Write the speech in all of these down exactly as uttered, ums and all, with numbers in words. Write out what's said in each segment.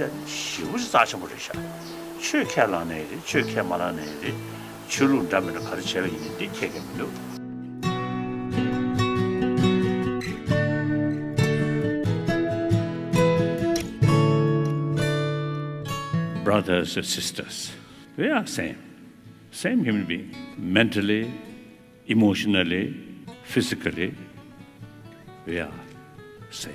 ཞེ་པོ་ཅིག་རྩ་ཆེན་པོ་རེད་ཤག་ཆོས་ཁས་བླངས་ནའི་རེད། ཆོས་ཁས་མ་བླངས་ནའི་རེད། ཆོས་ལུགས་འདྲ་མི་འདྲ་ག་རེ་བྱས་པ་ཡིན་ནའི་འདི་ཁྱད་ཀྱང་མི་འདུག Brothers and sisters, we are same, same human being, mentally, emotionally, physically, we are same.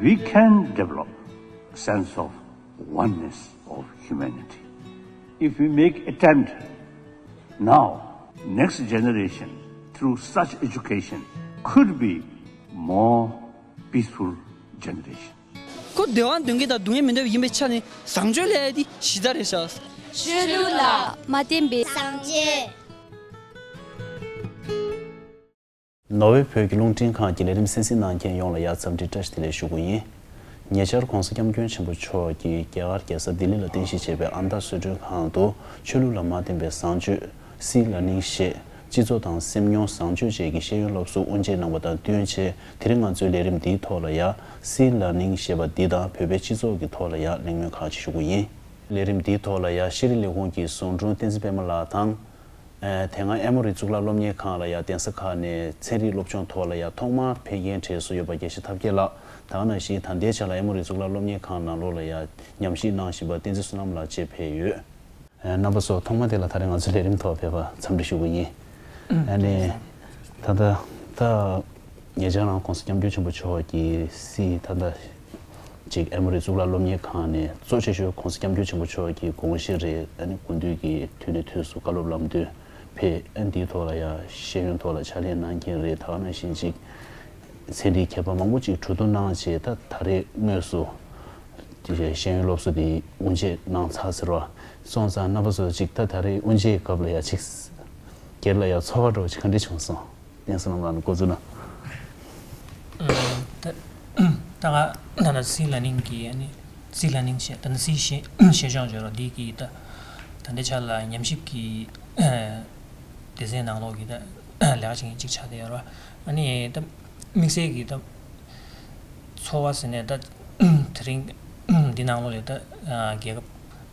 We can develop a sense of oneness of humanity if we make attempt now. Next generation, through such education, could be more peaceful generation. ཁོ་བདེ་བ་འདོད་མཁན་དང་སྡུག་བསྔལ་མི་འདོད་པ་ཡིན་པའི་ཆ་ནས་བཟང་སྤྱོད་ལབ་ཡ་དེ་གཞི་རྩ་རེད་ཤག་ཆོས་ལུགས་ལ་མ་བརྟེན་པའི་བཟང་སྤྱོད། ནོར་ཝེ་བོད་ཀྱི་རླུང་འཕྲིན་ཁང་གི་ལས་རིམ་གསན་གཟིགས་གནང་མཁན་ཡོངས་ལ་ཡང་འཚམས་འདྲི་བཀྲ་ཤིས་བདེ་ལེགས་ཞུ་གི་ཡིན། ཉེ་ཆར་༧གོང་ས་༧སྐྱབས་མགོན་ཆེན་པོ་མཆོག་གིས་རྒྱ་གར་རྒྱལ་ས་ལྡི་ལི་ལ་རྟེན་གཞི་བྱས་པའི་ཨ་མདའ་གསོལ་མགྲོན་ཁང་དུ་ཆོས་ལུགས་ལ་མ་བརྟེན་པའི་བཟང་སྤྱོད་སིལ་ལ་ནིང་ཞེས་སྤྱི་ཚོགས་དང་སེམས་མྱོང་བཟང་སྤྱོད་བཅས་ཀྱི་ཤེས་ཡོན་སློབ་གསོ་དབུ་འབྱེད་གནང་བ་དང་བསྟུན་བྱས། དེ་རིང་ང་ཚོའི་ལས་རིམ་འདིའི་ཐོག་ལ་ཡང་སིལ་ལ་ནིང་ཞེས་པ་འདི་དང་བོད་པའི་སྤྱི་ཚོགས་ཀྱི་ཐོག་ལ་ཡང་གླེང་མོལ་ཁག་ཅིག་ཞུ་གི་ཡིན། ལས་རིམ་འདིའི་ཐོག་ལ་ཡང་ཤེས་རིག་ལས་ཁུངས་ཀྱི་ཟུང་དྲུང་བསྟན་འཛིན་པད་མ་ལགས་དང་། ཨ། དེ་སྔ་ཨེ་མོ་རི་གཙུག་ལག་སློབ་གཉེར་ཁང་ལ་ཡང་གདན་ས་ཁག་ནས་ཚན་རིག་སློབ་སྦྱོང་ཐོག་ལ་ཡང་ཐོག་མར་ཕེབས་མཁན་གྲས་སུ་ཡོད་པ་དགེ་བཤེས་ཐབས་མཁས་ལགས། ད་ག་ནང་བཞིན་ད་ལྟའི་ཆ་ལ་ཨེ་མོ་རི་གཙུག་ལག་སློབ་གཉེར་ཁང་ནང་ལོགས་ལ་ཡང་ཉམས་ཞིབ་གནང་བཞིན་པ་བསྟན་འཛིན་བསོད་ནམས་ལགས་བཅས་ཕེབས་ཡོད། ཨ། རྣམ་པ་ཚོ་ཐོག་མ་དེ་ལ་ད་རེས་ང་ཚོའི་ལས་རིམ་ཐོག་ཕེབས་པར་འཚམས་འདྲི་ཞུ་གི་ཡིན། ཨ་ནི། ད་ལྟ་ད་ཉེ་ཆར་རང་༧གོང་ས་༧སྐྱབས་མགོན་ཆེན་པོ་མཆོག་གིས་སིལ་ད་ལྟ་ཅིག་ཨེ་མོ་རི་གཙུག་ལག་སློབ་གཉེར་ཁང་ནས་གཙོ་ཆེ་ཤོས་༧གོང་ས་༧སྐྱབས་མགོན་ཆེན་པོ་མཆོག་གི་དགོངས་གཞི་རེད། ཨ་ནི་དགུན་དུས་ཀྱི་དུས་ནས་དུས་སུ་བཀའ་སློབ་ལམ་སྟོན་ཕེབས། ཨ་ནི་འདིའི་ཐོག་ལ་ཡང་ཤེས་ཡོན་ཐོག་ལ་ཕྱག་ལས་གནང་མཁན་རེད། ད་ག་ནང་བཞིན་ཅིག་ཚན་རིག་མཁས་པ་མང་པོ་ཅིག་གྲོས་བསྡུར་གནང་བྱས། ད་ད་རེས་དངོས་སུ་དེ་བཞིན་ཤེས་ཡོན་སློབ་གསོ་དེ་དབུ་འབྱེད་གནང་ཚར་ཟེར་བ་སོང་ཙང་། རྣམ་པ་ཚོ་ཅིག་ད་ད་རེས་དབུ་འབྱེད་སྐབས་ལ་ཡང་ཅིག་སྒེར་ལ་ཡང་ཚོར་བ་འདྲ་བོ་ཅིག་ག་འདྲ་བྱུང་སོང་། བསྟན་བསོད་ནམས་ལགས་ནས་འགོ་འཛུགས་ན། ད་ད་ང་ད་ལྟ་སིལ་ལ་ནིང་གི་ཨ་ནི་སིལ་ལ་ནིང་ཞེས་ད་ནི་སིལ་ཞེས་ཞེས་སྦྱོང་བརྗོད་རོགས་འདི་གི་ད་ད་ལྟའི་ཆ་ལ་ཉམས་ཞིབ་ཀྱི་སྡེ་ཚན་ནང་ལོགས་ཀྱི་ད་ལས་ཀ་བྱེད་མཁན་གཅིག་ཆགས་བསྡད་ཡོད་རེད་བ། ཨ་ནི་ད་དམིགས་བསལ་གྱི་ད་ཚོར་བ་ཟེར་ནས་ད་དེ་རིང་འདི་ནང་ལོགས་ལ་ད་རྒྱལ་ཁབ་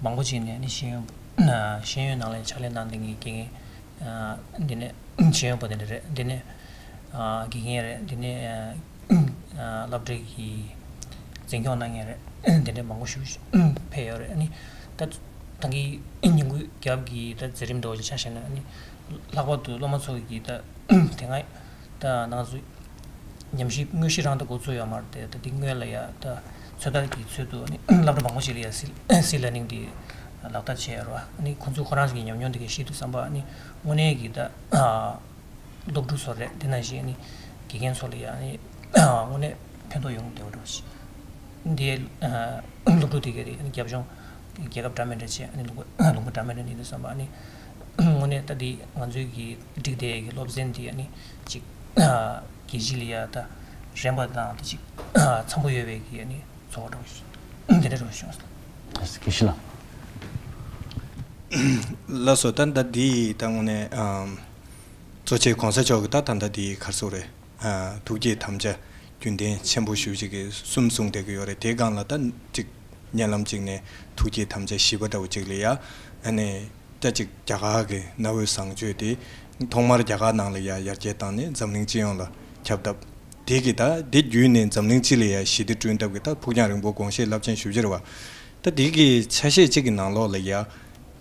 མང་པོ་ཅིག་ནས་ནི་ཤེས་ཡོན་ཤེས་ཡོན་ནང་ལ་ཕྱག་ལས་གནང་བསྡད་མཁན་དགེ་རྒན་འདི་ནས་ཤེས་ཡོན་པ་འདི་འདྲ་རེད། འདི་ནས་དགེ་རྒན་རེད། འདི་ནས་སློབ་གྲྭའི་གི་འཛིན་སྐྱོང་གནང་མཁན་རེད། འདི་འདྲ་མང་པོ་ཞིག་ཕེབས་ཡོད་རེད། ཨ་ནི་ད་ད་གིན་ཉིན་གུང་རྒྱབ་ཀྱི་ད་མཛད་རིམ་འདྲ་བོ་ཞིག་ཆ་བཞག་ན། ཨ་ནི་ལྷག་པར་དུ་སློབ་མ་ཚོ་གི་ད་དེ་སྔ་ད་ང་ཚོ་ཉམས་ཞིབ་དངོས་གཞི་རང་ད་འགོ་ཚུགས་ཡོད་མ་རེད་དེ། ད་འདི་སྔོན་ལ་ཡ་ད་ཚོད་ལྟ་གི་ཚུལ་དུ་ནི་སློབ་གྲྭ་མང་པོ་ཞིག་ལ་ཡ་སིལ་སིལ་ལར་ནིང་འདི་ལག་བསྟར་བྱས་ཡོད་རེད་བ། ནི་ཁོང་ཚོས་ཁོ་རང་ཚོ་གི་ཉམས་མྱོང་འདི་ག་ཤེས་དུས་ཙམ་པ་ནི་དངོས་གནས་ཀྱི་ད་སློབ་ཕྲུག་ཚོ་རེད། དེ་ནང་བཞིན་ནི་དགེ་རྒན་ཚོ་ལ་ཡ་ནི་དངོས་གནས་ཕན་ཐོགས་ཡོང་བསྡད་པ་འདྲ་བོ་ཞིག་འདི་སློབ་ཕྲུག་དེ་ག་རེད། རྒྱབ་ལྗོངས་རྒྱལ་ཁབ་འདྲ་མི་འདྲ་བྱས། ནི་ལུང་པ་ལུང་པ་འདྲ་མི་འདྲ་ནི་དུས་ཙམ་པ་ནི་དངོས་གནས་ད་འདི་ང་ཚོའི་གི་སྒྲིག་བསྡད་ཀྱི་སློབ་ཚན་འདི་ཡ་ནི་ཅིག་རྒྱལ་སྤྱི་ལ་ཡ་ད་རན་པ་དང་ད་ཅིག་འཚམ་པོ་ཡོད་པའི་གི་ཡ་ནི་ཚོར་བ་འདྲ་བོ་ཞིག་འདི་འདྲ་འདྲ་བོ་ཞིག་བྱུང་སོང་། དགེ་བཤེས་ལགས། ལགས་སོ། ད་ད་འདི་ད་དངོས་གནས་ཨམ་གཙོ་ཆེ་གོང་ས་མཆོག་གི་ད་ད་ད་འདི་ག་རེ་ཟེར་དགོས་རེད། ཨ། ཐུགས་བསྐྱེད་དམ་བཅའ་རྒྱུན་གཏན་ཆེན་པོ་ཞེ་པོ་ཅིག་གི་གསུམ་གསུངས་བསྡད་ཀྱི་ཡོད་རེད། དེའི་སྒང་ལ་ད་ཅིག་བརྙན་ལམ་ཅིག་ནས་ཐུགས་བསྐྱེད་དམ་བཅའ་བཞི་པ་འདྲ་བོ་ཅིག་ལ་ཡ། ཨ་ནི་ད་ཅིག་རྒྱ་གར་གྱི་གནའ་བོའི་བཟང་སྤྱོད་དེ་ཐོག་མར་རྒྱ་གར་ནང་ལ་ཡ་ཡར་རྒྱས་བཏང་ནས་འཛམ་གླིང་སྤྱི་ཡོངས་ལ་ཁྱབ་སྟབས། དེ་གི་ད་དེ་བརྒྱུད་ནས་འཛམ་གླིང་སྤྱི་ལ་ཡ་ཞི་བདེ་བསྐྲུན་སྟབས་ཀྱི་ད་ཕུགས་རྒྱང་རིང་པོ་དགོངས་བཞེས་རླབས་ཆེན་ཞེ་པོ་ཅིག་རེད་བ། ད་དེ་གི་ཆ་ཤས་གཅིག་གི་ནང་ལོགས་ལ་ཡ།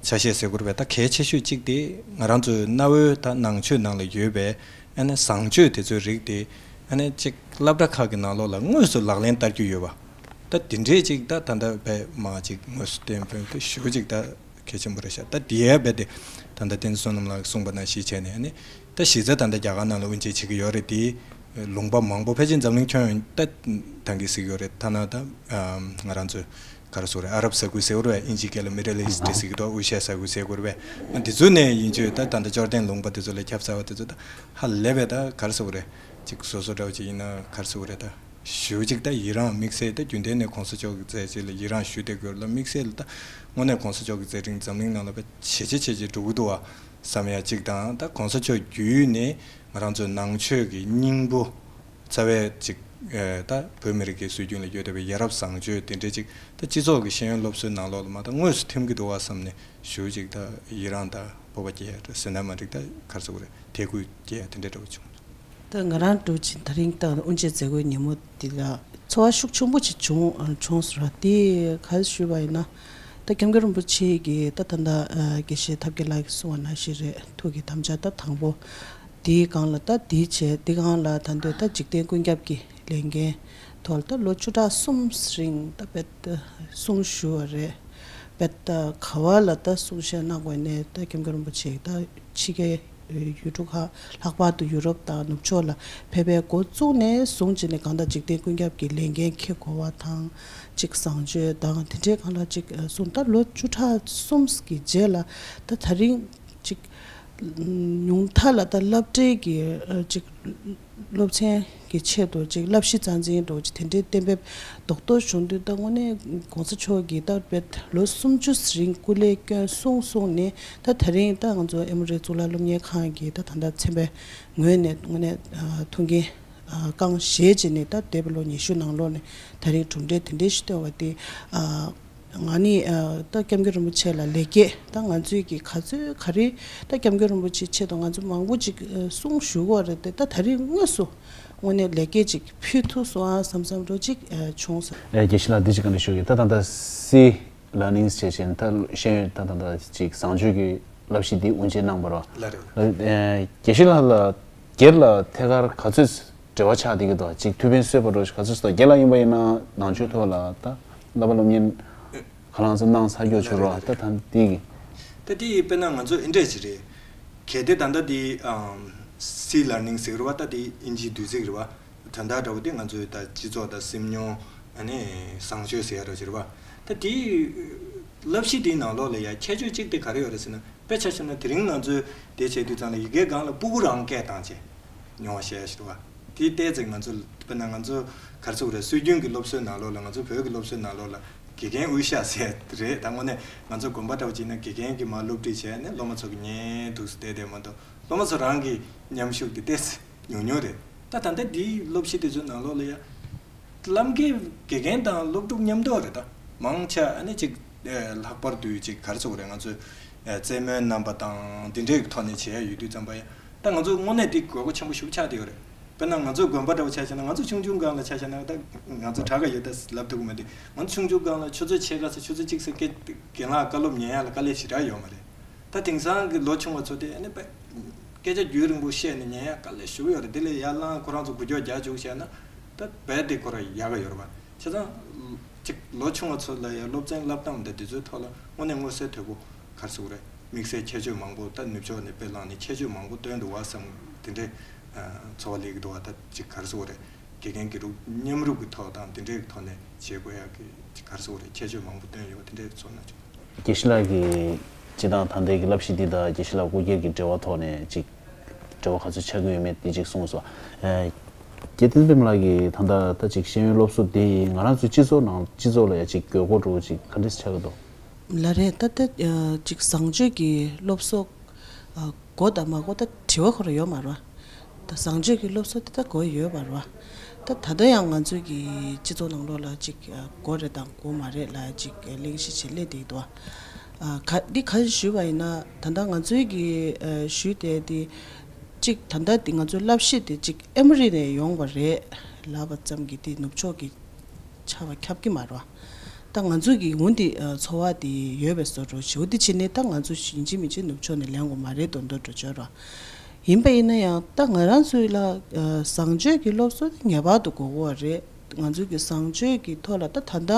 ཆ་ཤས་ཟེར་དགོས་རེད་པས། ད་གལ་ཆེ་ཤོས་གཅིག་དེ་ང་རང་ཚོའི་གནའ་བོའི་ད་ནང་ཆོས་ནང་ལ་ཡོད་པའི་ཨ་ནི་བཟང་སྤྱོད་དེ་ཚོའི་རིགས་དེ་ཨ་ནི་ཅིག་སློབ་གྲྭ་ཁག་གི་ནང་ལོགས་ལ་དངོས་སུ་ལག་ལེན་བསྟར་རྒྱུ་ཡོད་པ། ད་དེ་འདྲས་ཅིག་ད་ད་ལྟ་བས་མ་ཅིག་དངོས་སུ་བསྟན་པ་དེ་ཞེ་པོ་ཅིག་ད་གལ་ཆེན་པོ་རེད་ཤག་ད་དེ་ཡ་རྦད་དེ་ད་ལྟ་བསྟན་འཛིན་བསོད་ནམས་ལགས་གསུངས་པ་ནང་བཞིན་བྱས་ནས་ཨ་ནི་ད་གཞི་རྩ་ད་ལྟ་རྒྱ་གར་ནང་ལ་དབུ་འབྱེད་བྱེད་ཀྱི་ཡོད་རེད་དེ། ལུང་པ་མང་པོ་ཕལ་ཆེར་འཛམ་གླིང་ཁྱོན་ཡོངས་ད་ད་གིན་གཟིགས་ཡོད་རེད། ཐ་ན་ད་ང་རང་ཚོ་ག་རེ་ཟེར་དགོས་རེད། ཨ་རབ་ས་ཁུལ་ཟེར་དགོས་རེད་པས། ཨིན་ཇི་སྐད་ལ་མི་ཌལ་ཨིསཊ་ཟེར་གྱི་འདུག་ཨུ་ཤ་ས་ཁུལ་ཟེར་དགོས་རེད་པས། འདི་ཚོ་ནས་ཡིན་ཆོས་ད་ད་ལྟ་ཅོར་ཌན་ལུང་པ་དེ་ཚོ་ལས་ཁྱབ་ཚ་བ་དེ་ཚོ་ད་ཧ་ལས་པའི་ད་ག་རེ་ཟེར་དགོས་རེད། ཅིག་བཟོ་བཟོ་འདྲ་བོ་ཅིག་ཡིན་ན་ག་རེ་ཟེར་དགོས་རེད། ད་ ཞེ་པོ་ཅིག་ད་ཡི་རངས་དམིགས་བསལ་ད་རྒྱུན་ལྡན་ནས་གོང་ས་མཆོག་གི་མཛད་རྗེས་ལ་ཡི་རངས་ཞུ་བསྡད་དགོས་ལ་དམིགས་བསལ་ད་དངོས་གནས་གོང་ས་མཆོག་གི་མཛད་འཕྲིན་འཛམ་གླིང་ནང་ལ་བྱས་རྗེས་ཆེ་ཆེ་འགྲོ་གི་འདུག་བ་བསམ་ཡ་གཅིག་དང་། ད་གོང་ས་མཆོག་བརྒྱུད་ནས་ང་རང་ཚོའི་ནང་ཆོས་ཀྱི་སྙིང་པོ་རྩ་བའི་ཅིག་ད་བོད་མི་རིགས་ཀྱི་སྲོལ་རྒྱུན་ལ་ཡོད་བསྡད་པའི་ཡ་རབས་བཟང་སྤྱོད་དེ་འདྲའི་ཅིག་ད་སྤྱི་ཚོགས་ཀྱི་ཤེས་ཡོན་སློབ་གསོའི་ནང་ལོགས་ལ་མ་ད་དངོས་སུ་ཐིམ་གྱི་འདུག་བ་བསམ་ནས་ཞེ་པོ་ཅིག་ད་ཡི་རངས་ད་སྤོབས་པ་སྐྱེ་ཡ་ཟེར་ན་མ་འགྲིག་ད་ག་རེ་ཟེར་དགོས་རེད། དད་གུས་སྐྱེ་ཡ་དེ་འདྲ་འདྲ་བོ་བྱུང་། ད་ང་རང་འདྲ་བོ་ཅིག་ད་རིང་ད་དབུ་འབྱེད་མཛད་སྒོའི་ཉིན་མོ་འདི་ལ་ཚོར་བ་ཤུགས་ཆེན་པོ་ཅིག་བྱུང་བྱུང་སོང་ར། དེ་ག་རེ་ཞུས་པ་ཡིན་ན། ད་སྐྱབས་མགོན་རིན་པོ་ཆེ་གིས་ད་ད་ལྟ་དགེ་བཤེས་ཐབས་མཁས་ལགས་ཀྱིས་གསུངས་པ་ནང་བཞིན་རེད། ཐུགས་ཀྱི་དམ་བཅའ་ད་དང་པོ་དེའི་སྒང་ལ་ད་དེའི་བྱས་དེ་སྒང་ལ་ད་འདོད་ད་འཇིག་རྟེན་ཀུན་ཁྱབ་ཀྱི་ལས་འགན་ཐོག་ལ་ད་ལོ་བཅུ་ཕྲག་གསུམ་རིང་ད་དཔེ་ད་གསུང་ཞུ་བ་རེད། དཔེ་ད་ག་བ་ལ་ད་གསུང་བཤད་གནང་དགོས་ནས་ད་སྐྱབས་མགོན་རིན་པོ་ཆེ་ད་ཕྱི་རྒྱལ་ཡུལ་གྲུ་ཁག་ལྷག་པར་དུ་ཡུ་རོབ་དང་ནུབ་ཕྱོགས་ལ་ཕེབས་པའི་འགོ་བཙུགས་ནས་བཟུང་བྱས་ནས་གང་ལྟར་འཇིག་རྟེན་ཀུན་ཁྱབ་ཀྱི་ལས་འགན་འཁྱེར་དགོས་པ་དང་ཅིག་བཟང་སྤྱོད་དང་དེ་འདྲའི་སྒང་ལ་ཅིག་གསུངས། ད་ལོ་བཅུ་ཕྲག་གསུམ་གྱི་རྗེས་ལ་ད་ད་རིང་ཅིག་ཉུང་མཐའ་ལ་ད་སློབ་གྲྭའི་གི་ཅིག་སློབ་ཚན་གྱི་ཆེད་དུ་ཅིག་བསླབ་གཞི་རྩ་འཛིན་འདྲ་བོ་ཅིག་དེ་འདྲའི་གཏན་འབེབས་རྡོག་རྡོག་བྱུང་དུས་ད་དངོས་གནས་གོང་ས་མཆོག་གིས་ད་དཔེ་ལོ་སུམ་ཅུ་རིང་སྐུ་ལས་བསྐྱོན་གསུངས་གསུངས་ནས་ད་ད་རིང་ད་ང་ཚོ་ཨེ་མོ་རི་གཙུག་ལག་སློབ་གཉེར་ཁང་གི་ད་ད་ལྟ་ཚན་པའི་ངོས་ནས་དངོས་གནས་ཐུགས་འགན་རྐང་བཞེས་བྱས་ནས་ད་འདས་པའི་ལོ་ཉི་ཤུ་ནང་ལོགས་ནས་ད་རིང་གྲུབ་འབྲས་དེ་འདྲའི་ཞིག་བཏོན་པ་དེ། ང་ནི་ད་སྐྱབས་མགོན་རིན་པོ་ཆེ་ལ་ལེགས་སྐྱེས་ད་ང་ཚོས་ཀྱི་ག་ཚོད་ག་རེ་ད་སྐྱབས་མགོན་རིན་པོ་ཆེའི་ཆེད་དུ་ང་ཚོ་མང་པོ་ཅིག་གསུང་ཞུ་དགོས་རེད་དེ། ད་ད་རིང་དངོས་སུ་དངོས་གནས་ལེགས་སྐྱེས་ཅིག་ཕུལ་ཐུབ་སོང་ཨ་བསམ་བསམ་འདྲ་ཅིག་བྱུང་སོང་། ཨེ་དགེ་བཤེས་ལགས་འདི་ཅིག་ག་འདྲ་ཞུ་གི་ད་ད་ད་སི་ལར་ནིང་ཟེར་བྱས་ནས་ད་ཤེས་ཡོན་ད་ད་ད་ཅིག་བཟང་སྤྱོད་ཀྱི་བསླབ་གཞི་འདི་དབུ་འབྱེད་གནང་བ་རེད། ལགས་རེད། ཨེ་དགེ་བཤེས་ལགས་ལ་སྒེར་ལ་ཐད་ཀར་ག་ཚོད་འབྲེལ་བ་ཆགས་བསྡད་ཀྱི་འདུག་ཅིག་ཐུགས་ཕན་གསོས་པ་འདྲ་ག་ཚོད་སོང་། སྒེར་ལ་ཡིན་པ་ཡིན་ན་ནང་ཆོས་ཐོག་ལ་ད་བསླབ་པ་སློབ་གཉེར་ག་ལང་ཚོ་གནང་ཚར་རྒྱུ་ཆོག་རོགས་ད་ད་འདི་གི་ད་དེ་དཔེར་ན་ང་ཚོ་ཨེ་འདྲས་ཅིག་རེད། གལ་ཏེ་ད་ལྟ་དེ་ཨམ་སི་ལར་ནིང་ཟེར་བ་ད་དེ་ཨིན་ཇིའི་བསྡུས་ཚིག་རེད་བ། དོན་དག་འདྲ་བོ་དེ་ང་ཚོའི་ད་སྤྱི་ཚོགས་དང་སེམས་མྱོང་ཨ་ནི་བཟང་སྤྱོད་ཟེར་ཡ་འདྲ་ཅིག་རེད་བ། ད་དེ་བསླབ་གཞི་དེའི་ནང་ལོགས་ལ་ཡ་ཁྱད་ཆོས་གཅིག་དེ་ག་རེ་ཡོད་རེད་ཟེར་ན། དཔེ་ཆ་བཞག་ན་དེ་རིང་ང་ཚོས་དེ་བྱེད་དུས་ཙང་ལ་ཡི་གེའི་སྒང་ལ་སྤུ་གུ་རང་སྐད་བཏང་བྱས་མྱོང་བ་བཤད་ཡ་ཞིག་རེད་བ། དེ་ལྟས་ཚེ་ང་ཚོ་དཔེར་ན་ང་ཚོ་ག་རེ་ཟེར་དགོས་རེད། སྲོལ་རྒྱུན་གྱི་སློབ་གསོའི་ནང་ལོགས་ལ་ང་ཚོ་བོད་ཀྱི་སློབ་གསོའི་ནང་ལོགས་ལ་དགེ་རྒན་དབུ་ཞྭ་ཟེར་རེད། ད་དངོས་གནས་ང་ཚོ་དགོན་པ་འདྲ་བོ་ཅིག་ན་དགེ་རྒན་གྱིས་མར་སློབ་ཁྲིད་བྱས་ནས་སློབ་མ་ཚོ་གིས་ཉན་འདུག་སེ་བསྡད་བསྡད་མ་གཏོགས་སློབ་མ་ཚོ་རང་གི་མཉམ་ཞུགས་དེ་ཏོག་ཙམ་ཉུང་ཉུང་རེད། ད་ད་ལྟ་འདིའི་སློབ་གཞི་དེ་ཚོའི་ནང་ལོགས་ལ་ཡ་བླ་མའི་དགེ་རྒན་དང་སློབ་ཕྲུག་མཉམ་དུ་རེད། ད་མང་ཆེ་ཨ་ནི་ཅིག་ལྷག་པར་དུ་ཅིག་ག་རེ་ཟེར་དགོས་རེད། ང་ཚོས་རྩེད་མོའི་རྣམ་པ་དང་འདི་འདྲའི་ཐོག་ནས་བྱེད་ཡ་ཡོད་དུས་ཙམ་པ་ཡ། ད་ང་ཚོ་དངོས་གནས་དེ་དགོས་མཁོ་ཆེན་པོ་ཞིག་ཆགས་བསྡད་ཡོད་རེད། དཔེར་ན་ང་ཚོ་དགོན་པ་འདྲ་བོ་ཆ་བཞག་ན་ང་ཚོ་ཆུང་ཆུང་སྒང་ལ་ཆ་བཞག་ན་ད་ང་ཚོ་དྲག་ག་ཡོད་ད་ལབ་ཐུབ་ཀྱི་མ་རེད། ང་ཚོ་ཆུང་ཆུང་སྒང་ལ་ཆུ་ཚོད་ཕྱེད་ཀ་ཚོ་ཆུ་ཚོད་གཅིག་ཙམ་སྐད་རྒན་ལགས་བཀའ་སློབ་ཉན་ཡ་ལ་དཀའ་ལས་ཞེ་དྲག་ཡོད་མ་རེད། ད་དེང་སང་གི་ལོ་ཆུང་བ་ཚོ་དེ་ཨ་ནི་དཔེ་སྐད་ཆ་རྒྱུན་རིང་པོ་བཤད་ནས་ཉན་ཡ་དཀའ་ལས་ཞེ་པོ་ཡོད་རེད། དེ་ལས་ཡར་ལངས་ཁོ་རང་ཚོ་འགུལ་སྐྱོད་རྒྱག་བཅུག་བྱས་ན་ད་རྦད་དེ་ཁོ་རང་ཡག་ག་ཡོད་རེད་པ། བྱས་ཙང་ཅིག་ལོ་ཆུང་བ་ཚོ་ལ་ཡང་སློབ་ཚན་བསླབ་སྟངས་དང་དེ་ཚོའི་ཐོག་ལ་དངོས་གནས་མངོན་གསལ་དོད་པོ་ག་རེ་ཟེར་དགོས་རེད། དམིགས་བསལ་ཁྱད་ཆོས་མང་པོ་ད་ནུབ་ཕྱོགས་ནས་དཔེ་བླངས་ནས་ཁྱད་ཆོས་མང་པོ་བཏོན་འདུག་བ་བསམ། དེ་འདྲའི་ཚོར་བ་སླེབས་ཀྱི་འདུག་བ། ད་ཅིག་ག་རེ་ཟེར་དགོས་རེད། དགེ་རྒན་གྱི་རུ་མཉམ་རུབ་ཀྱི་ཐོག་དང་དེ་འདྲའི་ཐོག་ནས་བྱེད་དགོས་ཡག་གི་ཅིག་ག་རེ་ཟེར་དགོས་རེད། ཁྱད་ཆོས་མང་པོ་བཏོན་ཡོད་པ་དེ་འདྲའི་ཚོར་སྣང་བྱུང་། དགེ་བཤེས་ལགས་ཀྱིས་སྤྱི་བཏང་ད་ལྟའི་གི་བསླབ་གཞི་འདི་དང་དགེ་བཤེས་ལགས་སྐུ་སྒེར་གྱི་འབྲེལ་བ་ཐོག་ནས་ཅིག་འབྲེལ་བ་ག་ཚོད་ཆགས་ཀྱི་ཡོད་མེད་འདི་ཅིག་གསུངས་སོང་། ཨ་རྒན་བསྟན་འཛིན་ཕིང་ལགས་ཀྱིས་ད་ལྟ་ད་ཅིག་ཤེས་ཡོན་སློབ་གསོ་འདི་ང་རང་ཚོའི་སྤྱི་ཚོགས་ནང་སྤྱི་ཚོགས་ལ་ཡང་ཅིག་དགོས་མཁོ་འདྲ་བོ་ཅིག་ག་འདྲས་ཆགས་ཀྱི་འདུག་ལགས་རེད། ད་ལྟ་ཅིག་བཟང་སྤྱོད་ཀྱི་སློབ་གསོ་དགོས་དང་མ་དགོས་ད་དྲི་བ་ཁོ་རང་ཡོད་མ་རེད་བ། ད་བཟང་སྤྱོད་ཀྱི་སློབ་གསོ་དེ་ད་དགོས་ཡོད་པ་རེད་བ། ད་ད་ལྟ་ཡང་ང་ཚོའི་གི་སྤྱི་ཚོགས་ནང་ལོགས་ལ་ཅིག་དགོས་རེད་དང་དགོས་མ་རེད་ལ་ཅིག་གླེང་གཞི་ཅིག་སླེབས་བསྡད་འདུག་བ། ཁ་འདི་ག་རེ་ཞུས་པ་ཡིན་ན་ད་ལྟ་ང་ཚོའི་གི་ཞུས་བསྡད་དེ་ཅིག་ད་ལྟ་འདི་ང་ཚོའི་བསླབ་གཞི་དེ་ཅིག་ཨེ་མོ་རི་ནས་ཡོང་བ་རེད་ལབ་པ་ཙམ་གྱིས་དེ་ནུབ་ཕྱོགས་ཀྱི་ཆ་བ་ཁྱབ་ཀྱི་མ་རེད་བ། ད་ང་ཚོ་གི་འོ་འདི་ཚོར་བ་དེ་ཡོད་པའི་བཟོ་འདྲ་ཞེ་པོ་དེ་བྱས་ནས་ད་ང་ཚོ་ཡིན་གཅིག་མིན་གཅིག་ནུབ་ཕྱོགས་ནས་ལེན་དགོས་མ་རེད་མདོག་མདོག་འདྲ་བྱོས་ར། ཡིན་པ་ཡིན་ན་ཡང་ད་ང་རང་ཚོའི་ལ་བཟང་སྤྱོད་ཀྱི་སློབ་གསོ་དེ་ངེས་པར་དུ་དགོས་ཀྱི་རེད། ང་ཚོའི་གི་བཟང་སྤྱོད་ཀྱི་ཐོག་ལ་ད་ད་ལྟ་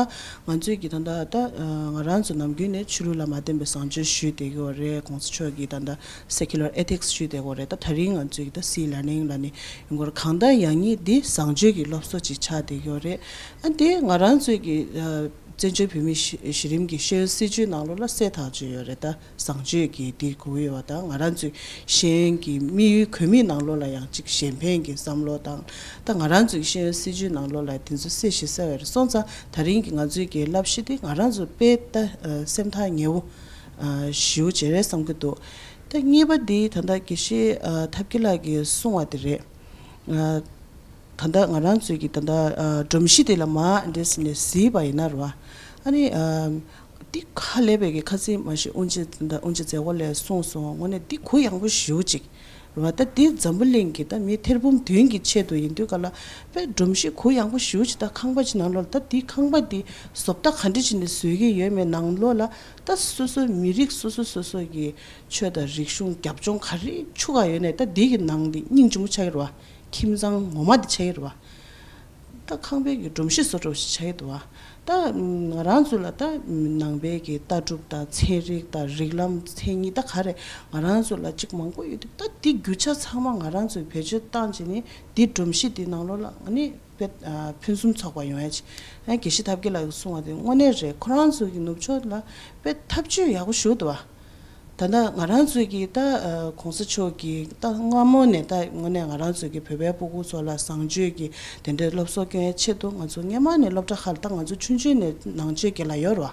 ང་ཚོའི་གི་ད་ལྟ་ད་ང་རང་ཚོ་ནམ་རྒྱུན་ནས་ཆོས་ལུགས་ལ་མ་བརྟེན་པའི་བཟང་སྤྱོད་ཞུས་བསྡད་ཀྱི་ཡོད་རེད། གོང་ས་མཆོག་གི་ད་ལྟ་Secular Ethics་ཞུས་བསྡད་ཀྱི་ཡོད་རེད། ད་ད་རིང་ང་ཚོའི་གི་ད་སི་ལར་ནིང་ལ་ནི་ཡོང་གི་ཡོད་རེད། གང་ལྟར་ཡང་སྙིང་འདི་བཟང་སྤྱོད་ཀྱི་སློབ་གསོ་ཅིག་ཆགས་བསྡད་ཀྱི་ཡོད་རེད། ཨ་འདི་ང་རང་ཚོའི་གི་ བཙན་བྱོལ་བོད་མིའི་གཞི་གཞི་རིམ་གྱི་ཤེས་ཡོན་སྲིད་བྱུས་ནང་ལོགས་ལ་གསལ་ཐག་ཆོད་ཡོད་རེད། ད་བཟང་སྤྱོད་ཀྱི་འདི་དགོས་ཀྱི་ཡོད་པ་དང་། ང་རང་ཚོའི་ཤེས་ཡོན་གྱི་དམིགས་ཡུལ་དགོས་དམིགས་ནང་ལོགས་ལ་ཡང་ཅིག་གཞན་ཕན་གྱི་བསམ་བློ་དང་། ད་ང་རང་ཚོའི་ཤེས་ཡོན་སྲིད་བྱུས་ནང་ལོགས་ལ་དེ་ཚོ་གསལ་ཞིང་གསལ་བ་རེད། སོང་ཙང་ད་རིང་གི་ང་ཚོའི་གི་བསླབ་གཞི་འདི་ང་རང་ཚོ་དཔེ་ད་སེམས་ཐག་ཉེ་བོ་ཞེ་པོ་ཅིག་རེད་བསམ་གྱི་འདུག་ད་གཉིས་པ་འདི་ད་ལྟ་དགེ་བཤེས་ཐབས་མཁས་ལགས་ཀྱིས་གསུངས་པ་དེ་རེད། ད་ལྟ་ང་རང་ཚོའི་གི་ད་ལྟ་སྒྲོམ་གཞི་དེ་ལ་མར་འདྲེས་ནས་གཟིགས་པ་ཡིན་ན་རེད་བ། ཨ་ནི་འདི་ཁ་ལས་པའི་གི་ཁ་སང་མ་གཞི་དབུ་འབྱེད་ད་དབུ་འབྱེད་མཛད་སྒོ་ལ་གསུངས་སོང་། དངོས་གནས་འདི་གུ་ཡངས་པོ་ཞེ་པོ་ཅིག་རེད་བ། ད་འདི་འཛམ་བུ་གླིང་གི་ད་མི་ཐེར་འབུམ་བདུན་གྱི་ཆེད་དུ་ཡིན་དུས་ག་ལ་དཔེ་སྒྲོམ་གཞི་གུ་ཡངས་པོ་ཞེ་པོ་ཅིག་ད་ཁང་པ་ཅིག་ནང་ལོགས་ལ་ད་འདི་ཁང་པ་འདི་བཟོ་ལྟ་ག་འདྲ་ཅིག་ནས་བཟོས་ཀྱི་ཡོད་མེད་ནང་ལོགས་ལ་ད་སོ་སོ་མི་རིགས་སོ་སོ་སོ་སོ་གི་ཆོས་དང་རིག་གཞུང་རྒྱབ་ལྗོངས་ག་རེ་ཆུ་ག་ཡོད་ནས་ད་འདི་གི་ནང་འདི་སྙིང་རྗེ་མོ་ཆགས་ཀྱི་རེད་བ། ཁྱིམ་ཚང་ངོ་མ་དེ་ཆགས་ཀྱི་རེད་བ། ད་ཁང་པའི་གི་སྒྲོམ་གཞི་བཟོ་འདྲ་ཞིག་ཆགས་ཀྱི་འདུག་བ། ད་ང་རང་ཚོ་ལ་ད་ནང་པའི་གི་ལྟ་གྲུབ་དང་ཚན་རིག་དང་རིགས་ལམ་མཚན་ཉིད་ད་ག་རེ་ང་རང་ཚོ་ལ་གཅིག་མང་པོ་ཡོད་དུས། ད་འདི་རྒྱུ་ཆ་ཚང་མ་ང་རང་ཚོས་བེད་སྤྱོད་བཏང་བྱས་ནས་འདི་སྒྲོམ་གཞི་འདི་ནང་ལོགས་ལ་ཨ་ནི་དཔེ་ཕུན་སུམ་ཚོགས་པ་ཡོང་ཡ་ཆེད། ཨ་དགེ་བཤེས་ཐབས་མཁས་ལགས་ཀྱིས་གསུངས་པ་དེ་དངོས་གནས་རེད། ཁོ་རང་ཚོ་གི་ནུབ་ཕྱོགས་ལ་དཔེ་ཐབས་ཇུས་ཡག་པོ་ཞེ་པོ་འདུག་བ། ད་ལྟ་ང་རང་ཚོའི་གི་ད་ཨ་གོང་ས་མཆོག་གིས་ད་སྔ་མོ་ནས་ད་དངོས་གནས་ང་རང་ཚོའི་གི་བོད་པའི་སྤུ་གུ་ཚོ་ལ་བཟང་སྤྱོད་ཀྱི་དེ་འདྲའི་སློབ་གསོ་སྐྱོན་ཡའི་ཆེད་དུ་ང་ཚོ་སྔོན་མ་ནས་སློབ་གྲྭ་ཁག་ལ་ད་ང་ཚོ་ཆུང་ཆུང་ནས་ནང་ཆོས་དགེ་ལ་ཡོད་རེད་བ།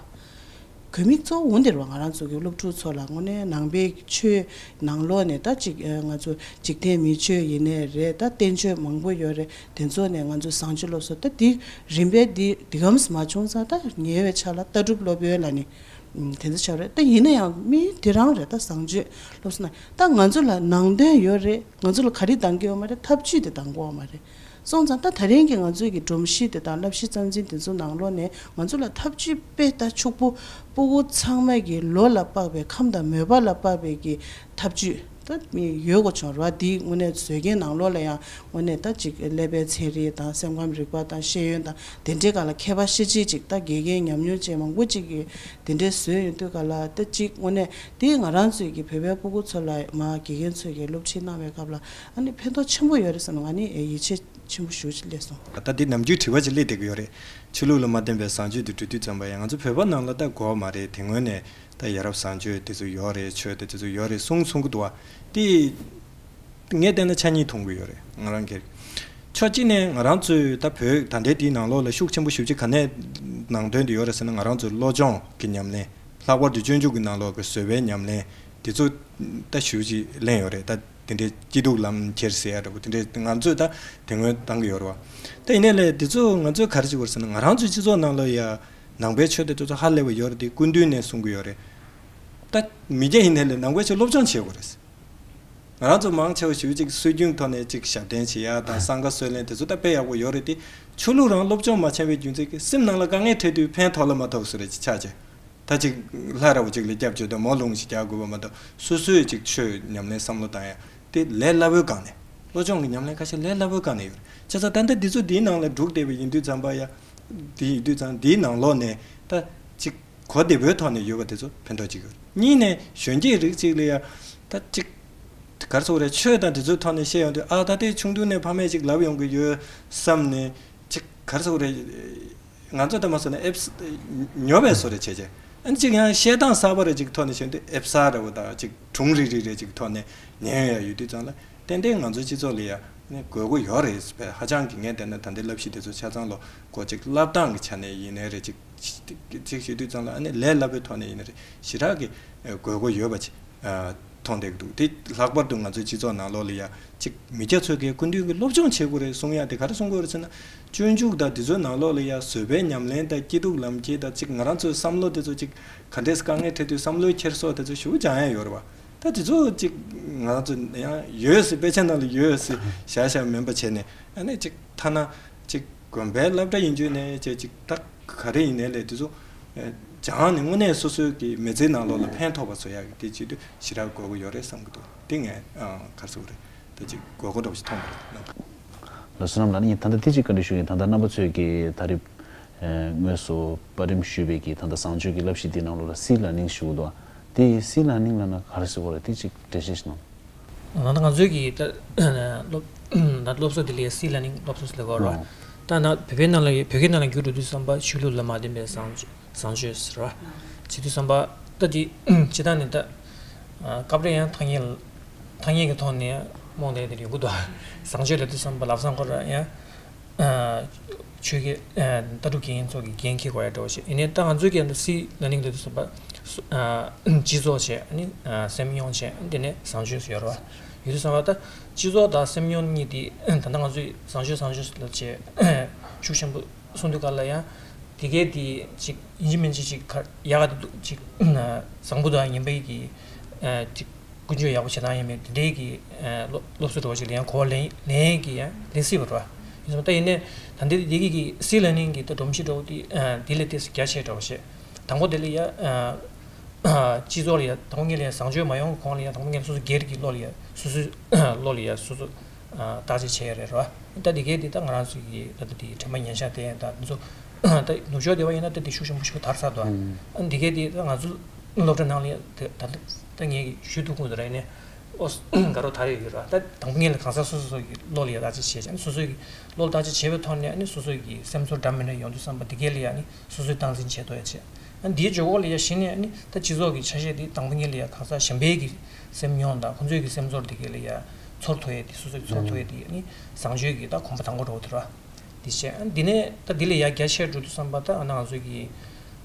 དགོས་དམིགས་གཙོ་བོ་འདི་རེད་བ། ང་རང་ཚོ་གི་སློབ་ཕྲུག་ཚོ་ལ་དངོས་གནས་ནང་པའི་ཆོས་ནང་ལོགས་ནས་ད་ཅིག་ཨ་ང་ཚོ་འཇིག་རྟེན་མི་ཆོས་ཡིན་ནའི་རེད། ད་བསྟན་བཅོས་མང་པོ་ཡོད་རེད། དེ་ཚོ་ནས་ང་ཚོ་བཟང་སྤྱོད་སློབ་གསོ་ད་འདི་རིམ་པས་འདི་འདི་གམ་མ་བྱུང་ཙང་ད་ཉེ་བའི་ཆར་ལ་ལྟ་གྲུབ་སློབ་ཡོན་ལ་ནི་དེ་ཚོ་ཆགས་རེད། ད་ཡིན་ན་ཡང་མི་དེ་རང་རེད། ད་བཟང་སྤྱོད་སློབ་གསོ་ན་ད་ང་ཚོ་ལ་ནང་དོན་ཡོད་རེད། ང་ཚོ་ལ་ག་རེ་འདང་གི་ཡོད་མ་རེད། ཐབས་ཇུས་དེ་འདང་གི་ཡོད་མ་རེད། སོང་ཙང་ད་ད་རིང་གི་ང་ཚོའི་གི་སྒྲོམ་གཞི་དེ་དང་བསླབ་གཞི་རྩ་འཛིན་དེ་ཚོ་ནང་ལོགས་ནས་ང་ཚོ་ལ་ཐབས་ཇུས་དཔེ་ད་ཕྱུག་པོ་སྤུ་གུ་ཚང་མ་གི་བློ་ལ་དཔག་པའི་ཁམས་དང་མོས་པ་ལ་དཔག་པའི་གི་ཐབས་ཇུས་ད་ཡོད་དགོས་བྱུང་ར། འདི་དངོས་གནས་བཟོ་མཁན་ནང་ལོགས་ལ་ཡང་དངོས་གནས་ད་ཅིག་ཀླད་པའི་ཚན་རིག་དང་སེམས་ཁམས་རིག་པ་དང་ཤེས་ཡོན་དང་དེ་འདྲའི་སྒང་ལ་མཁས་པ་ཤེས་བྱེད་ཅིག་ད་དགེ་རྒན་ཉམས་མྱོང་ཅན་མང་པོ་ཅིག་གིས་དེ་འདྲའི་བཟོས་ཡོང་དུས་སྒང་ལ་ད་ཅིག་དངོས་གནས་དེ་ང་རང་ཚོའི་གི་བོད་པའི་སྤུ་གུ་ཚོ་ལ་མ་དགེ་རྒན་ཚོས་གི་སློབ་ཁྲིད་གནང་བའི་སྐབས་ལ་ཨ་ནི་ཕན་ཐོགས་ཆེན་པོ་ཡོད་རེད་བསམ་ནས་ང་ནི་ཡིད་ཆེས་ཆེན་པོ་ཞེ་པོ་ཅིག་སླེབས་སོང་། ད་འདི་ནམ་རྒྱུན་དྲི་བ་ཅིག་སླེབས་བསྡད་ཀྱི་ཡོད་རེད། ཆོས་ལུགས་ལ་མ་བརྟེན་པའི་བཟང་སྤྱོད་དེ་འགྲོ་དུས་ཙམ་པ་ཡང་ང་ཚོ་བོད་པ་ནང་ལ་ད་དགོས་མ་རེད། དེ་སྔོན་ནས་ད་ཡ་རབས་བཟང་སྤྱོད་དེ་ཚོ་ཡོད་རེད། ཆོས་དེ་ཚོ་ཡོད་རེད་གསུང་གསུང་གི་འདུག་བ། དེ་ངས་བལྟས་ན་ཆ་གཉིས་མཐོང་གི་ཡོད་རེད་ང་རང་གིས། ཕྱོགས་གཅིག་ནས་ང་རང་ཚོའི་ད་བོད་ད་ལྟའི་དེའི་ནང་ལོགས་ལ་ཤུགས་ཆེན་པོ་ཞེ་པོ་ཅིག་ག་ནས་ནང་དོན་དེ་ཡོད་རེད་ཟེར་ན། ང་རང་ཚོའི་སློབ་སྦྱོང་གི་ཉམས་ལེན། ལྷག་པར་དུ་སྤྱོད་འཇུག་གི་ནང་ལོགས་ཀྱི་བཟོད་པའི་ཉམས་ལེན་དེ་ཚོ་ད་ཞེ་པོ་ཅིག་གླེང་ཡོད་རེད། ད་དེ་འདྲའི་སྐྱིད་སྡུག་ལམ་ཁྱེར་ཟེར་ཡ་འདྲ་པོ་དེ་འདྲའི་ང་ཚོས་ད་དེ་སྔོན་བཏང་གི་ཡོད་རེད་བ། ད་ཡིན་ནའི་ལས་དེ་ཚོ་ང་ཚོས་ག་རེ་བྱེད་དགོས་རེད་ཟེར་ན། ང་རང་ཚོའི་སྤྱི་ཚོགས་ནང་ལ་ཡ་ནང་པའི་ཆོས་དེ་ཚོ་ཧ་ལས་པ་ཡོད་རེད། དེ་སྐུ་མདུན་ནས་གསུང་གི་ཡོད་རེད། ད་མི་སྐྱ་ཡིན་ནའི་ལས་ནང་པའི་ཆོས་སློབ་སྦྱོང་བྱེད་དགོས་རེད། ང་རང་ཚོ་མང་ཆེ་བ་ཞེ་པོ་ཅིག་སྲོལ་རྒྱུན་ཐོག་ནས་ཅིག་ཞབས་བརྟན་བྱེད་ཡ་དང་བསང་ཁ་གསོལ་ལེན་དེ་ཚོ་ད་དཔེ་ཡག་པོ་ཡོད་རེད་དེ། ཆོས་ལུགས་རང་སློབ་སྦྱོང་མ་བྱས་པའི་རྒྱུ་མཚན་གྱིས་སེམས་ནང་ལ་དཀའ་ངལ་འཕྲད་དུས་ཕན་ཐོགས་ལ་མ་ཐོགས་བཟོ་རེད་ཅིག་ཆགས་བྱས། ད་ཅིག་ལྷ་ར་བ་ཅིག་ལ་སྐྱབས་བཅོལ་དང་མོ་ལུང་ཞིག་རྒྱག་དགོས་པ་མ་གཏོགས་སོ་སོས་ཅིག་ཆོས་ཉམས་ལེན་བསམ་བློ་བཏང་ཡ་དེ་ལས་སླ་པོའི་སྒང་ནས། སློབ་སྦྱོང་གི་ཉམས་ལེན་ཁ་ཤས་ལས་སླ་པོའི་སྒང་ནས་ཡོད་རེད། བྱས་ཙང་ད་ལྟ་འདི་ཚོ་འདིའི་ནང་ལ་འགྲུག་བསྡད་པ་ཡིན་དུས་ཙམ་པ་ཡ། འདི་ཡིན་དུས་ཙང་འདིའི་ནང་ལོགས་ནས་ད་ཅིག་གོ་བདེ་པོའི་ཐོག་ནས་ཡོད་པ་དེ་ཚོ་ཕན་ཐོགས་ཅིག་ཡོད་རེད། གཉིས་ནས་གཞོན་སྐྱེས་རིགས་གཅིག་ལ་ཡ་ད་ཅིག་ག་རེ་ཟེར་དགོས་རེད། ཆོས་དང་དེ་ཚོའི་ཐོག་ནས་བཤད་ཡོང་དུས་ཨ་ད་ལྟའི་ཆུང་དུས་ནས་ཕ་མས་ཅིག་ལབ་ཡོང་གི་ཡོད་བསམ་ནས་ཅིག་ག་རེ་ཟེར་དགོས་རེད། ང་ཚོ་ད་མ་སོང་ན་ཨེབ་ཉོབ་པའི་བཟོ་འདྲ་བྱས་བྱས། ཨ་ནི་ཅིག་ཡང་བཤད་སྟངས་གསར་པ་རེ་ཅིག་ཐོག་ནས་བྱས་དུས་ཨེབ་གསར་འདྲ་བོ་དང་ཅིག་སྒྲུང་རིག་རིག་རེ་ཅིག་ཐོག་ནས་ཉན་ཡ་ཡོད་དུས་ཙང་ལ་ཏན་ཏན་ང་ཚོའི་སྤྱི་ཚོགས་ལ་ཡ་ནི་དགོས་མཁོ་ཡོད་རེད་པས། ཧ་ཅང་གི་ངས་བལྟས་ན་ད་ལྟའི་བསླབ་གཞི་དེ་ཚོ་ཆ་ཚང་ལོ་གོ་ཅིག་བསླབ་སྟངས་ཀྱི་ཆ་ནས་ཡིན་ནའི་རེད། ཅིག་ཅིག་བྱེད་དུས་ཙང་ལ་ཨ་ནི་ལས་སླ་པོའི་ཐོག་ནས་ཡིན་ནའི་རེད། ཞེ་དྲག་གི་དགོས་མཁོ་ཡོད་པ་ཅིག་མཐོང་བསྡད་ཀྱི་འདུག་དེ་ལྷག་པར་དུ་ང་ཚོའི་སྤྱི་ཚོགས་ནང་ལོགས་ལ་ཡ་ཅིག་མི་སྐྱ་ཚོས་ཀྱི་སྐུ་མདུན་གྱི་སློབ་སྦྱོང་བྱེད་དགོས་རེད་གསུང་ཡ་དེ་ག་རེ་གསུང་དགོས་རེད་ཟེར་ན། སྤྱོད་འཇུག་དང་དེ་ཚོའི་ནང་ལོགས་ལ་ཡ་བཟོད་པའི་ཉམས་ལེན་དང་སྐྱིད་སྡུག་ལམ་ཁྱེར་དང་ཅིག་ང་རང་ཚོའི་བསམ་བློ་དེ་ཚོ་ཅིག་ག་འདྲས་དཀའ་ངལ་འཕྲད་དུས་བསམ་བློའི་འཁྱེར་སོ་དེ་ཚོ་ཞེ་པོ་སྦྱང་ཡ་ཡོད་རེད་བ། ད་དེ་ཚོ་ཅིག་ང་རང་ཚོ་ཡང་ཡོད་སྲིད། དཔེ་ཆ་ནང་ལ་ཡོད་སྲིད། བཞག་བཞག་མིན་པ་བྱས་ནས་ཨ་ནི་ཅིག་ཐ་ན་ཅིག་དགོན་པའི་སློབ་གྲྭ་ཡིན་རྒྱུ་ནས་ཅིག་ཅིག་ད་ག་རེ་ཡིན་ནའི་ལས་དེ་ཚོ་སྦྱངས་ནས་དངོས་གནས་སོ་སོའི་གི་མི་ཚེའི་ནང་ལོགས་ལ་ཕན་ཐོགས་པ་བཟོ་ཡག་གི་དེ་བྱེད་དུས་ཞེ་དྲག་དགོས་མཁོ་ཡོད་རེད་བསམ་གྱི་འདུག་དེ་ངས་ག་རེ་ཟེར་དགོས་རེད། ད་ཅིག་དགོས་མཁོ་འདྲ་པོ་ཞིག་མཐོང་བ་རེད། ལགས་སོ། བསོད་ནམས་ལགས་ནི་ད་ལྟ་དེ་ཅིག་བཀའ་འདྲི་ཞུ་གི་ཡིན། ད་ལྟ་རྣམ་པ་ཚོས་ཀྱི་ད་རེབ་དངོས་སུ་པར་འགྲེམས་ཞུས་པའི་གི་ད་ལྟ་བཟང་སྤྱོད་ཀྱི་བསླབ་གཞི་འདིའི་ནང་ལོགས་ལ་སི་ལར་ནིང་ཞུ་གི་འདུག་དེ་སི་ལར་ནིང་ལབ་ན་ག་རེ་ཟེར་དགོས་རེད། དེ་ཅིག་འགྲེལ་བཤད་ཞིག་གནང་། ད་ལྟ་ང་ཚོའི་གི་ད་སློབ་ད་སློབ་གསོ་དེ་ལ་སི་ལར་ནིང་སློབ་གསོ་ཟེར་ལབ་ཀྱི་ཡོད་རེད། ཨོ། ད་ན་བོད་པའི་ནང་ལ་ཡོད། བོད་སྐད་ནང་ལ་བསྒྱུར་འགྲོ་དུས་ཙམ་པ་ཆོས་ལུགས་ལ་མ་བརྟེན་པའི་བཟང་སྤྱོད་བཟང་སྤྱོད་ཟེར་བ། བྱེད་དུས་ཙམ་པ་ད་དེ་སྤྱི་བཏང་ནས་ད་སྐབས་རེ་ཡང་ཐ་སྙད་ཐ་སྙད་ཀྱི་ཐོག་ནས་རྨོངས་བསྡད་དེ་ཡོང་གི་འདུག་བཟང་སྤྱོད་ལབ་དུས་ཙམ་པ་ལབ་སང་ཁོ་ར་ཡང་ཆོས་ཀྱི་ལྟ་གྲུབ་དགེ་རྒན་ཚོ་གི་འགན་འཁྱེར་དགོས་ཡ་འདྲ་བོ་ཞིག་ཡིན་ནའི། ད་ང་ཚོའི་གི་ད་སྲིད་ལ་ནིང་ལབ་དུས་ཙམ་པ་སྤྱི་ཚོགས་བྱས། ཨ་ནི་སེམས་མྱོང་བྱས། དེ་ནས་བཟང་སྤྱོད་ཟེར་བ་ཡོད་དུས་ཙམ་པ། ད་སྤྱི་ཚོགས་དང་སེམས་མྱོང་གཉིས་དེ་ད་ལྟ་ང་ཚོས་བཟང་སྤྱོད་བཟང་སྤྱོད་ལབ་བྱས་ཤུགས་ཆེན་པོ་གསུང་དུས་ག་ལ་ཡང་དེ་གའི་དེ་ཅིག་ཡིན་གཅིག་མིན་གཅིག་ཅིག་ཡག་ག་དེ་འདུག་ཅིག་བཟང་པོ་དང་ངན་པའི་གི་ཅིག་ཀུན་སྤྱོད་ཡག་པོ་བྱེད་སྟངས་ཡིན་མིན་དེ་འདྲའི་གི་སློབ་སློབ་གསོ་འདྲ་བོ་ཞིག་ལ་ཡང་གོ་བ་ལེན་ལེན་གི་ཡང་ལེན་སྲིད་པ་རེད་བ། ཡིན་ཙང་ད་ཡིན་ནའི་ད་འདི་འདི་གི་གི་སྲིད་ལ་ནིང་གི་ད་སྒྲོམ་གཞི་འདྲ་བོ་དེ་འདི་ལས་ཏོག་ཙམ་རྒྱ་ཆེ་འདྲ་བོ་བཤད། དང་པོ་དེ་ལ་ཡ་སྤྱི་ཚོགས་ལ་ཡ་དང་པོ་ངེད་ལ་ཡ་བཟང་སྤྱོད་མ་ཡོང་གོང་ལ་ཡ་དང་པོ་ངེད་ལ་སོ་སོ་སྒེར་གྱི་བློ་ལ་ཡ་སོ་སོའི་བློ་ལ་ཡ་སོ་སོ་བརྟག་དཔྱད་བྱས་ཡ་རེད་རེད་བ། ད་འདི་གའི་འདི་ད་ང་རང་ཚོ་གི་ད་ལྟ་འདི་དྲན་པ་ཉན་ཤག་དེ་ད་འདི་ཚོ་ད་ནུབ་ཕྱོགས་སྡེ་བ་ཡིན་ན་ད་འདི་ཤུགས་ཆེན་པོ་ཞིག་དར་ཚར་འདུག་ཨ་འདི་གའི་འདི་ད་ང་ཚོ་སློབ་གྲྭ་ནང་ལ་ཡ་ད་ད་ད་ངས་ཞུ་ཐུབ་ཁུངས་དུ་རེད་ནས། ཨོ། དགའ་རོགས་ད་རེས་ཡོད་ར། ད་དང་པོ་ངེད་ལ་གང་ཟག་སོ་སོ་སོ་གི་བློ་ལ་ཡ་བརྟག་དཔྱད་བྱས་ཀྱང་སོ་སོ་གི་བློ་ལ་བརྟག་དཔྱད་བྱས་པའི་ཐོག་ནས་ཨ་ནི་སོ་སོ་གི་སེམས་ཚོར་འདྲ་མི་འདྲ་ཡོང་དུས་ཙམ་པ་འདི་གས་ལ་ཡ་ཨ་ནི་སོ་སོས་སྟངས་འཛིན་བྱེད་ཐུབ་ཡ་བྱས། ཨ་འདིའི་ཇུས་འགོད་ལ་ཡ་གཞི་ནས་ཨ་ནི་ད་སྤྱི་ཚོགས་ཀྱི་ཆ་ཤས་འདི་དང་པོ་ངེད་ལ་ཡ་གང་ཟག་གཞན་པའི་གི་སེམས་མྱོང་དང་ཁོང་ཚོའི་གི་སེམས་ཚོར་འདི་གས་ལ་ཡ་ཚོར་ཐུབ་ཡ་འདི་སོ་སོས་ཚོར་ཐུབ་ཡ་འདི་ཨ་ནི་བཟང་སྤྱོད་ཀྱི་ད་གོམ་པ་དང་པོ་འགྲོ་གི་འདུག་ར། འདི་བྱས། ཨ་འདི་ནས་ད་འདི་ལས་ཡར་རྒྱ་ཆེར་འགྲོ་དུས་ཙམ་པ་ད་ཨ་ན་ང་ཚོའི་གི་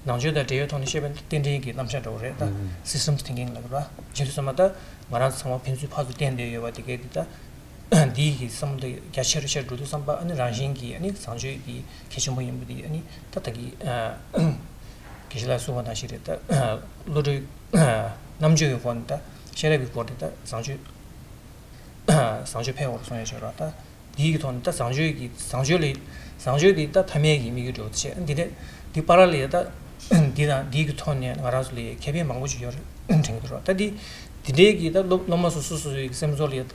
ནང་ཆོས་དང་འབྲེལ་བའི་ཐོག་ནས་བཤད་པ་ཡིན་ན་རྟེན་འབྲེལ་གྱི་རྣམ་གཞག་འདྲ་བོ་རེད་ད། Systems thinking ལབ་ར། བྱེད་དུས་ཙམ་པ་ད་ང་རང་ཚང་མ་ཕན་ཚུན་ཕར་ཚུར་བརྟེན་བསྡད་ཡོད་པ་དེ་གའི་འདི་ད་འདིའི་གི་བསམ་བློ་རྒྱ་ཆེ་རུ་ཆེར་འགྲོ་དུས་ཙམ་པ་ཨ་ནི་རང་བཞིན་གྱིས་ཨ་ནི་བཟང་སྤྱོད་འདི་གལ་ཆེན་པོ་ཡིན་པ་འདི་ཨ་ནི་ད་ད་གི་དགེ་བཤེས་ལགས་གསུངས་པ་ནང་བཞིན་རེད་ད། བློ་གྲོས་རྣམ་དཔྱོད་ཀྱི་སྒོ་ནས་ད་ཤེས་རབ་ཀྱི་སྒོ་ནས་ད་བཟང་སྤྱོད་བཟང་སྤྱོད་འཕེལ་བར་སོང་ཡ་ཆོག་ར་ད། འདིའི་གི་ཐོག་ནས་ད་བཟང་སྤྱོད་ཀྱི་བཟང་སྤྱོད་ལས་བཟང་སྤྱོད་འདི་ད་ཐ་མའི་གི་དམིགས་ཡུལ་འགྲོ་བྱེད་འདི་ནས་འདི་པ་ར་ལས་ད་འདི་དང་འདིའི་གི་ཐོག་ནས་ང་རང་ཚོ་ལ་ཁེ་ཕན་མང་པོ་ཞིག་ཡོད་རེད་དྲན་གི་འདུག་ར། ད་འདི་འདི་འདྲའི་གི་ད་སློབ་སློབ་མ་ཚོ་སོ་སོ་སོའི་སེམས་ཚོར་ལ་བརྟག་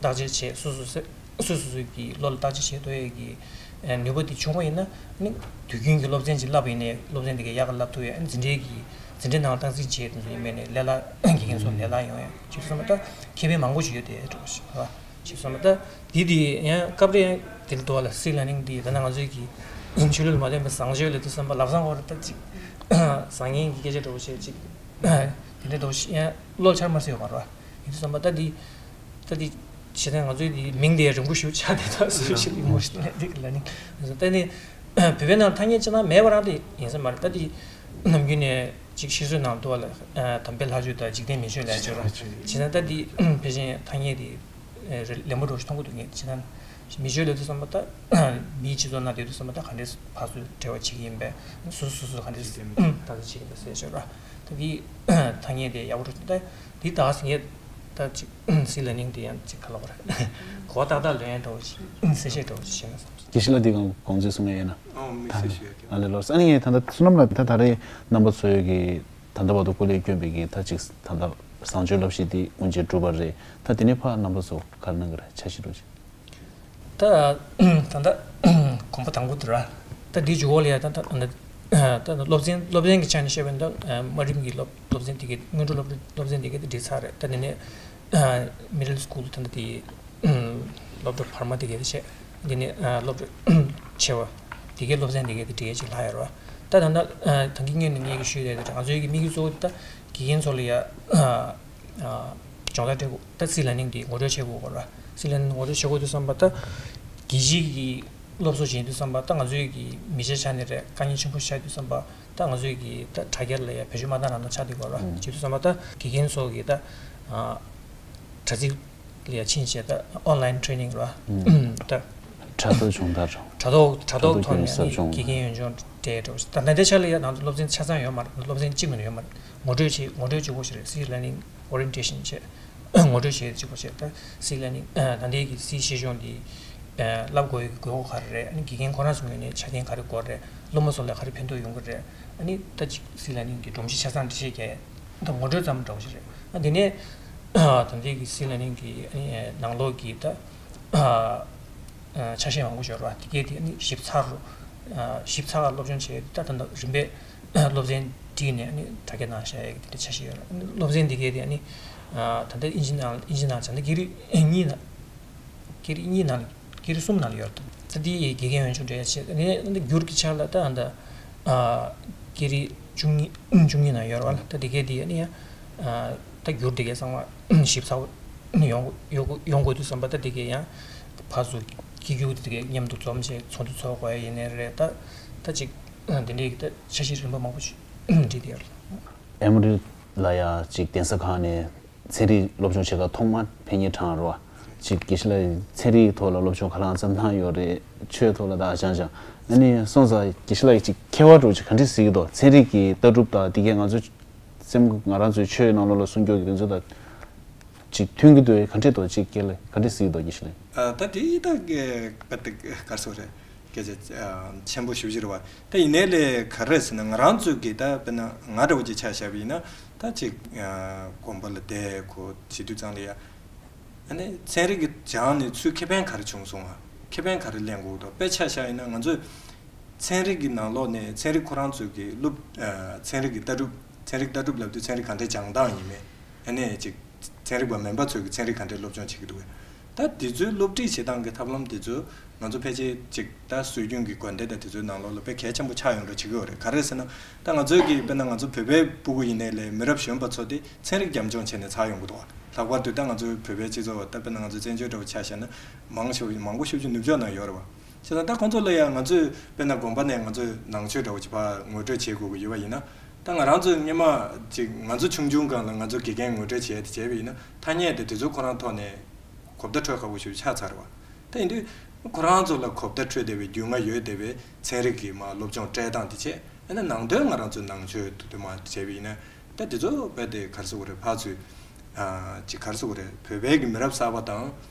དཔྱད་བྱེད་སོ་སོ་སེ་སོ་སོ་སོའི་གི་བློ་ལ་བརྟག་དཔྱད་བྱེད་ཐུབ་ཡས་ཀྱི་ནུས་པ་འདི་བྱུང་བ་ཡིན་ན་ནི་དུས་རྒྱུན་གྱི་སློབ་ཚན་ཅིག་བསླབ་པ་ཡིན་ནའི་སློབ་ཚན་འདི་ག་ཡག་ག་བསླབ་ཐུབ་ཡས། འཛིན་གྲྭའི་གི་འཛིན་གྲྭའི་ནང་སྟངས་འཛིན་བྱེད་དུ་ཡིན་མིན་ནས་ལས་ལ་དགེ་རྒན་ཚོ་ལས་ལ་ཡོང་ཡས་ཅིག་སོང་ན་ད་ཁེ་ཕན་མང་པོ་ཞིག་ཡོད་དེ་འགྲོ་ཞིག་ར། ཞེས་གསུངས་པ་ད། འདི་འདི་ཡང་སྐབས་རེ་ཡང་དེ་འདྲ་འདུག་བ་ལ། སྲིད་ལ་ནིང་འདི་ད་ནང་ང་ཚོའི་གི་ཆོས་ལུགས་ལ་མ་བརྟེན་པའི་བཟང་སྤྱོད་ལབ་དུས་ཙམ་པ་ལབ་བཟང་བར་ད་ཅིག་བཟང་ངན་གྱི་སྐད་ཆ་འདྲ་བོ་བཤད་ཅིག་དེ་འདྲ་འདྲ་བོ་ཞིག་ཡང་བློ་འཆར་མ་སྲིད་ཡོད་མ་རེད་བ། ཡིན་དུས་ཙམ་པ་ད་འདི་ད་འདི་བྱེད་སྟངས་ང་ཚོའི་འདི་མིང་དེ་རིང་པོ་ཞིག་ཆགས་བསྡད་ད་སུ་ཞིག་ལ་ཡིན་མོ་ཞིག་ལ་འདི་གི་ལ་ནིང་ད་ནི་བོད་པའི་ནང་ཐ་སྙད་ཅི་ན་མེད་པ་རང་དེ་ཡིན་ས་མ་རེད། ད་འདི་ནམ་རྒྱུན་ནས་ཅིག་ཤེས་བཟོད་ནང་དུ་བ་ལ་དམ་པའི་ལྷ་ཆོས་དང་འཇིག་རྟེན་མི་ཆོས་ལ་ཆོས་ལ་ཆོས་བྱེད་ན་ད་འདི་ཕལ་ཆེར་ཐ་སྙད་དེ། རེ་ལེན་པོ་འགྲོ་ཞིག་མཐོང་གི་འདུག་ངས་བྱས་ན། མི་ཆོས་ལབ་དུས་ཙམ་པ་ད་མིའི་སྤྱི་ཚོགས་ནང་བསྡད་དུས་ཙམ་པ་ད་ག་འདྲས་ཕར་ཚུར་འབྲེལ་བ་བྱེད་ཀྱི་ཡིན་པས་སོ་སོ་སོ་སོ་ག་འདྲས་ད་ལྟ་བྱེད་ཀྱི་ཡིན་པ་ཟེར་ཤག་ར། ད་འདི་ཐ་སྙད་དེ་ཡག་པོ་འགྲོ་ད་འདི་ད་ངས་ད་ཅིག་སྲིད་ལ་ནིང་དེ་ཡང་ཅིག་ག་ལ་བ་རེད་གོ་བ་ཏག་ཏག་ལོན་ཡ་འདྲ་བོ་ཞིག་གསལ་བཤད་འདྲ་བོ་ཞིག་བྱས་ན་བསམ་སོང་། དགེ་བཤེས་ལགས་འདི་གང་དགོངས་ཚུལ་གསུང་ཡ་ཡིན་ན། ཨོ་མི་ཚེ་ཞུ་ཡ་ཨ་ལེ་ལོར་ཨ་ནི་ངས་ད་ལྟ་བསོད་ནམས་ལགས་ད་ད་རེས་རྣམ་པ་ཚོའི་གི་ད་ལྟ་བར་དུ་སྐུ་ལས་བསྐྱོན་པའི་གི་ད་ཅིག་ད་ལྟ་བཟང་སྤྱོད་བསླབ་གཞི་འདི་དབུ་འབྱེད་གྲུབ་པ་རེད། ད་དེ་ནས་ཕར་རྣམ་པ་ཚོ་ག་རེ་གནང་གི་རེད། འཆར་གཞི་འདྲ་ཅིག་ད་ད་ལྟ་གོམ་པ་དང་པོ་དེ་ར། ད་འདི་ཇུ་གོ་ལ་ཡ་ད་ད་ད་སློབ་ཚན་སློབ་ཚན་གྱི་ཆ་ནས་བཤད་པ་ཡིན་ད་དམའ་རིམ་གྱི་སློབ་སློབ་ཚན་དེ་གའི་སྔོན་འགྲོ་སློབ་སློབ་ཚན་དེ་གའི་དེ་འགྲིག་ཚར་རེད། ད་དེ་ནས་middle school ད་ད་དེ་སློབ་གྲྭ་བར་མ་དེ་གའི་དེ་བྱས། དེ་ནས་སློབ་གྲྭ་ཆེ་བ་དེ་གའི་སློབ་ཚན་དེ་གའི་དེ་འགྲིག་ཡས་ཅིག་ལྷག་ཡོད་རེད་བ། ད་ད་ད་ད་གིན་སྔོན་ནས་ངས་ཀྱི་ཞུས་ཡོད་དེ་ང་ཚོའི་གི་དམིགས་ཡུལ་གཙོ་བོ་དེ་ད་དགེ་རྒན་ཚོ་ལ་ཡ། སྦྱོང་བརྡར་སྤྲད་དགོས། ད་སྲིད་ལ་ནིང་འདི་ངོ་སྤྲོད་བྱེད་དགོས་གོ་ར། སྲིད་ལ་ནིང་ངོ་སྤྲོད་བྱེད་དགོས་དུས་ཙམ་པ་ད་དགེ་བཤེས་ཀྱི་སློབ་གསོ་བྱེད་དུས་ཙམ་པ་ད་ང་ཚོའི་གི་མི་ཆེ་ཆ་ནས་རེད། དཀའ་ངལ་ཆེན་པོ་ཆགས་དུས་ཙམ་པ་ད་ང་ཚོའི་གི་ད་དྲ་རྒྱ་ལ་ཡ་བེད་སྤྱོད་མ་བཏང་རང་ད་ཆགས་དུས་གོ་ར། བྱེད་དུས་ཙམ་པ་ད་དགེ་རྒན་ཚོ་གི་ད་དྲ་ཚིགས་ལ་ཡ་ཕྱིན་བྱས་ད་online training ར། ད་དྲ་ཐོག་སྦྱོང་བརྡར། དྲ་ཐོག་དྲ་ཐོག་ཐོག་ནས་ཨ་ནི་དགེ་རྒན་ཡོན་སྦྱོང་སྤྲད་འགྲོ། ད་ད་ལྟའི་ཆ་ལ་ཡ་ང་ཚོ་སློབ་ཚན་ཆ་ཚང་ཡོད་མ་རེད། སློབ་ཚན་གཅིག་མ་གཏོགས་ཡོད་མ་རེད། ངོ་སྤྲོད་བྱེད་ངོ་སྤྲོད་བྱེད་དགོས་ཞིག་རེད། སྲིད་ལ་ནིང་orientation བྱས། ངོ་སྤྲོད་བྱེད་ཅིག་པོ་བྱས། ད་སྲིད་ལ་ནི་ད་ལྟའི་གི་སྲིད་ཤེས་སྦྱོང་འདི་བསླབ་དགོས་ཡོད་དགོས་མཁོ་ག་རེ་རེད། ཨ་ནི་དགེ་རྒན་ཁོ་རང་ཚོ་ངོས་ནས་ཆ་རྐྱེན་ག་རེ་དགོས་རེད། སློབ་མ་ཚོ་ལ་ག་རེ་ཕན་ཐོགས་ཡོང་གི་རེད། ཨ་ནི་ད་ཅིག་སྲིད་ལ་ནི་གི་སྒྲོམ་གཞི་ཆ་ཚང་འདི་བཤད་རྒྱུ་ད་ངོ་སྤྲོད་ཙམ་འདྲ་བོ་ཞིག་རེད། ཨ་དེ་ནས་ད་ལྟའི་གི་སྲིད་ལ་ནི་གི་ཨ་ནི་ནང་ལོགས་ཀྱི་ད་ཆ་ཤས་མང་པོ་ཞིག་ཡོད་རེད་བ། དེ་གས་དེ་ཨ་ནི་ཞིབ་ཚགས་རུ་ཞིབ་ཚགས་སློབ་སྦྱོང་བྱས་ད་ད་ལྟ་རིམ་པས། སློབ་ཚན་བསྒྲིགས་ནས་ཨ་ནི་དྲ་རྒྱ་ནང་བཞག་ཡག་གི་དེ་འདྲ་འཆར་གཞི་ཡོད་རེད། སློབ་ཚན་འདི་གའི་དེ་ཨ་ནི་ད་ལྟ་དབྱིན་ཇི་ནང་དབྱིན་ཇི་ནང་བྱས་ན་སྐད་རིགས་གཉིས་ནང་སྐད་རིགས་གཉིས་ནང་སྐད་རིགས་གསུམ་ནང་ལ་ཡོད་རེད། ད་འདི་ཡི་དགེ་རྒན་འོས་སྦྱོང་འགྲོ་ཡ་ཆེད་ནི་འདི་འགྱུར་གྱི་ཆ་ལ་ད་ཨ་ད་ཨ་སྐད་རིགས་བཅུ་གཉིས་བཅུ་གཉིས་ནང་ཡོད་རེད་བ་ལ། ད་འདི་གའི་འདི་ཡ་ནི་ཡ་ཨ་ད་འགྱུར་འདི་གའི་ཚང་མ་ཞིབ་ཚགས་ཡོང་ཡོང་དགོས་ཡོང་དགོས་དུས་ཙམ་པ་ད་འདི་གའི་ཡང་ཕར་ཚུར་སྐྱིད་རྒྱུ་འདི་གའི་མཉམ་དུ་འཛོམས་བྱས་ཚོགས་འདུ་ཚོགས་དགོས་ཡ་ཡིན་ནའི་རེད། ད་ད་ཅིག་འདི་འདྲའི་ད་འཆར་གཞི་རིམ་པ་མང་པོ་ཞིག་བྲིས་བསྡད་ཡོད་རེད། ཨེ་མོ་རི་ལ་ཡ་ཅིག་གདན་ས་ཁག་ནས་ཚན་རིག་སློབ་སྦྱོང་བྱེད་སྐབས་ཐོག་མར་ཕེབས་མཁན་གྲས་རེད་བ། ཅིག་དགེ་བཤེས་ལགས་ཚན་རིག་ཐོག་ལ་སློབ་སྦྱོང་ག་ལ་འཛམ་ཐང་ཡོད་རེད། ཆོས་ཐོག་ལ་ད་སྦྱང་སྦྱང་། ཨ་ནི་སོང་ཙང་དགེ་བཤེས་ལགས་ཅིག་ཁྱད་པར་འགྲོ་ཅིག་ག་འདྲས་གཟིགས་ཀྱི་འདུག་ཚན་རིག་གི་ལྟ་གྲུབ་དང་དེ་གས་ང་ཚོ་སེམས་ང་རང་ཚོའི་ཆོས་ནང་ལོགས་ལ་གསུང་རྒྱུ་གི་དེ་ཚོ་དང་ཅིག་མཐུན་གྱི་འདུག་ག་འདྲས་འདུག་ཅིག་སྐད་ལ་ག་འདྲས་གཟིགས་ཀྱི་འདུག་དགེ་བཤེས་ལགས། ཨ་ད་དེ་ད་ག་ག་རེ་ཟེར་དགོས་རེད། སྐད་ཆ་ཨ་ཆེན་པོ་ཞེ་པོ་ཅིག་རེད་བ། ད་ཡིན་ནའི་ལས་ག་རེ་ཟེར་ན་ང་རང་ཚོའི་གི་ད་དཔེར་ན་ང་འདྲ་བོ་ཅིག་ཆ་བཞག་པ་ཡིན་ན་ད་ཅིག་ཨ་དགོན་པ་ལ་བསྡད་ཁོ་བྱེད་དུས་ཙང་ལ་ཡ། ཨ་ནི་ཚན་རིག་གི་སྦྱངས་ནས་ཚུར་ཁེ་ཕན་ག་རེ་བྱུང་སོང་ང་། ཁེ་ཕན་ག་རེ་ལེན་དགོས་འདུག་དཔེ་ཆ་བཞག་ཡིན་ན་ང་ཚོས་ཚན་རིག་གི་ནང་ལོགས་ནས་ཚན་རིག་ཁོ་རང་ཚོའི་གི་སློབ་ཨ་ཚན་རིག་གི་ལྟ་གྲུབ་ཚན་རིག་ལྟ་གྲུབ་ལབ་དུས་ཚན་རིག་ག་འདྲའི་སྦྱང་སྟངས་ཡིན་མིན། ཨ་ནི་ཅིག་ཚན་རིག་པ་མིན་པ་ཚོས་ཀྱི་ཚན་རིག་ག་འདྲའི་སློབ་སྦྱོང་བྱེད་ཀྱི་འདུག་གས། ད་དེ་ཚོའི་སློབ་ཁྲིད་བྱེད་སྟངས་ཀྱི་ཐབས་ལམ་དེ་ཚོ་ང་ཚོ་ཕལ་ཆེར་ཅིག་ད་སྲོལ་རྒྱུན་གྱི་དགོན་སྡེ་དང་དེ་ཚོའི་ནང་ལོགས་ལ་དཔེ་གལ་ཆེན་པོ་ཆགས་ཡོང་འགྲོ་བྱེད་ཀྱི་ཡོད་རེད། ག་རེ་ཟེར་ན་ད་ང་ཚོའི་གི་དཔེར་ན་ང་ཚོ་བོད་པའི་སྤུ་གུ་ཡིན་ནའི་ལས་མི་རབས་གཞོན་པ་ཚོ་དེ་ཚན་རིག་རྒྱབ་ལྗོངས་བྱས་ནས་ཚར་ཡོང་གི་འདུག་བ། ལྷག་པར་དུ་ད་ང་ཚོའི་བོད་པའི་སྤྱི་ཚོགས་ད་དཔེར་ན་ང་ཚོ་བཙན་བྱོལ་འདྲ་བོ་ཆ་བཞག་ན་མང་ཤོས་མང་པོ་ཤོས་ཀྱི་ནུབ་ཕྱོགས་ནང་ཡོད་རེད་བ། བྱས་ཙང་ད་ཁོང་ཚོ་ལ་ཡང་ང་ཚོས་དཔེར་ན་དགོན་པ་ནས་ང་ཚོས་ནང་ཆོས་འདྲ་བོ་ཅིག་ཕར་ངོ་སྤྲོད་བྱེད་དགོས་ཀྱི་ཡོད་པ་ཡིན་ན། ད་ང་རང་ཚོས་སྔོན་མ་ཅིག་ང་ཚོ་ཆུང་ཆུང་སྒང་ལ་ང་ཚོ་དགེ་རྒན་ངོ་སྤྲོད་བྱས་ཏེ་བྱས་པ་ཡིན་ན་ཐ་སྙད་དེ་དེ་ཚོ་ཁོ་རང་ཐོག་ནས་གོ་བརྡ་འཕྲོད་ཁག་པོ་ཞིག་ཆགས་ཚར་བ། ད་ཡིན་དུས་ཁོ་རང་ཚོ་ལ་གོ་བརྡ་འཕྲོད་བསྡད་པའི་རྒྱུས་མངའ་ཡོད་བསྡད་པའི་ཚན་རིག་གི་མ་སློབ་སྦྱོང་སྤྲད་སྟངས་དེ་བྱས། ཨ་ནི་ནང་དོན་ང་རང་ཚོའི་ནང་ཆོས་དུ་དུ་མ་བྱས་པ་ཡིན་ན། ད་དེ་ཚོ་རྦད་དེ་ག་རེ་ཟེར་དགོས་རེད། ཕར་ཚུར་ཨ་ཅིག་ག་རེ་ཟེར་དགོས་རེད། བོད་པའི་གི་མི་རབས་གསར་པ་དང་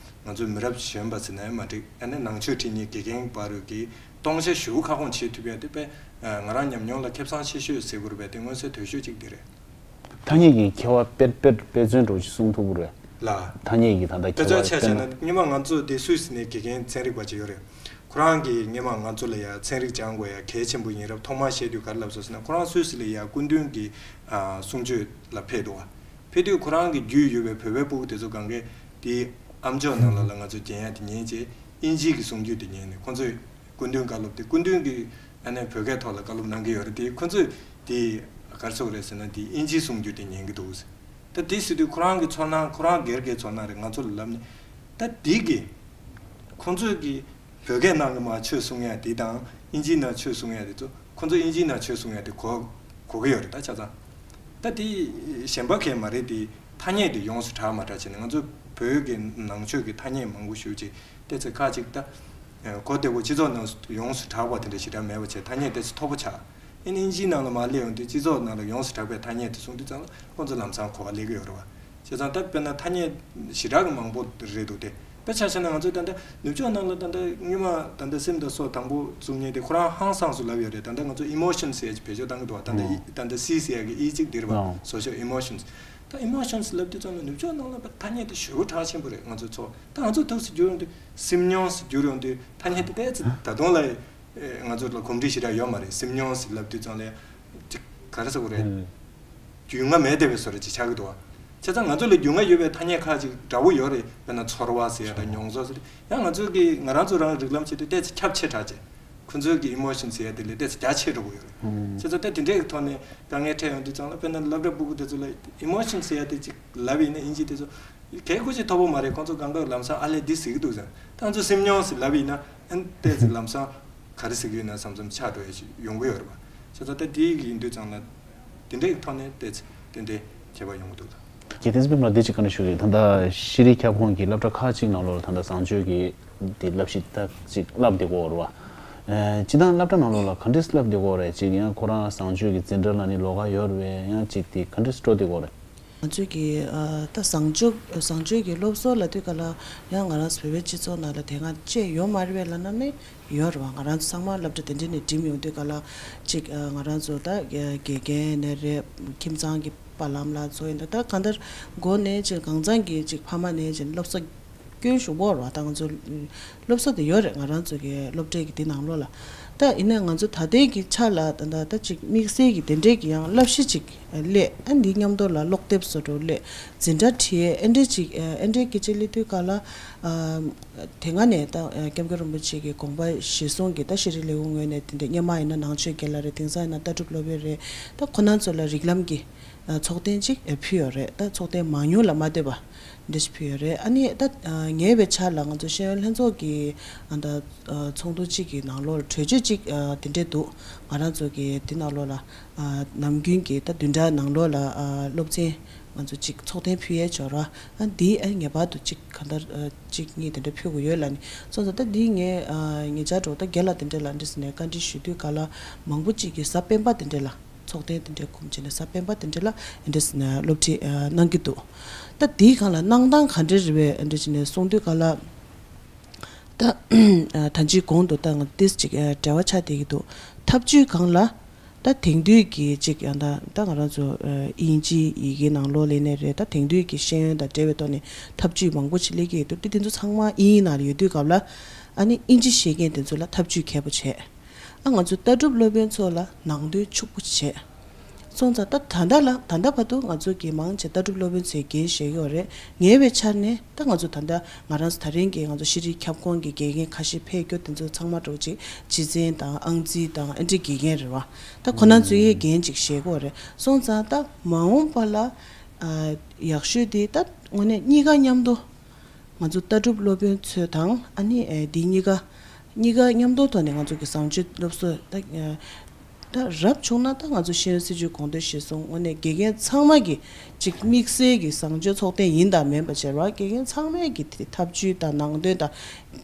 ང་ཚོའི་མི་རབས་གཞོན་པ་ཟེར་ན་ཡང་མ་འགྲིག་ཨ་ནི་ནང་ཆོས་ཁྲིད་མཁན་དགེ་རྒན་བར་གྱི་སྟོང་ཆ་ཞེ་པོ་ཁ་སྐོང་བྱེད་ཐུབ་ཡ་དེ་དཔེ་ཨ་ང་རང་ཉམས་མྱོང་ལ་ཁེ་བཟང་ཆེ་ཤོས་ཟེར་དགོས་རེད་པས། དེ་མངོན་གསལ་དོད་ཤོས་གཅིག་དེ་རེད། ཐ་སྙད་ཀྱི་ཁྱད་པར་དཔེ་དཔེ་དཔེ་མཚོན་འདྲ་བོ་ཞིག་གསུང་ཐུབ་ཀྱི་རེད། ལ། ཐ་སྙད་ཀྱི་ད་ལྟ་དཔེ་ཁྱད་མཚོན་པར་ཆ་བཞག་དཔེར་ན་ན་སྔོན་མ་ང་ཚོ་དེ་སུད་སི་ནས་དགེ་རྒན་ཚན་རིག་པ་ཅིག་ཡོད་རེད། ཁོ་རང་གིས་སྔོན་མ་ང་ཚོ་ལ་ཡ་ཚན་རིག་སྦྱང་དགོས་ཡ་གལ་ཆེན་པོ་ཡིན་རབས་ཐོག་མར་བཤད་དུས་ག་རེ་ལབ་སོང་ཟེར་ན། ཁོ་རང་སུད་སི་ལ་ཡ་སྐུ་མདུན་གྱི་ཨ་གསུང་ཆོས་ལ་ཕེབས་འདུག་བ། ཕེབས་དུས་ཁོ་རང་གི་རྒྱུས་ཡོད་པའི་བོད་པའི་སྤུ་གུ་དེ་ཚོ་སྒང་གས་དེའི་ཨམ་ཅོག་ནང་ལ་ལ་ང་ཚོ་རྒྱན་ཡ་དེ་ཉན་བྱས་དབྱིན་ཇིའི་གི་གསུང་རྒྱུ་དེ་ཉན་ནས་ཁོ་ཚོས་སྐུ་མདུན་བཀའ་སློབ་དེ་སྐུ་མདུན་གྱིས་ཨ་ནི་བོད་སྐད་ཐོག་ལ་བཀའ་སློབ་གནང་གི་ཡོད་རེད་དེ། ཁོ་ཚོས་དེ་ག་རེ་ཟེར་དགོས་རེད་ཟེར་ན་དེ་དབྱིན་ཇིའི་གསུང་རྒྱུ་དེ་ཉན་གི་འདུག་ཟེར། ད་དེ་ཟེར་དུས་ཁོ་རང་གི་ཚོར་སྣང་ཁོ་རང་སྒེར་གྱི་ཚོར་སྣང་རེད། ང་ཚོ་ལ་ལབ་ནས་ད་དེ་གི་ཁོ་ཚོས་གི་བོད་སྐད་ནང་གི་མ་ཆོས་གསུང་ཡ་དེ་དང་དབྱིན་ཇིའི་ནང་ཆོས་གསུང་ཡ་དེ་ཚོ་ཁོ་ཚོ་དབྱིན་ཇིའི་ནང་ཆོས་གསུང་ཡ་དེ་གོ་གོ་གི་ཡོད་རེད། ད་ཆ་ཚང་ད་དེ་གཞན་པ་གས་མ་རེད། དེ་ཐ་སྙད་དེ་ཡོངས་སུ་གྲགས་མ་གྲགས་བྱས་ནས་ང་ཚོ་བོད་ཀྱི་ནང་ཆོས་ཀྱི་ཐ་སྙད་མང་པོ་ཞེ་པོ་ཅིག་ཏོག་ཙམ་ཁག་ཅིག་ད་གོ་བདེ་པོ་སྤྱི་ཚོགས་ནང་ཡོངས་སུ་གྲགས་པ་དེ་འདྲ་ཞེ་དྲག་མེད་པ་བྱས་ཐ་སྙད་ཏོག་ཙམ་མཐོ་པོ་ཆགས། ཨ་ནི་དབྱིན་ཇིའི་ནང་ལ་མར་སླེབས་ཡོང་དུས་སྤྱི་ཚོགས་ནང་ལ་ཡོངས་སུ་གྲགས་པའི་ཐ་སྙད་དེ་གསུང་དུས་ཙང་ལ་ཁོང་ཚོ་ལམ་སང་གོ་བ་སླེབས་ཀྱི་ཡོད་རེད་བ། བྱས་ཙང་ད་དཔེར་ན་ཐ་སྙད་ཞེ་དྲག་གི་མང་པོ་རེད་འདུག་སྟེ། དཔེ་ཆ་བཞག་ན་ང་ཚོ་ད་ལྟ་ནུབ་ཕྱོགས་ནང་ལ་ད་ལྟ་སྔོན་མ་ད་ལྟ་སེམས་དང་སྲོག་དང་པོ་བཙུགས་མཁན་དེ་ཁོ་རང་ཧང་སངས་སུ་ལབ་ཡོད་རེད། ད་ལྟ་ང་ཚོ་ཨི་མོ་ཤན་ཟེར་ཡ་ཅིག་བེད་སྤྱོད་བཏང་གི་འདུག་བ། ད་ལྟ་ཨི་ད་ལྟ་སི་ཟེར་ཡ་གི་ཨི་གཅིག་འདིར་བ། སོ་ཤལ་ཨི་མོ་ཤན་ད་ཨི་མོ་ཤན་ལབ་དུས་ཙང་ལ་ནུབ་ཕྱོགས་ནང་ལ་ཐ་སྙད་དེ་ཞེ་པོ་གྲགས་ཆེན་པོ་རེད། ང་ཚོ་ཚོ་ད་ང་ཚོ་ཐུགས་སུ་འགྱུར་ཡོང་དུས་སེམས་མྱོང་སུ་འགྱུར་ཡོང་དུས་ཐ་སྙད་དེ་ཏོག་ཙམ་ད་དུང་ལ། ཨེ་ང་ཚོ་ལ་གོམས་འདྲིས་ཞེ་དྲག་ཡོད་མ་རེད། སེམས་མྱོང་ཟེར་ལབ་དུས་ཙང་ལ་ཅིག་ག་རེ་ཟེར་དགོས་རེད། ཨུམ། རྒྱུས་མངའ་མེད་བསྡད་པའི་བཟོ་འདྲ་ཅིག་ཆགས་ཀྱི་འདུག་བ། བྱས་ཙང་ང་ཚོ་ལ་རྒྱུས་མངའ་ཡོད་པའི་ཐ་སྙད་ཁག་ཅིག་འདྲ་པོ་ཡོད་རེད། དཔེར་ན་ཚོར་བ་ཟེར་ཡ་དང་མྱོང་ཚོར་ཟེར་ཡ་ང་ཚོ་གི་ང་རང་ཚོ་རང་རིགས་ལམ་བྱེད་དུས་ཏོག་ཙམ་ཁྱབ་ཆེ་དྲགས་ཅིག་ཁོ་ཚོའི་གི་ཨི་མོ་ཤན་ཟེར་ཡ་དེ་ལས་ཏོག་ཙམ་རྒྱ་ཆེ་འགྲོ་གི་ཡོད་རེད། ཨུམ། བྱས་ཙང་ད་དེ་འདྲའི་གི་ཐོག་ནས་དཀའ་ངལ་འཕྲད་ཡོང་དུས་ཙང་ལ་དཔེར་ན་སློབ་གྲྭ་སྤུ་གུ་དེ་ཚོ་ལ་ཨི་མོ་ཤན་ཟེར་ཡ་དེ་ཅིག་ལབ་ཡིན་ན་དབྱིན་ཇི་དེ་ཚོ། གལ་ཁོ་ཅིག་མཐོ་པོ་མ་རེད། ཁོང་ཚོ་གང་ག་ལམ་སང་ཨ་ལས་འདི་ཟེར་གི་འདུག་ཟེར། ད་ང་ཚོ་སེམས་མྱོང་ཟེར་ལབ་ཡིན་ན་ཨན་ཏོག་ཙམ་ལམ་སང་ག་རེ་ཟེར་གི་ཡོད་ན་བསམ་བསམ་ཆགས་འགྲོ་ཡ་ཞིག་ཡོང་གི་ཡོད་རེད་པ། བྱས་ཙང་ད་དེ་ཡིན་དུས་ཙང་ལ་དེ་འདྲའི་ཐོག་ནས་ཏོག་ཙམ་ཏན་ཏན་ཁྱད་པར་ཡོང་གི་འདུག་ད། རྒྱལ་བསྟན་སྤེན་པ་ལགས་འདི་ཅིག་བཀའ་འདྲི་ཞུ་གི་ཡོད། ད་ལྟ་ཤེས་རིག་ཁྱབ་ཁོངས་ཀྱི་སློབ་གྲྭ་ཁག་ཅིག་ནང་ལོགས་ལ་ད་ལྟ་བཟང་སྤྱོད་ཀྱི་དེ་བསླབ་གཞི་ད་ཅིག་བསླབ་བསྡད་ཀྱི་ཡོད་རེད་པ། ཨ་སྤྱིར་བཏང་སློབ་གྲྭ་ནང་ལོགས་ལ་ག་འདྲས་བསླབ་བསྡད་ཀྱི་ཡོད་རེད། ཅིག་ཡང་ཁོ་རང་བཟང་སྤྱོད་ཀྱི་འཛིན་གྲྭ་ལ་ནི་ལོགས་ཀ་ཡོད་རེད་པས། ཡང་ཅིག་དེ་ག་འདྲས་འགྲོ་བསྡད་ཀྱི་ཡོད་རེད། ང་ཚོས་ཀྱི་ཨ་ད་བཟང་སྤྱོད་བཟང་སྤྱོད་ཀྱི་སློབ་གསོ་ལབ་དུས་ག་ལ་ཡང་ང་རང་ཚོ་བོད་པའི་སྤྱི་ཚོགས་ནང་ལ་དེ་སྔ་བྱས་ཡོད་མ་རེད་པས་ལབ་ན་ནི་ཡོད་རེད་པ། ང་རང་ཚོ་ཚང་མ་སློབ་གྲྭ་དེ་འདྲ་ནས་འགྲིམས་ཡོང་དུས་ག་ལ་ཅིག་ཨ་ང་རང་ཚོ་ད་དགེ་རྒན་ནས་རེད། ཁྱིམ་ཚང་གི་པ་ལགས་ཚོ་ཡིན་ད་ད་གང་ལྟར་འགོ་ནས་ཅིག་གང་ཚང་གི་ཅིག་ཕ་མ་ནས་ཅིག་སློབ་གསོ་སྐྱོན་ཞུ་གོ་ར། ད་ང་ཚོ་སློབ་གསོ་དེ་ཡོད་རེད། ང་རང་ཚོ་གི་སློབ་གྲྭའི་གི་དེ་ནང་ལོགས་ལ། ད་ཡིན་ན་ང་ཚོ་ད་ལྟའི་གི་ཆ་ལ་ད་ད་ད་ཅིག་དམིགས་བསལ་གྱི་དེ་འདྲའི་གི་ཡང་བསླབ་གཞི་ཅིག་སླེབས། ཨ་འདི་མཉམ་དུ་ལ་ཀློག་དེབ་བཟོ་འདྲ་སླེབས། འཛིན་གྲྭ་ཁྲིད་ཨེ་འདྲའི་ཅིག་ཨེ་འདྲའི་སྐད་ཆ་སླེབས་དུས་ག་ལ། ཨ་དེ་སྔ་ནས་ད་ཨ་སྐྱབས་མགོན་རིན་པོ་ཆེ་གི་དགོངས་པ་གཞིར་བཟུང་གི་ད་ཤེས་རིག་ལས་ཁུངས་ངོས་ནས་དེ་འདྲའི་སྔོན་མ་ཡིན་ན་ནང་ཆོས་རྒན་ལགས་རེད། དེང་སང་ཡིན་ན་ལྟ་གྲུབ་སློབ་དཔོན་རེད། ད་ཁོ་རང་ཚོ་ལ་རིགས་ལམ་གྱི་ཨ་ཚོགས་ཐེངས་ཅིག་ཨ་ཕུལ་ཡོད་རེད། ད་ཚོགས་ཐེངས་མང་ཉུང་ལ་མ་ལྟོས་པ་འདི་ཞིག་ཕུལ་ཡོད་རེད། ཨ་ནི་ད་ཨ་ཉེ་བའི་ཆར་ལ་ང་ཚོ་ཤེས་ཡོན་ལྷན་ཚོགས་ཀྱི་ཨ་ད་ཨ་ཚོགས་འདུ་གཅིག་གི་ནང་ལོགས་ལ་གྲོས་ཆོད་ཅིག་ཨ་དེ་འདྲས་འདུག་ང་རང་ཚོ་གི་དེ་ནང་ལོགས་ལ་ཨ་ནམ་རྒྱུན་གྱི་ད་བདུན་ཕྲག་ནང་ལོགས་ལ་ཨ་སློབ་ཚན་ང་ཚོ་ཅིག་ཚོགས་ཐེངས་ཕུལ་ཡས་འབྱོར་བ། ཨ་འདི་ཨ་ངེས་པར་དུ་ཅིག་གང་ལྟར་ཨ་ཅིག་གཉིས་དེ་འདྲ་ཕུལ་དགོས་ཡོད་ལབ་ནས་སོང་ཙང་། ད་འདི་ངས་ཨ་ཉེ་ཆར་འགྲོ་ད་རྒན་ལགས་དེ་འདྲས་ལ་འདྲི་ཟེར་ནས་བཀའ་འདྲི་ཞུ་དུས་ག་ལ་མང་པོ་ཅིག་གིས་གཟའ་སྤེན་པ་དེ་འདྲས་ལ། ཚོགས་ཐེངས་དེ་འདྲའི་ཁུངས་བྱས་ནས་གཟའ་སྤེན་པ་དེ་འདྲ་ལ་འདི་འདྲ་ཟེར་ནས་སློབ་ཁྲིད་ཨ་གནང་གི་འདུག་ད་དེའི་སྒང་ལ་གནང་སྟངས་ག་འདྲ་རེད་པས་འདྲ་བྱས་ནས་གསུངས་དུས་ག་ལ། ད་ཨ་ད་ཅིག་གོང་དུ་ད་ང་ཏིས་ཅིག་ཨ་འབྲེལ་བ་ཆགས་བསྡད་ཀྱི་འདུག་ཐབས་ཇུས་སྒང་ལ་ད་དེང་དུས་ཀྱི་ཅིག་ཡང་ད་ད་ང་རང་ཚོ་ཨ་དབྱིན་ཇིའི་ཡི་གེའི་ནང་ལོགས་ལ་ཡིན་ནའི་རེད། ད་དེང་དུས་ཀྱི་ཤེས་ཡོན་དང་འབྲེལ་བའི་ཐོག་ནས་ཐབས་ཇུས་མང་པོ་ཅིག་སླེབས་ཀྱི་འདུག་དེ་དེ་ཚོ་ཚང་མ་དབྱིན་ཡིག་ནང་ལ་ཡོད་དུས་སྐབས་ལ་ཨ་ནི་དབྱིན་ཇི་ཤེས་མཁན་དེ་ཚོ་ལ་ཐབས་ཇུས་མཁས་པོ་བྱས། ཨ་ང་ཚོའི་ལྟ་གྲུབ་སློབ་དཔོན་ཚོ་ལ་ནང་དོན་ཕྱུག་པོ་བྱས། སོང་ཙང་ད་ད་ལྟ་ལ་ད་ལྟ་བར་དུ་ང་ཚོ་གི་མང་ཆེ་ལྟ་གྲུབ་སློབ་དཔོན་ཚོས་འགན་བཞེས་ཡོད་རེད། ཉེ་བའི་ཆར་ནས་ད་ང་ཚོ་ད་ལྟ་ང་རང་ཚོ་ད་རིང་གི་ང་ཚོ་ཤེས་རིག་ཁྱབ་ཁོངས་ཀྱི་དགེ་རྒན་ཁ་ཤས་ཕེབས་རྒྱུ་དེ་ཚོ་ཚང་མ་འགྲོ་ཅིག་སྤྱི་མཚན་དང་ཨང་རྩིས་དང་ཨེ་འདྲའི་དགེ་རྒན་རེད་བ། ད་ཁོ་ན་ཚོས་འགན་ཅིག་བཞེས་ཡོད་རེད། སོང་ཙང་ད་མ་འོངས་པ་ལ་ཨ་ཡག་ཤོས་དེ་ད་དངོས་གནས་གཉིས་ཀ་མཉམ་དུ། ང་ཚོ་ལྟ་གྲུབ་སློབ་དཔོན་ཚོ་དང་ཨ་ནི་ཨེ་འདི་གཉིས་ཀ་གཉིས་ཀ་མཉམ་དུ་ཐོག་ནས་ང་ཚོ་གི་བཟང་སྤྱོད་སློབ་གསོ་ད་ཨེ་ད་རབ་བྱུང་ན་ད་ང་ཚོ་ཤེས་ཡོན་སྲིད་བྱུས་དགོངས་དོན་གཞིར་བཟུང་དངོས་གནས་དགེ་རྒན་ཚང་མ་གི་ཅིག་དམིགས་བསལ་གྱི་བཟང་སྤྱོད་ཚོགས་ཐེངས་ཡིན་དང་མིན་པ་བྱེད་རོགས། དགེ་རྒན་ཚང་མས་ཀྱི་དེ་ཐབས་ཇུས་དང་ནང་དོན་དང་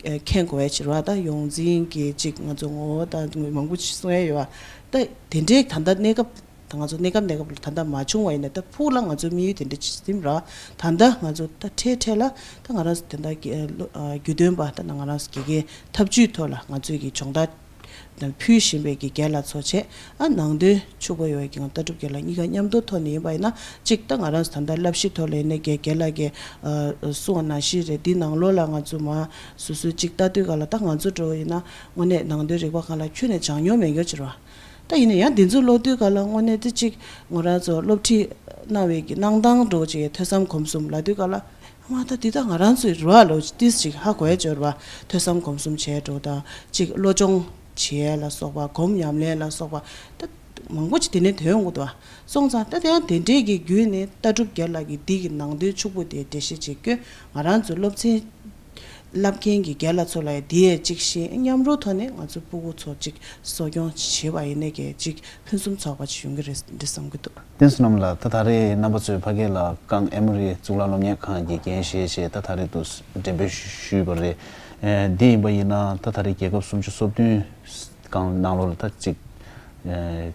ཨེ་མཁྱེན་དགོས་པ་བྱེད་རོགས། ད་ཡོངས་འཛིན་གྱི་ཅིག་ང་ཚོ་ངོ་བོ་དང་མང་པོ་ཅིག་གསུང་ཡ་ཡོད་པ། ད་དེ་འདྲའི་ད་ལྟ་གནས་སྐབས། ད་ང་ཚོ་གནས་སྐབས་གནས་སྐབས་ལ་ད་ལྟ་མ་བྱུང་བ་ཡིན་ན་ད་ཕུགས་ལ་ང་ཚོ་དམིགས་ཡུལ་དེ་འདྲ་ཅིག་ཟིན་ར། ད་ལྟ་ང་ཚོ་ད་འཕྲལ་འཕྲལ་ལ་ད་ང་རང་ཚོ་དེ་འདྲ་གི་ཨ་བློ་ཨ་རྒྱུས་སྟོན་པ་ད་ང་རང་ཚོ་དགེ་རྒན་ཐབས་ཇུས་ཐོག་ལ་ང་ཚོས་ཀྱི་སྦྱོང་བརྡར་ཕུལ་བཞིན་པའི་གི་རྒན་ལགས་ཚོ་བྱས། ཨ་ནང་དོན་ཕྱུག་པོ་ཡོད་ཀྱི་ང་ལྟ་གྲུབ་རྒན་ལགས་གཉིས་ཀ་མཉམ་དུ་ཐོག་ནས་ཡིན་པ་ཡིན་ན་གཅིག་ད་ང་རང་ཚོ་ད་ལྟ་བསླབ་གཞི་ཐོག་ལ་ཡིན་ན་རྒན་རྒན་ལགས་ཀྱིས་ཨ་གསུངས་པ་ནང་བཞིན་རེད། འདི་ནང་ལོགས་ལ་ང་ཚོ་མ་སོ་སོའི་གཅིག་ལྟ་དུས་ག་ལ་ད་ང་ཚོ་འགྲོ་ཡིན་ན་དངོས་གནས་ནང་དོན་རིག་པ་སྒང་ལ་ཁྱོན་ནས་སྦྱང་མྱོང་མེད་མཁན་ཅིག་རེད་བ། ད་ཡིན་ན་ཡང་འདི་ཚོ་ཀློག་དུས་ག་ལ་དངོས་གནས་དེ་གཅིག་ང་རང་ཚོ་སློབ་ཁྲིད་གནང་བའི་གི་གནང་སྟངས་འགྲོ་ཅིག་ཐོས་བསམ་སྒོམ་གསུམ་ལབ་དུས་ག་ལ་མ་ད་འདི་ད་ང་རང་ཚོའི་རེད་བ་ལོ་ཏིས་ཅིག་ཧ་གོ་ཡ་འབྱོར་བ། ཐོས་བསམ་སྒོམ་གསུམ་བྱས་འགྲོ་དང་ཅིག་བློ་སྦྱོང་བྱེད་ཡ་ལ་སོགས་པ་སྒོམ་ཉམས་ལེན་ལ་སོགས་པ་ད་མང་པོ་ཅིག་དེ་ནས་ཐོན་ཡོང་གི་འདུག་བ། སོང་ཙང་ད་དེ་ཡང་དེ་འདྲས་ཀྱི་བརྒྱུད་ནས་ལྟ་གྲུབ་རྒན་ལགས་ཀྱིས་འདི་གི་ནང་དོན་ཕྱུག་པོ་དེ་འགྲེལ་བཤད་ཅིག་བསྐྱོན། ང་རང་ཚོའི་སློབ་ཚན། བསླབ་མཁན་གྱི་རྒན་ལགས་ཚོ་ལ་ཡང་འདི་ཡས་གཅིག་ཤེས། མཉམ་རུབ་ཐོག་ནས་ང་ཚོ་སྤུ་གུ་ཚོ་གཅིག་གསོ་སྐྱོང་བྱེད་པ་ཡིན་ནའི་གལ་གཅིག་ཕུན་སུམ་ཚོགས་པ་ཅིག་ཡོང་གི་རེད་འདི་བསམ་གྱི་འདུག་བསྟན་བསོད་ནམས་ལགས། ད་ད་རེས་རྣམ་པ་ཚོས་ཕ་གི་ལ་ཀང་ཨེ་མོ་རི་གཙུག་ལག་སློབ་གཉེར་ཁང་གི་འགན་བཞེས་བྱས་ད་ད་རེས་དུ་འགྲེམས་སྤེལ་ཞུས་པ་རེད། ཨེ་འདི་ཡིན་པ་ཡིན་ན་ད་ད་རེས་རྒྱལ་ཁབ་སུམ་ཅུ་སོ་བདུན་སྒང་ནང་ལོགས་ལ་ད་གཅིག་ཨེ་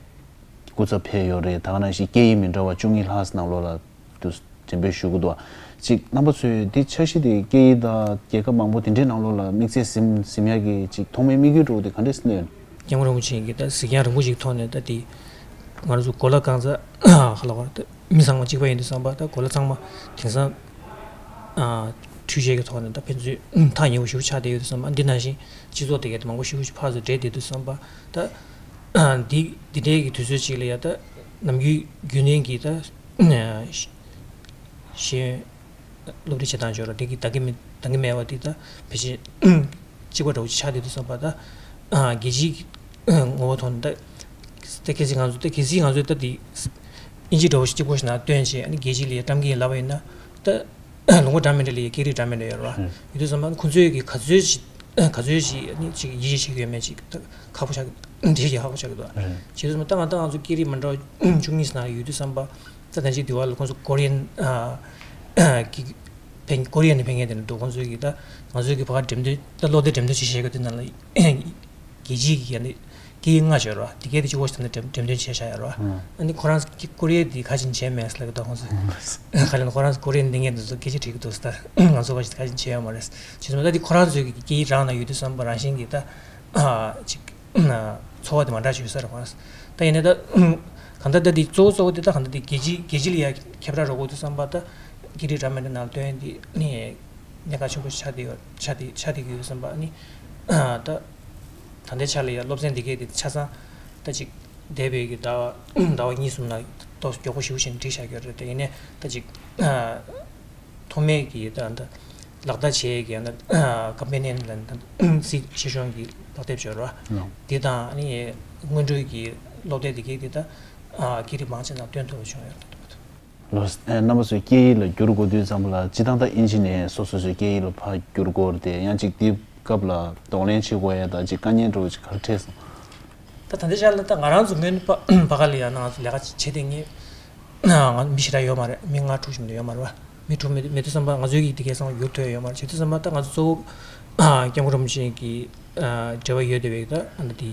སྐུ་ཚབ་ཕེབས་ཡོད་རེད། ད་ག་ནང་བཞིན་སྐད་ཡིག་མི་འདྲ་བ་བཅུ་གཉིས་ལྷག་ནང་ལོགས་ལ། དུ་འགྲེམས་སྤེལ་ཞུ་གི་འདུག་ཅིག་རྣམ་པ་ཚོས་འདི་འཆར་གཞི་དེ་སྐད་ཡིག་དང་རྒྱལ་ཁབ་མང་པོ་དེ་འདྲའི་ནང་ལོགས་ལ་དམིགས་བསལ་ཟིན་ཟིན་ཡག་གི་ཅིག་ཐོག་མའི་དམིགས་ཡུལ་འདྲ་བོ་དེ་ག་འདྲས་ཟིན་ཡོད། སྐྱབས་མགོན་རིན་པོ་ཆེ་གིས་ད་གཟིགས་རྒྱང་རིང་པོ་ཞིག་ཐོག་ནས་ད་དེ་ང་རང་ཚོ་གོ་ལ་གང་ཚ་ཧ་ལ་བ་ད་མི་ཚང་མ་གཅིག་པ་ཡིན་དུས་ཙམ་པ་ད་གོ་ལ་ཚང་མ་དེང་སང་ཨ་འཕྲུལ་ཆས་ཀྱི་ཐོག་ནས་ད་ཕན་ཚུན་ཐག་ཉེ་བོ་ཞེ་པོ་ཆགས་བསྡད་ཡོད་དུས་ཙམ་པ་འདི་ནང་བཞིན་སྤྱི་ཚོགས་དེ་གའི་ད་མང་པོ་ཞེ་པོ་ཞིག་ཕར་ཚུར་འདྲེས་བསྡད་དུས་ཙམ་པ་ད་འདི་འདི་འདྲའི་གི་དུས་ཚོད་ཅིག་ལ་ཡ་ད་ནམ་རྒྱུན་རྒྱུན་ལྡན་གྱི་ད། ཤེས་ཡོན་སློབ་ཁྲིད་བྱེད་སྟངས་སྦྱོར་བ་དེ་གི་ད་གི་མི་ད་གི་མེད་པ་དེ་ད་ཕལ་ཆེར་གཅིག་པ་འདྲ་བོ་ཅིག་ཆགས་བསྡད་དུས་ཙམ་པ་ད་རྒྱལ་སྤྱིའི་ངོ་བོ་ཐོག་ནས་ད་ད་གལ་སྲིད་ང་ཚོ་ད་གལ་སྲིད་ང་ཚོས་ད་དེ་དབྱིན་ཇི་འདྲ་བོ་ཞིག་གཅིག་པོ་ཞིག་ནང་བཏོན་བྱས་ཨ་ནི་རྒྱལ་སྤྱི་ལ་བཀྲམ་གི་ཡིན་ལབ་པ་ཡིན་ན་ད་ལུང་པ་འདྲ་མི་འདྲ་ལ་ཡ་སྐད་རིགས་འདྲ་མི་འདྲ་ཡོད་རེད་བ། ཡོད་དུས་ཙམ་པ་ཁོང་ཚོས་ཀྱི་ག་ཚོད་ཅིག་ག་ཚོད་ཅིག་ཨ་ནི་ཅིག་ཡིད་ཆེས་བྱེད་ཀྱི་ཡོད་མེད་ཅིག་ད་ཁག་པོ་ཆགས་ཀྱི་འདི་ཞིག་ཧ་གོ་ཆགས་ཀྱི་འདུག་བ། བྱས་དུས་ཙམ་པ་ད་ང་ད་ང་ཚོ་སྐད་རིགས་མི་འདྲ་བ་བཅུ་གཉིས་ནང་ཡོད་དུས་ཙམ་པ། ད་ད་ཅིག་དེ་བ་ལ་ཁོང་ཚོ་ཀོ་རི་ཡན་ཨ་གི་ཕན་ཀོ་རི་ཡན་ནས་ཕན་མཁན་དེ་འདྲ་འདུག་ཁོང་ཚོའི་གི་ད་ང་ཚོའི་གི་ཕ་ག་འགྲེམས་སྟོན་ད་ཀློག་དེབ་འགྲེམས་སྟོན་ཅིག་བྱེད་དགོས་དུས་ནང་ལ་རྒྱལ་སྤྱིའི་གི་ཡ་ནི་སྐད་ཡིག་ལྔ་ཡོད་རེད་བ། དེ་གའི་དེ་གཅིག་པོ་ཞིག་ད་ནི་འགྲེམས་འགྲེམས་སྟོན་བྱས་བཞག་ཡོད་རེད་བ། ཨ་ནི་ཁོ་རང་གི་ཀོ་རི་ཡ་དེ་ག་ཅིག་བྱས་མེད་ཟེར་ལབ་གི་འདུག་ཁོང་ཚོས་ག་ལ་ཁོ་རང་ཀོ་རི་ཡན་འདི་ངས་འདི་ཚོ་སྐད་ཆ་དྲིས་གི་འདུག་ཟེར། ད་ང་ཚོ་བ་ཞིག་ག་ཅིག་བྱས་ཡོད་མ་རེད། བྱས་ཙང་ད་དེ་ཁོ་རང་ཚོའི་གི་སྐད་ཡིག་རང་ན་ཡོད་དུས་ཙམ་པ་རང་བཞིན་གི་ད་ཨ་ཅིག་ཚོར་བ་དེ་མ་འདྲ་ཅིག་ཡོད་ས་རེད་ཁོ་རང་ཚོ། ད་ཡིན་ནའི་ད་གང་ལྟར་ད་དེ་གཙོ་བོ་གཙོ་བོ་དེ་ད་གང་ལྟར་དེ་རྒྱལ་སྤྱི་རྒྱལ་སྤྱི་ལ་ཡ་ཁྱབ་བསྒྲགས་རོགས་དགོས་དུས་ཙམ་པ་ད་སྐད་རིགས་འདྲ་མི་འདྲ་ནང་བཏོན་དེ་ནི་གནད་འགག་ཆེན་པོ་ཆགས་བསྡད་ཡོད་ཆགས་བསྡད་ཆགས་བསྡད་ཀྱི་ཡོད་དུས་ཙམ་པ་ནི་ད། ད་ལྟའི་ཆ་ལ་ཡང་སློབ་ཚན་འདི་གས་དེ་ཆ་ཚང་ད་ཅིག་འདས་པའི་གི་ཟླ་བ་ཟླ་བ་གཉིས་གསུམ་ལ་ཏོག་ཙམ་མགྱོགས་པོ་ཞེ་པོ་ཞིག་འགྲིག་བཞག་གི་རེད། དེ་ཡིན་ནའི་ད་ཅིག་ཐོག་མའི་གི་ད་ད་ལག་བསྟར་བྱེད་ཀྱི་ད་ཀམ་པེ་ནི་ལ་ད་སྲིད་སྤྱི་གཞུང་གི་ལག་དེབ་སྦྱོར་བ་ལགས། འདི་དང་ཨ་ནི་སྔོན་འགྲོའི་གི་སློབ་དེབ་འདི་གས་དེ་ད་སྐད་རིགས་མང་ཆེ་ནང་སྟོན་ཐུབ་པ་བྱུང་ཡོད་རེད། ལགས། ཨེ། རྣམ་པ་ཚོས་སྐད་ཡིག་ལ་བསྒྱུར་དགོས་དུས་ཙམ་པ་ལ་སྤྱིར་བཏང་ད་ཨིན་ཇི་ནས་སོ་སོ་སོའི་སྐད་ཡིག་ལ་ཕར་བསྒྱུར་དགོས་རེད་དེ། ཡང་ཅིག་དེའི་སྐབས་ལ་གདོང་ལེན་བྱེད་དགོས་ཡ་ད་ཅིག་དཀའ་ངལ་འདྲ་བོ་ཅིག་ག་རེ་འཕྲད་སོང་། ད་ད་ལྟའི་ཆ་ལ་ད་ང་རང་ཚོ་སྔོན་ཕ་ཕ་ག་ལ་ཡང་ང་ཚོ་ལས་ཀ་བྱེད་བསྡད་མཁན་ང་མི་ཞེ་དྲག་ཡོད་མ་རེད། མི་ལྔ་དྲུག་ཞིག་མ་གཏོགས་ཡོད་མ་རེད་བ། མི་དྲུག་མེད་མེད་དུས་ཙམ་པ་ང་ཚོའི་གི་དེ་གའི་ཚང་མ་བསྒྱུར་ཐུབ་ཡ་ཡོད་མ་རེད། བྱེད་དུས་ཙམ་པ་ད་ང་ཚོ་གཙོ་བོ་སྐྱབས་མགོན་རིན་པོ་ཆེ་གི་འབྲེལ་བ་ཡོད་བསྡད་པའི་ད་ཨ་ནི་དེ་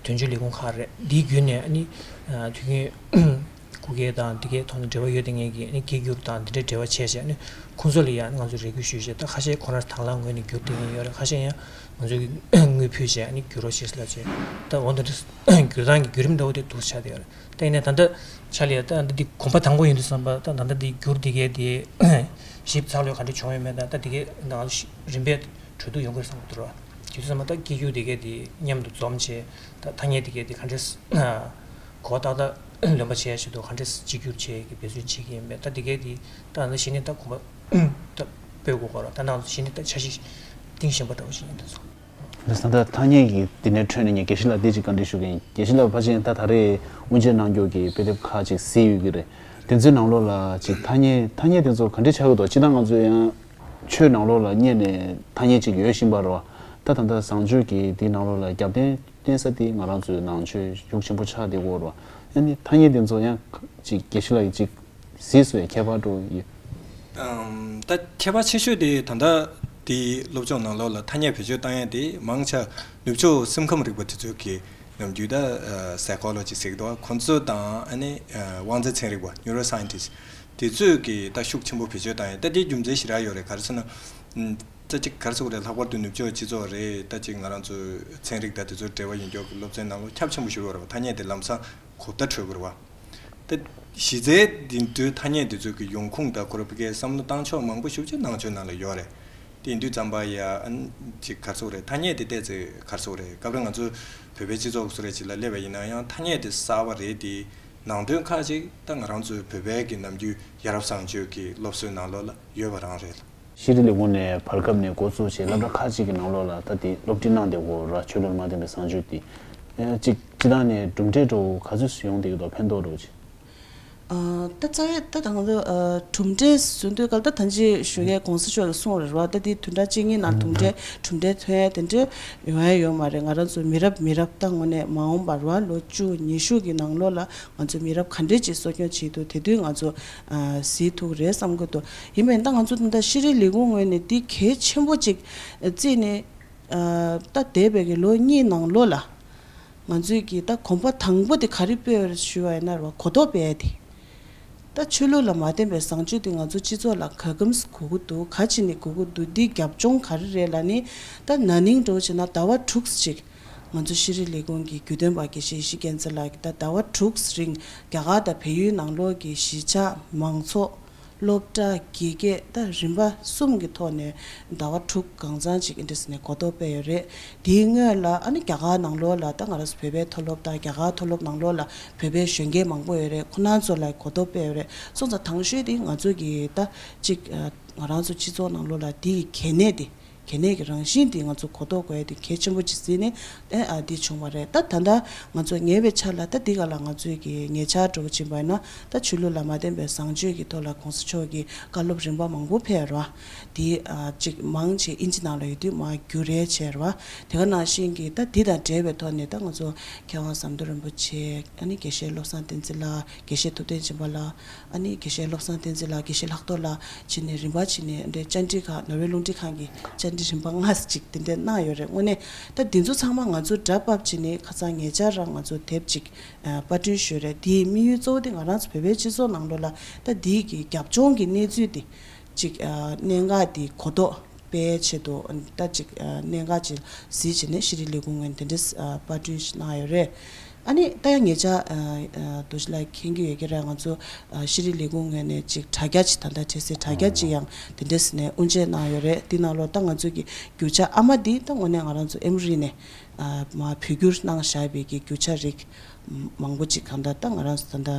དོན་གཅོད་ལས་ཁུངས་ཁག་རེད། འདིའི་བརྒྱུད་ནས་ཨ་ནི་དུས་རྒྱུན་སྐུ་སྒེར་དང་འདི་གའི་ཐོག་ནས་འབྲེལ་བ་ཡོད་བསྡད་མཁན་གྱི་ཨ་ནི་སྐད་སྒྱུར་དང་འདི་འདྲའི་འབྲེལ་བ་བྱས་བྱས་ཨ་ནི་ཁོང་ཚོ་ལ་ཡང་ང་ཚོས་རེ་སྐུལ་ཞུས་བྱས། ད་ཁ་ཤས་ཁོ་རང་དང་བླངས་ངོས་ནས་བསྒྱུར་བསྡད་མཁན་ཡོད་རེད། ཁ་ཤས་ཡང་ང་ཚོས་དངུལ་ཕུལ་བྱས་ཨ་ནི་བསྒྱུར་རོགས་བྱེད་ཟེར་ལབ་བྱས། ད་འོ་འདི་འདྲ་བསྒྱུར་སྟངས་ཀྱི་བརྒྱུད་རིམ་འདྲ་བོ་དེ་འདུག་ཆགས་བསྡད་ཡོད་རེད། ད་ཡིན་ནའི་ད་ལྟ་ཆ་ལ་ཡ་ད་འདི་འདི་གོམ་པ་དང་པོ་ཡིན་དུས་ཙམ་པ་ད་ད་ལྟ་འདི་བསྒྱུར་འདི་གའི་དེ་ཞིབ་ཚགས་ལོས་ག་འདྲ་བྱུང་ཡོད་མེད་དང་ད་འདི་གའི་ནང་རིམ་པས་གྲོས་བསྡུར་ཡོང་གི་རེད་བསམ་གྱི་འདུག་ར། དེ་དུས་ཙམ་པ་ད་སྐད་སྒྱུར་འདི་གའི་དེ་མཉམ་དུ་འཛོམས་བྱས་ད་ཐ་སྙད་འདི་གའི་དེ་ག་འདྲས་གོ་བརྡ་ད་ལོན་པ་བྱས་བྱེད་དུ་ག་འདྲས་གཅིག་གྱུར་བྱས་ཀྱི་འབད་བརྩོན་བྱེད་ཀྱི་ཡིན་པས། ད་འདི་གའི་དེ་ད་ནང་བཞིན་ནས་ད་གོམ་པ་ད་སྤོས་དགོས་གོ་ར། ད་ནང་བཞིན་ནས་ད་འཆར་གཞི་གཏིང་ཟབ་པ་འདྲ་བོ་ཞིག་ཡིན་དུས་སོང་། ད་ལྟ་ཐ་སྙད་ཀྱི་འདི་ནས་འཕྲོས་ནས་ངས་དགེ་བཤེས་ལགས་འདི་ཅིག་བཀའ་འདྲི་ཞུ་གི་ཡིན། དགེ་བཤེས་ལགས་ཕལ་ཆེར་ད་ད་རེས་དབུ་འབྱེད་གནང་རྒྱུ་གི་དཔེ་དེབ་ཁག་ཅིག་གཟིགས་ཡོད་ཀྱི་རེད། དེ་ཚོའི་ནང་ལོགས་ལ་ཅིག་ཐ་སྙད་ཐ་སྙད་དེ་ཚོ་ག་འདྲས་ཆགས་ཀྱི་འདུག་སྤྱིར་བཏང་ང་ཚོས་ཡང་ཆོས་ནང་ལོགས་ལ་གཉེར་ནས་ཐ་སྙད་ཅིག་ཡོད་བཞིན་པ་རེད་བ། ད་ད་ལྟ་བཟང་སྤྱོད་ཀྱི་འདི་ནང་ལོགས་ལ་རྒྱབ་རྟེན་བརྟེན་ས་དེ་ང་རང་ཚོའི་ནང་ཆོས་ཤུགས་ཆེན་པོ་ཆགས་བསྡད་ཡོད་རེད་བ། ཨ་ནི་ཐ་སྙད་དེ་ཚོ་ཡང་ཅིག་དགེ་བཤེས་ལགས་ཀྱིས་ཅིག་གཟིགས་སོང་ཡ་ཁྱད་པར་འདྲ་བོ་ཡོད། ཨམ། ད་ཁྱད་པར་ཆེ་ཤོས་དེ་ད་ལྟ་དེའི་སློབ་སྦྱོང་ནང་ལོགས་ལ་ཐ་སྙད་བེད་སྤྱོད་བཏང་ཡ་དེ་མང་ཆེ་ནུབ་ཕྱོགས་སེམས་ཁམས་རིག་པ་དེ་ཚོ་གི་ནམ་རྒྱུན་ད་ཨ་psychology་ཟེར་གི་འདུག་ཁོང་ཚོ་དང་ཨ་ནི་ཨ་དབང་རྩ་ཚན་རིག་པ་neuroscientist་དེ་ཚོས་གི་ད་ཤུགས་ཆེན་པོ་བེད་སྤྱོད་བཏང་ཡ། ད་དེའི་རྒྱུ་མཚན་ཞེ་དྲག་ཡོད་རེད། ག་རེ་ཟེར་ན་ཨམ། ད་ཅིག་ག་རེ་ཟེར་དགོས་རེད། ལྷག་པར་དུ་ནུབ་ཕྱོགས་སྤྱི་ཚོགས་རེད། ད་ཅིག་ང་རང་ཚོའི་ཚན་རིག་དང་དེ་ཚོའི་འབྲེལ་བ་ཡོད་མཁན་གྱི་སློབ་ཚན་ནང་ལོགས་ཁྱབ་ཆེན་པོ་ཞིག་ཡོད་རེད་བ། ཐ་སྙད་དེ་ལམ་སང་གོ་བརྡ་འཕྲོད་དགོས་རེད་བ། ད་གཞི་རྩའི་འདི་འདྲའི་ཐ་སྙད་དེ་ཚོ་གི་ཡོང་ཁུངས་དང་ཁོ་རང་ཕ་གིའི་བསམ་བློ་བཏང་ཕྱོགས་མང་པོ་ཞེ་པོ་ཅིག་ནང་ཆོས་ནང་ལ་ཡོད་རེད། དེ་ཡིན་དུས་ཙམ་པ་ཡ་ཨ་ནི་ཅིག་ག་རེ་ཟེར་དགོས་རེད། ཐ་སྙད་དེ་ཏོག་ཙམ་ག་རེ་ཟེར་དགོས་རེད། སྐབས་རེ་ང་ཚོ་བོད་པའི་སྤྱི་ཚོགས་སུ་རེད་ཅིག་ལ་སླེབས་པ་ཡིན་ན་ཡང་ཐ་སྙད་དེ་གསར་པ་རེད་དེ། ནང་དོན་ཁག་ཅིག་ད་ང་རང་ཚོའི་བོད་པའི་གི་ནམ་རྒྱུན་ཡ་རབས་བཟང་སྤྱོད་ཀྱི་སློབ་གསོའི་ནང་ལོགས་ལ་ཡོད་པ་རང་རེད། ཤེས་རིག་ལས་ཁུངས་ནས་བར་སྐབས་ནས་འགོ་བཙུགས་བྱས་སློབ་གྲྭ་ཁག་ཅིག་གི་ནང་ལོགས་ལ་ད་དེ་སློབ་ཁྲིད་གནང་བསྡད་ཡོད་རེད། ཆོས་ལུགས་ལ་མ་བརྟེན་པའི་བཟང་སྤྱོད་དེ། ཨེ། གཅིག་སྤྱིར་བཏང་ནས་གྲུབ་འབྲས་འདྲ་བོ་ག་ཚོད་ཡོང་བསྡད་ཀྱི་འདུག་ཕན་ཐོགས་འདྲ་བོ་ཅིག་ཨ། ད་རྩ་བའི་ད་ད་ང་ཚོ་ཨ་གྲུབ་འབྲས་ཟེར་དུས་སྐབས་ད་ད་ཅི་ཞུ་མཁན་གོང་ས་མཆོག་གིས་གསུངས་རེད་བ། ད་དེ་བདུན་ཕྲག་གཅིག་གཉིས་ནང་གྲུབ་འབྲས་གྲུབ་འབྲས་ཐོན་ཡ་དེ་འདྲ་ཡོང་ཡ་ཡོད་མ་རེད། ང་རང་ཚོ་མི་རབས་མི་རབས་ད་དངོས་གནས་མ་འོངས་པར་བ་ལོ་བཅུ་ཉི་ཤུ་གི་ནང་ལོགས་ལ་ང་ཚོ་མི་རབས་ག་འདྲས་ཅིག་གསོ་སྐྱོང་བྱེད་ཐུབ། དེ་དུས་ང་ཚོ་ཨ་གཟིགས་ཐུབ་རེད་བསམ་གྱི་འདུག་ཡིན་པས་ད་ང་ཚོ་ད་ལྟ་ཤེས་རིག་ལས་ཁུངས་ངོས་ནས་འདི་གལ་ཆེན་པོ་ཅིག་བརྩིས་ནས་ཨ་ད་འདས་པའི་གི་ལོ་གཉིས་ནང་ལོགས་ལ་ང་ཚོས་ཀྱི་ད་གོམ་པ་དང་པོ་དེ་ག་རེ་སྤོས་ཞུ་བ་ཡིན་ན་རེད་བ། གོ་རྟོགས་སྤེལ་ཡ་དེ། ད་ཆོས་ལུགས་ལ་མ་བརྟེན་པའི་བཟང་སྤྱོད་དེ་ང་ཚོ་སྤྱི་ཚོགས་ལ་ག་གམ་དགོས་ཀྱི་འདུག་ག་ཅི་ནས་དགོས་ཀྱི་འདུག་འདི་རྒྱབ་ལྗོངས་ག་རེ་རེད་ལབ་ནི། ད་ན་ནིང་འདྲ་བོ་བྱས་ན་ཟླ་བ་དྲུག་ཅིག་ང་ཚོ་ཤེས་རིག་ལས་ཁུངས་ཀྱི་རྒྱུན་གཏན་པ་དགེ་བཤེས་ཡེ་ཤེས་རྒྱལ་མཚན་ལགས་ཀྱིས་ད་ཟླ་བ་དྲུག་རིང་རྒྱ་གར་དང་བལ་ཡུལ་ནང་ལོགས་ཀྱི་གཞིས་ཆགས་མང་ཚོགས། སློབ་གྲྭ་དགེ་རྒན་ད་རིམ་པ་གསུམ་གྱི་ཐོག་ནས་ཟླ་བ་དྲུག་གང་ཚང་ཅིག་ཨིན་ཌི་སི་ནས་གོ་རྟོགས་སྤེལ་ཡོད་རེད། དེའི་སྔོན་ལ་ཨ་ནི་རྒྱ་གར་ནང་ལོགས་ལ་ད་ང་རང་ཚོ་བོད་པའི་མཐོ་སློབ་དང་རྒྱ་གར་མཐོ་སློབ་ནང་ལོགས་ལ་བོད་པའི་གཞོན་སྐྱེས་མང་པོ་ཡོད་རེད། ཁོ་རང་ཚོ་ལ་གོ་རྟོགས་སྤེལ་ཡོད་རེད། སོང་ཙང་དང་ཤོས་དེ་ང་ཚོ་གི་ད་ཅིག་ང་རང་ཚོ་སྤྱི་ཚོགས་ནང་ལོགས་ལ་དེའི་གལ་གནད་དེ། གལ་གནད་ཀྱི་རང་བཞིན་དེ་ང་ཚོ་གོ་རྟོགས་དགོས་ཡ་དེ་གལ་ཆེན་པོ་ཅིག་བརྩིས་ནས་ཨེ་ཨ་འདི་བྱུང་བ་རེད། ད་ད་ལྟ་ང་ཚོ་ཉེ་བའི་ཆར་ལ་ད་འདི་ག་ལ་ང་ཚོའི་གི་ཉེ་ཆར་འགྲོ་བ་ཕྱིན་པ་ཡིན་ན་ད་ཆོས་ལུགས་ལ་མ་བརྟེན་པའི་བཟང་སྤྱོད་ཀྱི་ཐོག་ལ་གོང་ས་མཆོག་གི་བཀའ་སློབ་རིམ་པ་མང་པོ་ཕེབས་ར། དེ་ཨ་ཅིག་མང་ཆེ་ཨིན་ཇི་ནང་ལ་ཡོད་དུས་མར་བསྒྱུར་རེ་བྱས་ར། དེ་ག་ནང་བཞིན་གྱི་ད་འདི་དང་འབྲེལ་བའི་ཐོག་ནས་ད་ང་ཚོ་མཁས་དབང་ཟམ་གདོང་རིན་པོ་ཆེ་ཨ་ནི་དགེ་བཤེས་བློ་བཟང་བསྟན་འཛིན་ལགས། དགེ་བཤེས་ཐུབ་བསྟན་སྦྱིན་པ་ལགས། ཨ་ནི་དགེ་བཤེས་བློ་བཟང་བསྟན་འཛིན་ལགས། དགེ་བཤེས་ལྷག་རྡོར་ལགས་བྱས་ནས་རིམ་པ་བྱས་ནས་འདྲའི་བཅར་འདྲི་ཁག་ནོར་ཝེ་རླུང་འཕྲིན་ཁང་གི་བཅར་འདྲི་རིམ་པ་ལྔ་ཅིག་དེ་འདྲ་གནང་ཡོད་རེད། དངོས་གནས་ད་འདི་ཚོ་ཚང་མ་ང་ཚོ་སྒྲ་ཕབ་བྱས་ནས་ཁ་སང་ཉེ་ཆར་རང་ང་ཚོ་དེབ་ཅིག་ཨ་པར་སྐྲུན་ཞུས་རེད། དེའི་དམིགས་ཡུལ་གཙོ་བོ་དེ་ང་རང་ཚོ་བོད་པའི་སྤྱི་ཚོགས་ནང་ལོགས་ལ་ད་འདིའི་གི་རྒྱབ་ལྗོངས་ཀྱི་གནས་ཚུལ་དེ་ཅིག་ཨ་གནད་འགག་དེ་གོ་རྟོགས་སྤེལ་ཆེད་དུ་ད་ཅིག་ཨ་གནད་འགག་ཅིག་གཟིགས་བྱས་ནས་ཤེས་རིག་ལས་ཁུངས་ངོས་ནས་དེ་འདྲ་ཨ་པར་སྐྲུན་ཞིག་གནང་ཡོད་རེད། ཨ་ནི་ད་ཡང་ཉེ་ཆར་ཨ་ཨ་རྡོ་རྗེ་ལགས་མཁྱེན་གྱི་ཡོད་ཀྱི་རེད། ང་ཚོ་ཨ་ཤེས་རིག་ལས་ཁུངས་ངོས་ནས་ཅིག་དྲ་རྒྱ་ཅིག་ད་ལྟ་འཕྲལ་སེལ་དྲ་རྒྱ་ཅིག་ཡང་དེ་འདྲས་ནས་དབུ་འབྱེད་གནང་ཡོད་རེད། དེ་ནང་ལོགས་ད་ང་ཚོ་གི་རྒྱུ་ཆ་ཨ་མ་འདི་ད་དངོས་གནས་ང་རང་ཚོ་ཨེམ་རི་ནས་ཨ་མ་བོད་བསྒྱུར་གནང་བཞག་པའི་གི་རྒྱུ་ཆ་རིགས་མང་པོ་ཅིག་གང་ལྟར་ད་ང་རང་ཚོ་ད་ལྟ་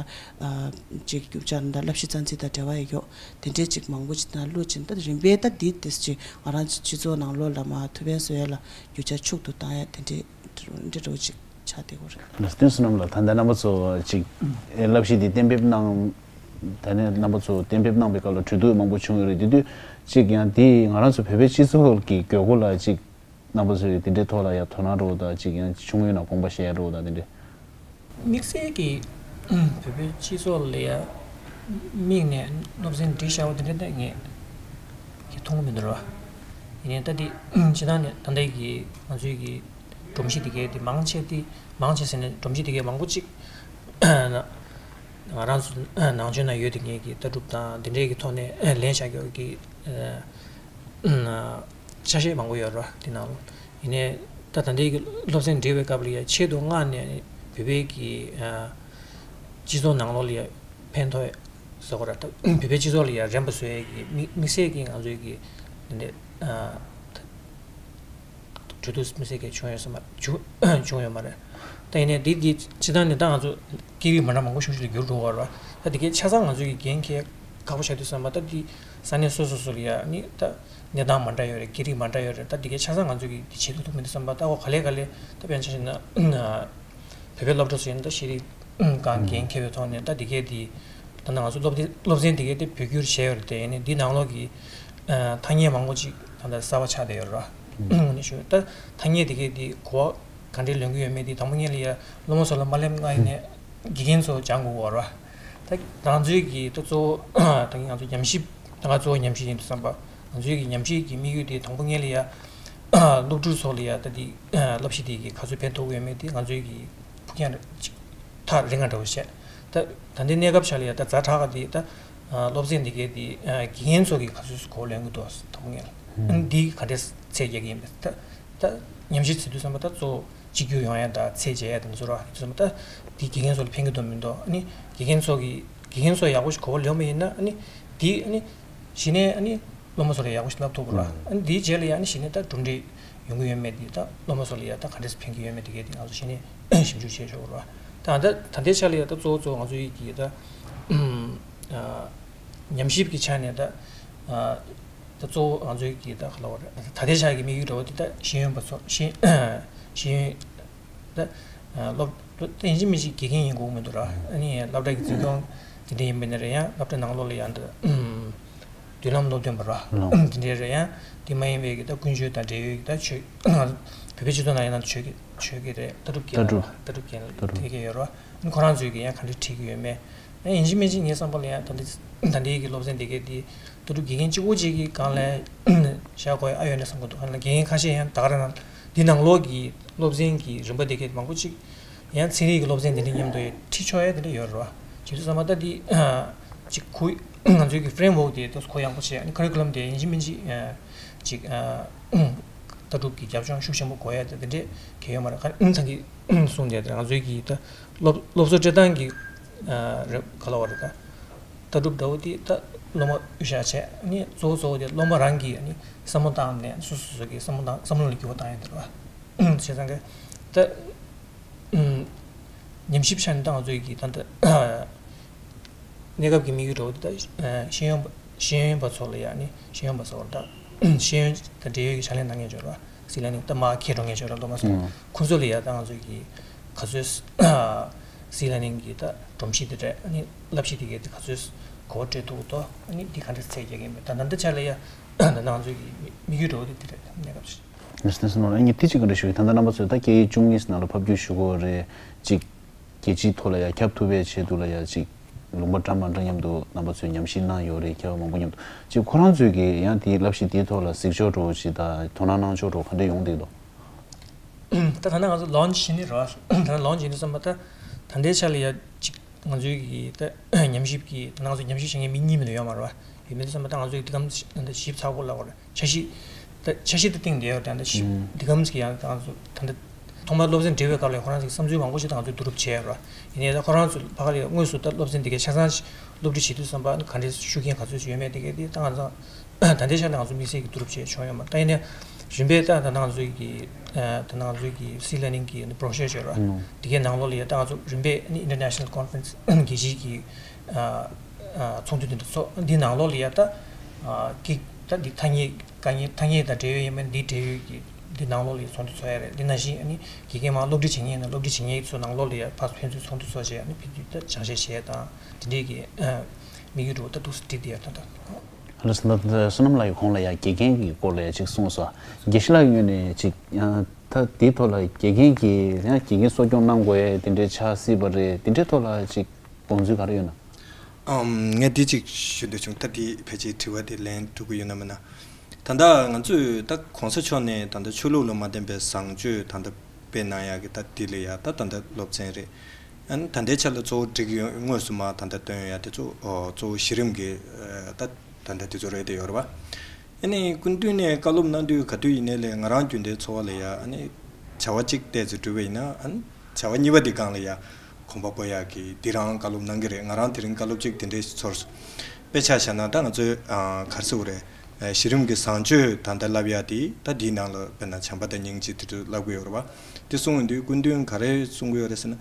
ཨ་ཅིག་རྒྱུ་ཆ་ད་ལྟ་བསླབ་གཞི་རྩ་འཛིན་དང་འབྲེལ་བ་ཡོད་དེ་འདྲས་ཅིག་མང་པོ་ཅིག་ད་བླུགས་ཕྱིན། ད་རིམ་པས་ད་འདི་དེ་ཅིག་ང་རང་ཚོ་སྤྱི་ཚོགས་ནང་ལོགས་ལ་མ་ཐུགས་ཕན་གསོས་ཡ་ལ་རྒྱུ་ཆ་ཕྱུག་ཏུ་བཏང་ཡ་དེ་འདྲས། འདི་འདྲ་བོ་ཅིག་ཆགས་བསྡད་ཡོད་རེད། ལགས་སོ། བསོད་ནམས་ལགས། ད་ལྟ་རྣམ་པ་ཚོ་ཅིག་ཨེ་བསླབ་གཞི་འདི་གཏན་འབེབས་གནང་། ད་ནས་རྣམ་པ་ཚོ་གཏན་འབེབས་གནང་པའི་སྐབས་ལ་གྲོས་བསྡུར་མང་པོ་བྱུང་ཡོད་རེད། དེ་དུས་ཅིག་ཡང་འདི་ང་རང་ཚོ་བོད་པའི་སྤྱི་ཚོགས་ཀྱི་དགོས་མཁོ་ལ་ཅིག་རྣམ་པ་ཚོས་དེ་འདྲའི་ཐོག་ལ་ཡང་དོ་སྣང་འགྲོ་དང་ཅིག་ཡང་བྱུང་ཡོད་ན་དགོངས་པ་བཞེས་འགྲོ་དང་དེ་འདྲའི། དམིགས་བསལ་གྱི་བོད་པའི་སྤྱི་ཚོགས་ལ་ཡང་དམིགས་ནས་སློབ་ཚན་སྒྲིག་བཞག་པ་དེ་འདྲ་ད་ངས་ཀྱི་མཐོང་གི་མི་འདུག་ར། ཡིན་ནའི་ད་འདི་སྤྱི་བཏང་ནས་ད་ལྟའི་གི་ང་ཚོའི་གི་སྒྲོམ་གཞི་དེ་གའི་དེ་མང་ཆེ་དེ་མང་ཆེ་ཟེར་ནས་སྒྲོམ་གཞི་དེ་གའི་མང་པོ་ཅིག་ང་རང་ཚོ་ནང་ཆོས་ནང་ཡོད་དེ་ངས་ཀྱི་ལྟ་གྲུབ་དང་དེ་འདྲའི་གི་ཐོག་ནས་ལེན་བྱ་རྒྱུ་གི་ཆ་ཤས་མང་པོ་ཡོད་ར། དེ་ནང་ལོ་ཡིན་ནའི་ད་ད་ལྟའི་གི་སློབ་ཚན་འབྲི་བའི་སྐབས་ལ་ཡ་ཆེད་དུ་མངགས་ནས་བོད་པའི་གི་སྤྱི་ཚོགས་ནང་ལོགས་ལ་ཡ་ཕན་ཐོགས་ཟེར་དགོས་ར། ད་བོད་པའི་སྤྱི་ཚོགས་ལ་ཡ་རན་པ་བཟོ་ཡས་ཀྱི་དམིགས་དམིགས་བསལ་གྱི་ང་ཚོའི་གི་འདི་འདྲའི་གྲོས་བསྡུར་དམིགས་བསལ་གྱི་བྱུང་ཡོད་ས་མ་བྱུང་བྱུང་ཡོད་མ་རེད། ད་ཡིན་ནའི་འདི་འདི་སྤྱི་བཏང་ནས་ད་ང་ཚོ་སྐད་རིགས་མ་འདྲ་མང་པོ་ཞིག་ལ་འགྱུར་འགྲོ་བ་ར། ད་དེ་གའི་ཆ་ཚང་ང་ཚོའི་གི་འགན་འཁྱེར་ཁག་པོ་ཆགས་དུས་ཙམ་པ་ད་འདི་ས་གནས་སོ་སོ་སོ་ལ་ཡ་ནི་ད་གནས་སྟངས་མ་འདྲ་ཡོད་རེད། སྐད་རིགས་མ་འདྲ་ཡོད་རེད། ད་འདི་གའི་ཆ་ཚང་ང་ཚོ་གིས་འདི་བྱེད་ཐུབ་ཐུབ་མི་འདུག་བསམ་པ། ད་འོ་ག་ལེ་ག་ལེ་ད་དཔེར་ན་ཆ་བཞག་ན་བོད་པའི་སློབ་གྲྭ་ཚོ་ཡིན་ད་ཤེས་རིག་སྒང་འགན་འཁྱེར་བའི་ཐོག་ནས་ད་འདི་གའི་འདི་ད་ལྟ་ང་ཚོ་སློབ་དེབ་སློབ་ཚན་འདི་གའི་དེ་བོད་བསྒྱུར་བྱས་ཡོད་རེད་དེ། ཡིན་ནའི་འདི་ནང་ལོགས་ཀྱི་ཐ་སྙད་མང་པོ་ཅིག་ད་ལྟ་གསར་པ་ཆགས་བསྡད་ཡོད་རེད་བ། ནི་ཞུ་ད་ཐ་སྙད་འདི་གའི་འདི་གོ་བ་ག་འདྲས་ལོན་གྱི་ཡོད་མེད་འདི་དང་པོ་ཉིད་ལ་ཡ་སློབ་མ་ཚོ་ལ་མ་སླེབས་སྔ་ཡིན་ནས་དགེ་རྒན་ཚོ་སྦྱང་དགོས་བ་རེད་བ། ད་ང་ཚོའི་གི་ད་གཙོ་བོ་ད་ང་ཚོ་ཉམས་ཞིབ་ད་ང་གཙོ་བོ་ཉམས་ཞིབ་ཡིན་དུས་ཙམ་པ་ང་ཚོའི་གི་ཉམས་ཞིབ་ཀྱི་དམིགས་ཡུལ་དེ་དང་པོ་ཉིད་ལ་ཡ་སློབ་ཕྲུག་ཚོ་ལ་ཡ་ད་འདི་བསླབ་གཞི་དེ་གི་ག་ཚོད་ཕན་ཐོགས་ཀྱི་ཡོད་མེད་དེ་ང་ཚོའི་གི་ཕུགས་རྒྱང་ཅིག་ཐག་རིང་ང་འདྲ་བོ་བཤད། ད་ད་ལྟའི་གནས་སྐབས་ཆ་ལ་ཡ་ད་ཛ་དྲག་ག་དེ་ད་སློབ་ཚན་འདི་གའི་དེ་དགེ་རྒན་ཚོ་གིས་ག་ཚོད་གོ་ལེན་གི་འདུག་དང་པོ་ངས་ལ་འདི་ག་འདྲས་ཚད་རྒྱག་གི་ཡིན་པས། ད་ད་ཉམས་ཞིབ་བྱེད་དུས་ཙམ་པ་ད་གཙོ་བོ་གཅིག་གྱུར་ཡོང་ཡ་ད་ཚད་འཇལ་ཡ་དང་ཚོ་ར་དུས་ཙམ་པ་ད་འདི་དགེ་རྒན་ཚོ་ལ་ཕན་གི་འདུག་མི་འདུག་ཨ་ནི་དགེ་རྒན་ཚོ་གིས་དགེ་རྒན་ཚོ་ཡག་པོ་ཞིག་གོ་བ་ལོན་པ་ཡིན་ན་ཨ་ནི་འདི་ཨ་ནི་གཞི་ནས་ཨ་ནི་སློབ་མ་ཚོ་ལ་ཡག་པོ་ཞིག་བསླབ་ཐུབ་དགོས་ར། ཨ་ནི་འདིའི་རྗེས་ལ་ཡ་ཨ་ནི་གཞི་ནས་ད་གྲུབ་འབྲས་ཡོང་གི་ཡོད་མེད་དེ་ད་སློབ་མ་ཚོ་ལ་ཡ་ད་ག་འདྲས་ཕན་གྱི་ཡོད་མེད་དེ་གས་དེ་ང་ཚོ་གཞི་ནས་ཞིབ་འཇུག་བྱས་ཆོག་ར། ད་ད་ད་ལྟའི་ཆ་ལ་ཡ་ད་གཙོ་བོ་གཙོ་བོ་ང་ཚོ་ཡི་གི་ད་ཉམས་ཞིབ་ཀྱི་ཆ་ནས་ད་ད་གཙོ་བོ་ང་ཚོ་ཡི་གི་ད་ག་ལ་བ་རེད། ད་ལྟའི་ཆ་གི་དམིགས་ཡུལ་འདྲ་བོ་དེ་ད་ཤེས་ཡོན་པ་ཚོ་ཤེས་ཤེས་ཡོན་ད་སློབ་ད་ཡིན་གཅིག་མིན་གཅིག་དགེ་རྒན་ཡིན་དགོས་མི་འདུག་ར། ཨ་ནི་སློབ་གྲྭ་གི་འཛིན་སྐྱོང་དེ་འདྲ་ཡིན་པ་ན་རེད། ཡང་སློབ་གྲྭ་ནང་ལོགས་ལ་ཡང་ད་མདུན་ལམ་སློབ་སྟོན་པ་ར་དེ་འདྲའི་རེད། ཡང་དེ་མ་ཡིན་པའི་གི་ད་ཀུན་སྤྱོད་དང་འབྲེལ་ཡོད་ཀྱི་ད་ཆོས་བོད་པའི་སྤྱི་ཚོགས་ནང་ཡང་ན་ཆོས་ཀྱི་ཆོས་ཀྱི་རེད། ལྟ་གྲུབ་ཀྱི་ལྟ་གྲུབ་ལྟ་གྲུབ་ཀྱི་ལྟ་གྲུབ་དེ་གི་ཡོད་ར། ཨ་ནི་ཁོ་རང་ཚོས་གི་ཡང་ག་འདྲ་ཁྲིད་ཀྱི་ཡོད་མེད། ཡིན་གཅིག་མིན་གཅིག་ངའི་བསམ་པ་ལ་ཡང་ད་ལྟ་ད་ལྟའི་གི་སློབ་ཚན་དེ་གའི་དེ་ལྟ་གྲུབ་དགེ་རྒན་གཅིག་པོ་གཅིག་གི་སྒང་ལ་བཞག་དགོས་ཨ་ཡོད་ན་བསམ་གྱི་འདུག་ཨ་ནི་དགེ་རྒན་ཁ་ཤས་ཡང་ད་ག་རང་འདི་ནང་ལོགས་ཀྱི་སློབ་ཚན་གྱི་རིམ་པ་དེ་གའི་མང་པོ་གཅིག་ཡང་ཚན་རིག་གི་སློབ་ཚན་དེ་འདྲ་མཉམ་དུ་ཁྲིད་ཆོག་ཡ་དེ་འདྲ་ཡོད་རེད་བ། བྱེད་དུས་ཙམ་པ་ད་འདི་གཅིག་གུ་ང་ཚོའི་གི་ཧྥི་རེམ་ཝོག་དེ་ཏོག་ཙམ་གུ་ཡངས་པོ་བྱས་ཨ་ནི་ཁ་རི་ཁུ་ལམ་དེ་ཡིན་གཅིག་མིན་གཅིག་གཅིག་ལྟ་གྲུབ་ཀྱི་རྒྱབ་ལྗོངས་ཤུགས་ཆེན་པོ་དགོས་ཡ་དེ་འདྲ་གལ་ཡོད་མ་རེད། ཁ་ཚང་གི་གསུངས་བསྡད་དེ་ང་ཚོའི་གི་ད་སློབ་སློབ་གསོ་སྤྲད་སྟངས་ཀྱི་རེད་ག་ལ་བ་རེད། ད་ལྟ་གྲུབ་འདྲ་བོ་དེ་ད་སློབ་མ་གཡུག་བཞག་བྱས་ཨ་ནི་གཙོ་བོ་གཙོ་བོ་དེ་སློབ་མ་རང་གིས་ཨ་ནི་བསམ་བློ་བཏང་ནས་སོ་སོ་སོ་གི་བསམ་བློ་བཏང་བསམ་བློ་ལ་འགྱུར་བ་བཏང་ཡ་དེ་རེད་བ། བྱས་ཙང་གི་ད་ཉམས་ཞིབ་ཆ་ནས་ད་ང་ཚོའི་གི་ད་ལྟ་གནས་སྐབས་ཀྱི་དམིགས་ཡུལ་འདྲ་བོ་དེ་ད་ཤེས་ཡོན་པ་ཤེས་ཡོན་པ་ཚོ་ལ་ཡ་ཨ་ནི་ཤེས་ཡོན་པ་ཚོ་ལ་ད་ཤེས་ཡོན་དང་འབྲེལ་ཡོད་ཀྱི་ཕྱག་ལས་གནང་མཁན་ཚོ་རེད་བ། སི་ལར་ནིང་ད་མར་ཁྱེར་འགྲོ་མཁན་ཚོ་རེད། སློབ་མ་ཚོ་ཁོང་ཚོ་ལ་ཡ་ད་ང་ཚོའི་གི་ག་ཚོད་སི་ལར་ནིང་གི་ད་སྒྲོམ་གཞི་དེ་རེད། ཨ་ནི་བསླབ་གཞི་དེ་གའི་དེ་ག་ཚོད་གོ་བ་སྤྲོད་ཐུབ་ཀྱི་འདུག་ཨ་ནི་འདི་ག་འདྲ་ཚད་རྒྱག་གི་ཡིན་མིན་ད་ད་ལྟ་ཆ་ལ་ཡ་ད་ལྟ་ང་ཚོའི་གི་དམིགས་ཡུལ་འདྲ་བོ་དེ་དེ་རེད། གནས་སྐབས་ཤིག་ལགས་སོ། ལགས་སོ། ངས་དེ་གཅིག་ག་འདྲ་ཞུ་གི་ད་ལྟ་རྣམ་པ་ཚོས་ད་སྐད་ཡིག་བཅུ་གཉིས་ནང་ལ་ཕབ་སྒྱུར་ཞུ་དགོས་རེད། གཅིག་རྒྱལ་སྤྱིའི་ཐོག་ལ་ཡ་ཁྱབ་ཐུབ་པའི་ཆེད་དུ་ལ་ཡ་གཅིག་ལུང་པ་འདྲ་མ་འདྲ་མཉམ་དུ་རྣམ་པ་ཚོས་ཉམས་ཞིབ་གནང་ཡོད་རེད། མཁས་པ་མང་པོ་མཉམ་དུ་གཅིག་ཁོ་རང་ཚོས་ཀྱི་ཡང་དེའི་བསླབ་གཞི་དེའི་ཐོག་ལ་གཟིགས་ཕྱོགས་འདྲ་བོ་ཞིག་དང་དོ་སྣང་གནང་ཕྱོགས་འདྲ་བོ་ག་འདྲ་ཡོང་བསྡད་འདུག་ད་ད་ལྟ་ང་ཚོ་ལོན་ཆི་བྱེད་ནི་རེད་བ། ད་ལྟ་ལོན་ཆི་བྱེད་ནི་བསམ་པ་ད་ད་ལྟའི་ཆ་ལ་ཡ་གཅིག་ང་ཚོའི་གི་ད་ཉམས་ཞིབ་ཀྱི་ད་ང་ཚོ་ཉམས་ཞིབ་བྱེད་མཁན་མི་གཉིས་མིན་ན་ཡོད་མ་རེད་བ། ཡོད་མེད་བསམ་པ་ད་ང་ཚོའི་འདི་གམ་ཞིབ་ཚགས་པོ་ལབ་དགོས་རེད། འཆར་གཞི་ད་འཆར་གཞི་ད་བཏིང་བསྡད་ཡོད། ད་ད་ཞིབ་ཨུམ། འདི་གམ་ཞིག་ཡང་ད་ང་ཚོ་ད་ད་ ཐོག་མར་སློབ་ཚན་སྦྲེལ་བའི་སྐབས་ལ་ཁོ་རང་ཚོས་བསམ་ཚུལ་མང་པོ་ཞིག་ད་ང་ཚོས་བསྡུ་རུབ་བྱས་ཡོད་རེད། ཡིན་ནའི་ད་ཁོ་རང་ཚོས་ཕ་ག་ལ་དངོས་སུ་ད་སློབ་ཚན་འདི་གའི་ཆ་ཚང་ཞིག་སློབ་ཁྲིད་བྱེད་དུས་ཙམ་པ་ག་འདྲའི་ཤུགས་རྐྱེན་ག་ཚོད་ཅིག་ཡོད་མེད་འདི་གའི་འདི་ད་ང་ཚོ་ད་ལྟའི་ཆ་ནས་ང་ཚོ་དམིགས་བསལ་གྱི་བསྡུ་རུབ་བྱས་ཆོག་ཡོད་མ་རེད། ད་ཡིན་ནའི་རིམ་པས་ད་ད་ང་ཚོའི་གི་ད་ང་ཚོའི་གི་སི་ལར་ནིང་གི་བྷྲོ་ཤར་ཅིག་ཡོད་རེད། འདི་གའི་ནང་ལོགས་ལ་ཡ་ད་ང་ཚོ་རིམ་པས་ཨ་ནི་ཨིན་ཊར་ནེ་ཤ་ནལ་ཀོན་ཕ་རེན་སི་རྒྱལ་སྤྱིའི་གི་ཚོགས་འདུ་འདི་འདྲ་ཚོགས། འདི་ནང་ལོགས་ལ་ཡ་ད་ཀི་ད་འདི་ཐ་སྙད་དཀའ་ངལ་ཐ་སྙད་དང་འབྲེལ་ཡོད་ཡིན་མིན་འདི་འབྲེལ་ཡོད་ཀྱི་འདི་ནང་ལོགས་ལ་ཡ་ཚོགས་འདུ་ཚོགས་ཡ་རེད། འདི་ནང་བཞིན་ཨ་ནི་དགེ་རྒན་མང་སློབ་ཁྲིད་བྱེད་མཁན་ཡིན་ན་སློབ་ཁྲིད་བྱེད་མཁན་ཚོ་ནང་ལོགས་ལ་ཡ་ཕར་ཕན་ཚུན་ཚོགས་འདུ་ཚོགས་བྱས་ཨ་ནི་ཕན་ཚུན་ད་སྦྱང་བཤད་བྱས་དང་དེ་འདྲས་ཀྱི་དམིགས་ཡུལ་འདྲ་བོ་ད་འདུག་སེ་བསྒྲིགས་བསྡད་ཡ་ད་ད། ལགས་སོ། ད་བསོད་ནམས་ལགས་ཀྱིས་གོང་ལ་ཡ་དགེ་རྒན་གྱི་སྐོར་ལ་ཡ་ཅིག་གསུངས་སོང་། དགེ་བཤེས་ལགས་ཀྱི་ངོས་ནས་ཅིག་ཡང་ད་དེའི་ཐོག་ལ་དགེ་རྒན་གྱིས་ཡང་དགེ་རྒན་གསོ་སྐྱོང་གནང་དགོས་ཡ་དེ་འདྲའི་ཆགས་སྲིད་པ་རེད། དེ་འདྲའི་ཐོག་ལ་ཅིག་དགོངས་ཚུལ་ག་རེ་ཡོད་ན། ཨམ། ངས་འདི་གཅིག་ཞུ་འདོད་བྱུང་། ད་འདི་ཕལ་ཆེར་དྲི་བ་དེ་ལན་འགྲོ་གི་ཡོད་ན་མིན་ན། ད་ལྟ་ང་ཚོས་ད་གོང་ས་མཆོག་ནས་ད་ལྟ་ཆོས་ལུགས་ལ་མ་བརྟེན་པའི་བཟང་སྤྱོད་ད་ལྟ་སྤེལ་གནང་ཡག་གི་ད་འདི་ལ་ཡ་ད་ད་ལྟ་སློབ་ཚན་རེད། ཨ་ནི་ད་ལྟའི་ཆ་ལ་གཙོ་བོ་སྒྲིག་ཡོད་དངོས་སུ་མ་ད་ལྟ་བཏོན་ཡ་དེ་ཚོ་ཨོ་གཙོ་བོ་གཞི་རིམ་གྱི་ཨ་ད་ད་ལྟ་དེ་ཚོ་རེད་དེ་ཡོད་རེད་པ། ཨ་ནི་སྐུ་མདུན་ནས་བཀའ་སློབ་གནང་དུས་ག་དུས་ཡིན་ནའི་ལས་ང་རང་རྒྱུན་ལྡན་འཚོ་བ་ལ་ཡ་ཨ་ནི་བྱ་བ་གཅིག་བལྟས་ཚེ་སྒྲུབ་པ་ཡིན་ན་ཨ་ནི་བྱ་བ་གཉིས་པ་དེ་སྒང་ལ་ཡ་གོམ་པ་སྤོ་ཡག་གི་འདི་རང་བཀའ་སློབ་གནང་གི་རེད། ང་རང་དེ་རིང་བཀའ་སློབ་གཅིག་དེ་འདྲའི་ཚོར་སོང་། དཔེ་ཆ་བཞག་ན་ད་ང་ཚོའི་ཨ་ག་རེ་ཟེར་དགོས་རེད། ཨ་གཞི་རིམ་གྱི་བཟང་སྤྱོད་ད་ལྟ་བསླབ་ཡག་དེ་ད་འདིའི་ནང་ལ་དཔེར་ན་བྱམས་པ་དང་སྙིང་རྗེ་དེ་ཚོ་བསླབ་གི་ཡོད་རེད་པ། དེ་གསུང་ཡོང་དུས་སྐུ་མདུན་ག་རེ་གསུང་གི་ཡོད་རེད་ཟེར་ན།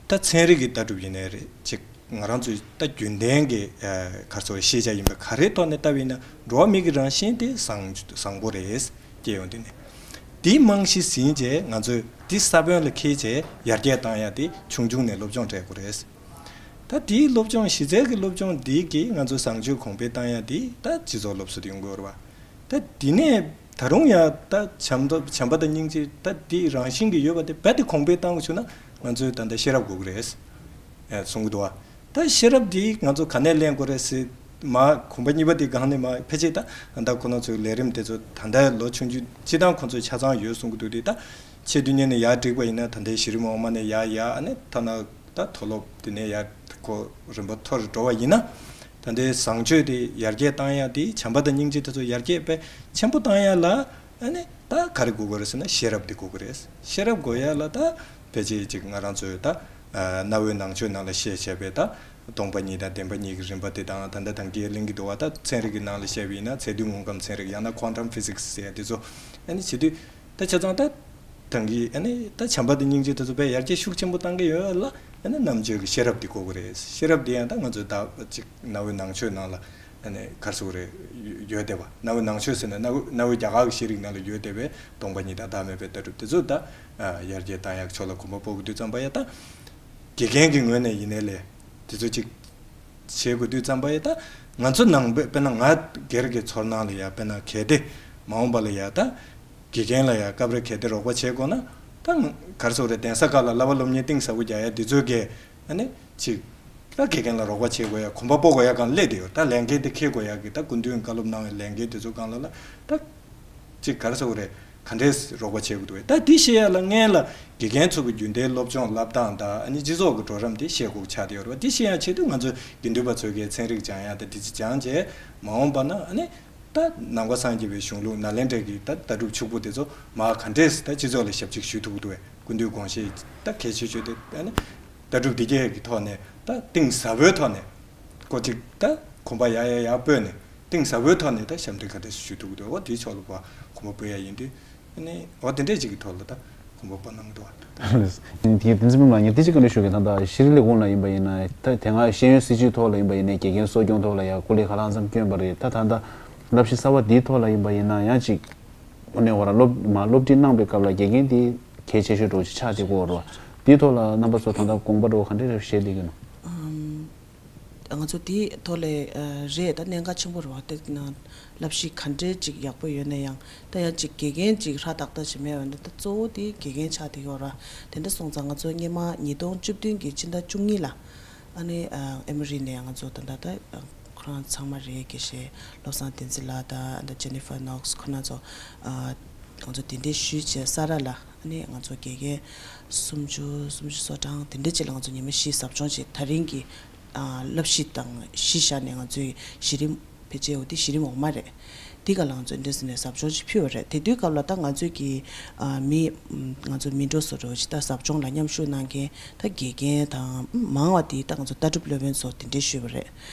ད་ཚན་རིག་གི་ལྟ་གྲུབ་ཡིན་ནའི་རེད་ཅིག་ང་རང་ཚོའི་ད་རྒྱུན་ལྡན་གྱི་ཨ་ག་རེ་ཟེར་ཤེས་བྱ་ཡིན་པ་ག་རེའི་ཐོག་ནས་ལྟ་བ་ཡིན་ན་འགྲོ་བ་མི་གི་རང་བཞིན་དེ་བཟང་བཟང་པོ་རེད། སྐྱེ་ཡོང་དུས་ནས་དེའི་རྨང་གཞི་ཟིན་རྗེས་ང་ཚོས་དེ་ས་བོན་ལ་འཁེལ་རྗེས་ཡར་རྒྱས་བཏང་ཡ་དེ་ཆུང་ཆུང་ནས་སློབ་སྦྱོང་སྤྲད་དགོས་རེད། ད་དེའི་སློབ་སྦྱོང་གཞི་རྩའི་གི་སློབ་སྦྱོང་འདི་གིས་ང་ཚོ་བཟང་སྤྱོད་གོང་འཕེལ་བཏང་ཡ་དེ་ད་སྤྱི་ཚོགས་སློབ་གསོ་དེ་ཡོང་གི་ཡོད་རེད་པ། ད་འདི་ནས་ད་རུང་ཡང་ད་བྱམས་པ་བྱམས་པ་དང་སྙིང་རྗེ་ད་འདི་རང་བཞིན་གྱིས་ཡོད་པ་དེ་རྦད་དེ་གོང་འཕེལ་བཏང་དགོས་བྱུང་ན་ང་ཚོས་ད་ལྟ་ཤེས་རབ་དགོས་ཀྱི་རེད། ཨེ་གསུང་གི་འདུག་བ། ད་ཤེས་རབ་འདི་ང་ཚོ་ག་ནས་ལེན་དགོས་རེད་ཟེར་མ་གོམ་པ་གཉིས་པ་དེ་སྒང་ནས་མ་ཕལ་ཆེར་ད་ད་ལྟ་ཁོ་ན་ཚོའི་ལས་རིམ་དེ་ཚོ་ད་ལྟ་ལོ་ཆུང་ཆུང་སྤྱི་བཏང་ཁོ་ཚོས་ཆ་ཚང་ཡོད་གསུང་གི་འདུག་དེ་ད་ཆེས་མཐོ་ནས་ཡར་བསྒྲིགས་པ་ཡིན་ན་ད་ལྟའི་གཞི་རིམ་འོག་མ་ནས་ཡར་ཡར་ཨ་ནི་ཐ་ན་ད་མཐོ་སློབ་དེ་ནས་ཡར་ཁོ་རིམ་པ་མཐོ་རུ་འགྲོ་བ་ཡིན་ན། ད་ལྟའི་བཟང་སྤྱོད་དེ་ཡར་རྒྱས་བཏང་ཡ་དེ་བྱམས་པ་དང་སྙིང་རྗེ་དེ་ཚོ་ཡར་རྒྱས་དཔེ་ཆེན་པོ་བཏང་ཡ་ལ་ཨ་ནི་ད་ག་རེ་དགོས་ཀྱི་རེད་ཟེར་ན་ཤེས་རབ་དེ་དགོས་ཀྱི་རེད། ཤེས་རབ་དགོས་ཡ་ལ་ད་ཕལ་ཆེར་ཅིག་ང་རང་ཚོའི་ད་ཨ་གནའ་བོའི་ནང་ཆོས་ནང་ལ་བཤད་བྱས་པའི་ད་སྟོང་པ་ཉིད་དང་བདེན་པ་གཉིས་ཀྱི་རིམ་པ་དེ་དང་ད་ལྟ་ད་གིན་གླེང་གི་འདུག་བ། ད་ཚན་རིག་གི་ནང་ལ་བཤད་པ་ཡིན་ན་ཚད་རྡུལ་དངོས་ཁམས་ཚན་རིག་ཡང་ན་quantum physics་ཟེར་ཡ་དེ་ཚོ་ཨ་ནི་བྱེད་དུས། ད་བྱས་ཙང་ད་ད་གིན་ཨ་ནི་ད་བྱམས་པ་དང་སྙིང་རྗེ་དེ་ཚོ་དཔེ་ཡར་རྒྱས་ཤུགས་ཆེན་པོ་བཏང་གི་ཡོད་ལ་ཨ་ནི་རྣམ་དཔྱོད་ཀྱི་ཤེས་རབ་དེ་དགོས་ཀྱི་རེད། ཤེས་རབ་དེ་ཡང་ད་ང་ཚོའི་ད་ཅིག་གནའ་བོའི་ནང་ཆོས་ནང་ལ་ཨ་ནི་ག་རེ་ཟེར་དགོས་རེད། ཡོད་བསྡད་པ། གནའ་བོའི་ནང་ཆོས་ཟེར་ན་གནའ་བོའི་གནའ་བོའི་རྒྱ་གར་གྱི་ཤེས་རིག་ནང་ལ་ཡོད་བསྡད་པའི་སྟོང་པ་ཉིད་དང་བདག་མེད་པའི་ལྟ་གྲུབ་དེ་ཚོ་ད་ཡར་རྒྱས་བཏང་ཡག་ཕྱོགས་ལ་གོམ་པ་སྤོ་དགོས་དུས་ཙམ་པ་ཡ་ད་དགེ་རྒན་གྱི་ངོས་ནས་ཡིན་ནའི་ལས་དེ་ཚོ་ཅིག་བྱེད་དགོས་དུས་ཙམ་པ་ཡ་ད་ང་ཚོ་ནང་པའི་དཔེར་ན་ང་སྒེར་གྱི་ཚོར་སྣང་ལ་ཡ་དཔེར་ན་གལ་ཏེ་མ་འོངས་པ་ལ་ཡ་ད་དགེ་རྒན་ལ་ཡ་སྐབས་རེ་གལ་ཏེ་རོགས་པ་བྱེད་དགོས་ན་ད་ང་ག་རེ་ཟེར་དགོས་རེད། གདན་ས་ཁག་ལ་བསླབ་པ་སློབ་གཉེར་གཏིང་ཟབ་པོ་རྒྱག་ཡ་འདི་ཚོའི་གི་ཨ་ནི་ཅིག་ད་དགེ་རྒན་ལ་རོགས་པ་བྱེད་དགོས་ཡ་གོམ་པ་སྤོ་དགོས་ཡ་སྒང་སླེབས་བསྡད་ཡོད། ད་ལས་འགན་དེ་འཁྱེར་དགོས་ཡ་གི་ད་སྐུ་མདུན་བཀའ་སློབ་གནང་བའི་ལས་འགན་དེ་ཚོ་སྒང་ལ་ལ་ད་ཅིག་ག་རེ་ཟེར་དགོས་རེད། ག་འདྲས་རོགས་པ་བྱེད་དགོས་འདུག་བས། ད་འདི་བཤད་ཡ་ལ་སྔོན་ལ་དགེ་རྒན་ཚོ་གི་རྒྱུན་ལྡན་སློབ་སྦྱོང་བསླབ་སྟངས་དང་ཨ་ནི་སྤྱི་ཚོགས་ཀྱི་གྲོགས་རམ་དེ་ཤེས་དགོས་ཆགས་བསྡད་ཡོད་རེད་བ། འདི་ཤེས་ཡ་ཆེད་དུ་ང་ཚོ་དགེ་འདུན་པ་ཚོ་གིས་ཚན་རིག་སྦྱང་ཡ་དང་དེ་ཚོ་སྦྱངས་རྗེས་མ་འོངས་པ་ན་ཨ་ནི་ད་ནང་པ་སངས་རྒྱས་པའི་གཞུང་ལུགས་ནཱ་ལེནྡྲ་གི་ད་ལྟ་གྲུབ་ཕྱུག་པོ་དེ་ཚོ་མ་ག་འདྲས་ད་སྤྱི་ཚོགས་ལ་ཞབས་ཕྱི་ཞུ་ཐུབ་ཀྱི་འདུག་བས། སྐུ་མདུན་དགོངས་བཞེད་ད་གལ་ཆེ་ཤོས་དེ་ཨ་ནི་ལྟ་གྲུབ་འདི་གས་ཀྱི་ཐོག་ནས་ད་གཏིང་ཟབ་པོའི་ཐོག་ནས་ཀོ་ཅིག་ད་གོམ་པ་ཡར་ཡར་ཡར་སྤོས་ནས་གཏིང་ཟབ་པོའི་ཐོག་ནས་ད་ཞབས་འདེགས་ག་འདྲ་ཞུ་ཐུབ་ཀྱི་འདུག་འོ་དེའི་ཕྱོགས་ལ་གོ་གོམ་པ་སྤོས་ཡ་ཡིན་དུས་ཨ་ནི་འོ་དེ་འདྲས་ཅིག་གི་ཐོག་ལ་ད་གོམ་པ་སྤོ་གནང་གི་འདུག་བ། དེ་བསྟན་འཛིན་ཕུན་ལགས་ངས་དེ་ཅིག་བཀའ་འདྲི་ཞུ་གི། ད་ལྟ་ཤེས་རིག་ལས་ཁུངས་ལ་ཡིན་པ་ཡིན་ན་ད་དེ་སྔ་ཤེས་ཡོན་སྲིད་བྱུས་ཐོག་ལ་ཡིན་པ་ཡིན་ནའི་དགེ་རྒན་གསོ་སྐྱོང་ཐོག་ལ་ཡ་སྐུ་ལས་ཁ་ལྷག་ཙམ་བསྐྱོན་པ་རེད། ད་ད་ལྟ་བསླབ་གཞི་གསར་བ་འདིའི་ཐོག་ལ་ཡིན་པ་ཡིན་ན་ཡང་ཅིག་དངོས་གནས་འོ་ར་སློབ་མ་སློབ་ཁྲིད་གནང་པའི་སྐབས་ལ་དགེ་རྒན་དེ་གལ་ཆེ་ཤོས་འདྲ་བོ་ཅིག་ཆགས་བསྡད་ཀྱི་ཡོད་རེད་བ། དེའི་ཐོག་ལ་རྣམ་པ་ཚོ་ད་ལྟ་དགོངས་པ་འདྲ་བོ་ག་འདྲས་རེ་བཞེས་བསྡད་ཀྱི་ཡོད་ན། ཨམ། ང་ཚོ་དེའི་ཐོག་ལ་ཨ་རེད། ད་གནད་འགག་ཆེན་པོ་རེད་བ། དེ་ན་བསླབ་གཞི་ག་འདྲས་ཅིག་ཡག་པོ་ཡོད་ན་ཡང་ད་ཡང་ཅིག་དགེ་རྒན་ཅིག་ཧྲ་ཏག་ཏག་ཅིག་མེད་པ་ན་ད་གཙོ་བོ་དེ་དགེ་རྒན་ཆགས་བསྡད་ཀྱི་ཡོད་རེད། དེ་འདྲ་སོང་ཙང་ང་ཚོ་སྔོན་མ་ཉིས་སྟོང་བཅུ་བདུན་གྱི་ཕྱི་ཟླ་བཅུ་གཉིས་ལ་ཨ་ནི་ཨ་ཨེ་མོ་རི་ནས་ང་ཚོ་ད་ད་ད་ཁོ་རང་ཚང་མ་རེད། དགེ་བཤེས་བློ་བཟང་བསྟན་འཛིན་ལགས་དང་ད་ཇེ་ནི་ཧྥར་ནོག་སི་ཁོ་རང་ཚོ་ཨ་ང་ཚོ་གདན་འདྲེན་ཞུས་བྱས་ས་ར་ལ་ཨ་ནི་ང་ཚོ་དགེ་རྒན་སུམ་ཅུ་སུམ་ཅུ་སོ་གྲངས་དེ་འདྲ་ཅིག་ལ་ང་ཚོ་ཉི་མ་བཞི་ཟབ་སྦྱོང་བྱས། ད་རིང་གི་ཨ་བསླབ་གཞི་དང་གཞི་བཞག་ནས་ང་ཚོའི་གཞི་རིམ་ཕལ་ཆེར་འོ་དེ་གཞི་རིམ་འོག་མ་རེད། འདི་ག་ལ་ང་ཚོ་འདི་འདྲ་ཟེར་ནས་ཟབ་སྦྱོང་ཞིག་ཕུལ་བ་རེད། དེ་དུས་སྐབས་ལ་ད་ང་ཚོས་ཀྱི་ཨ་མི་ང་ཚོ་མི་འགྲོ་བཟོ་འདྲ་བོ་ཞིག་ད་ཟབ་སྦྱོང་ལ་མཉམ་ཞུགས་གནང་མཁན་ད་དགེ་རྒན་དང་མང་བ་དེ་ད་ང་ཚོ་ལྟ་གྲུབ་སློབ་དཔོན་ཚོ་དེ་འདྲས་ཞུས་པ་རེད།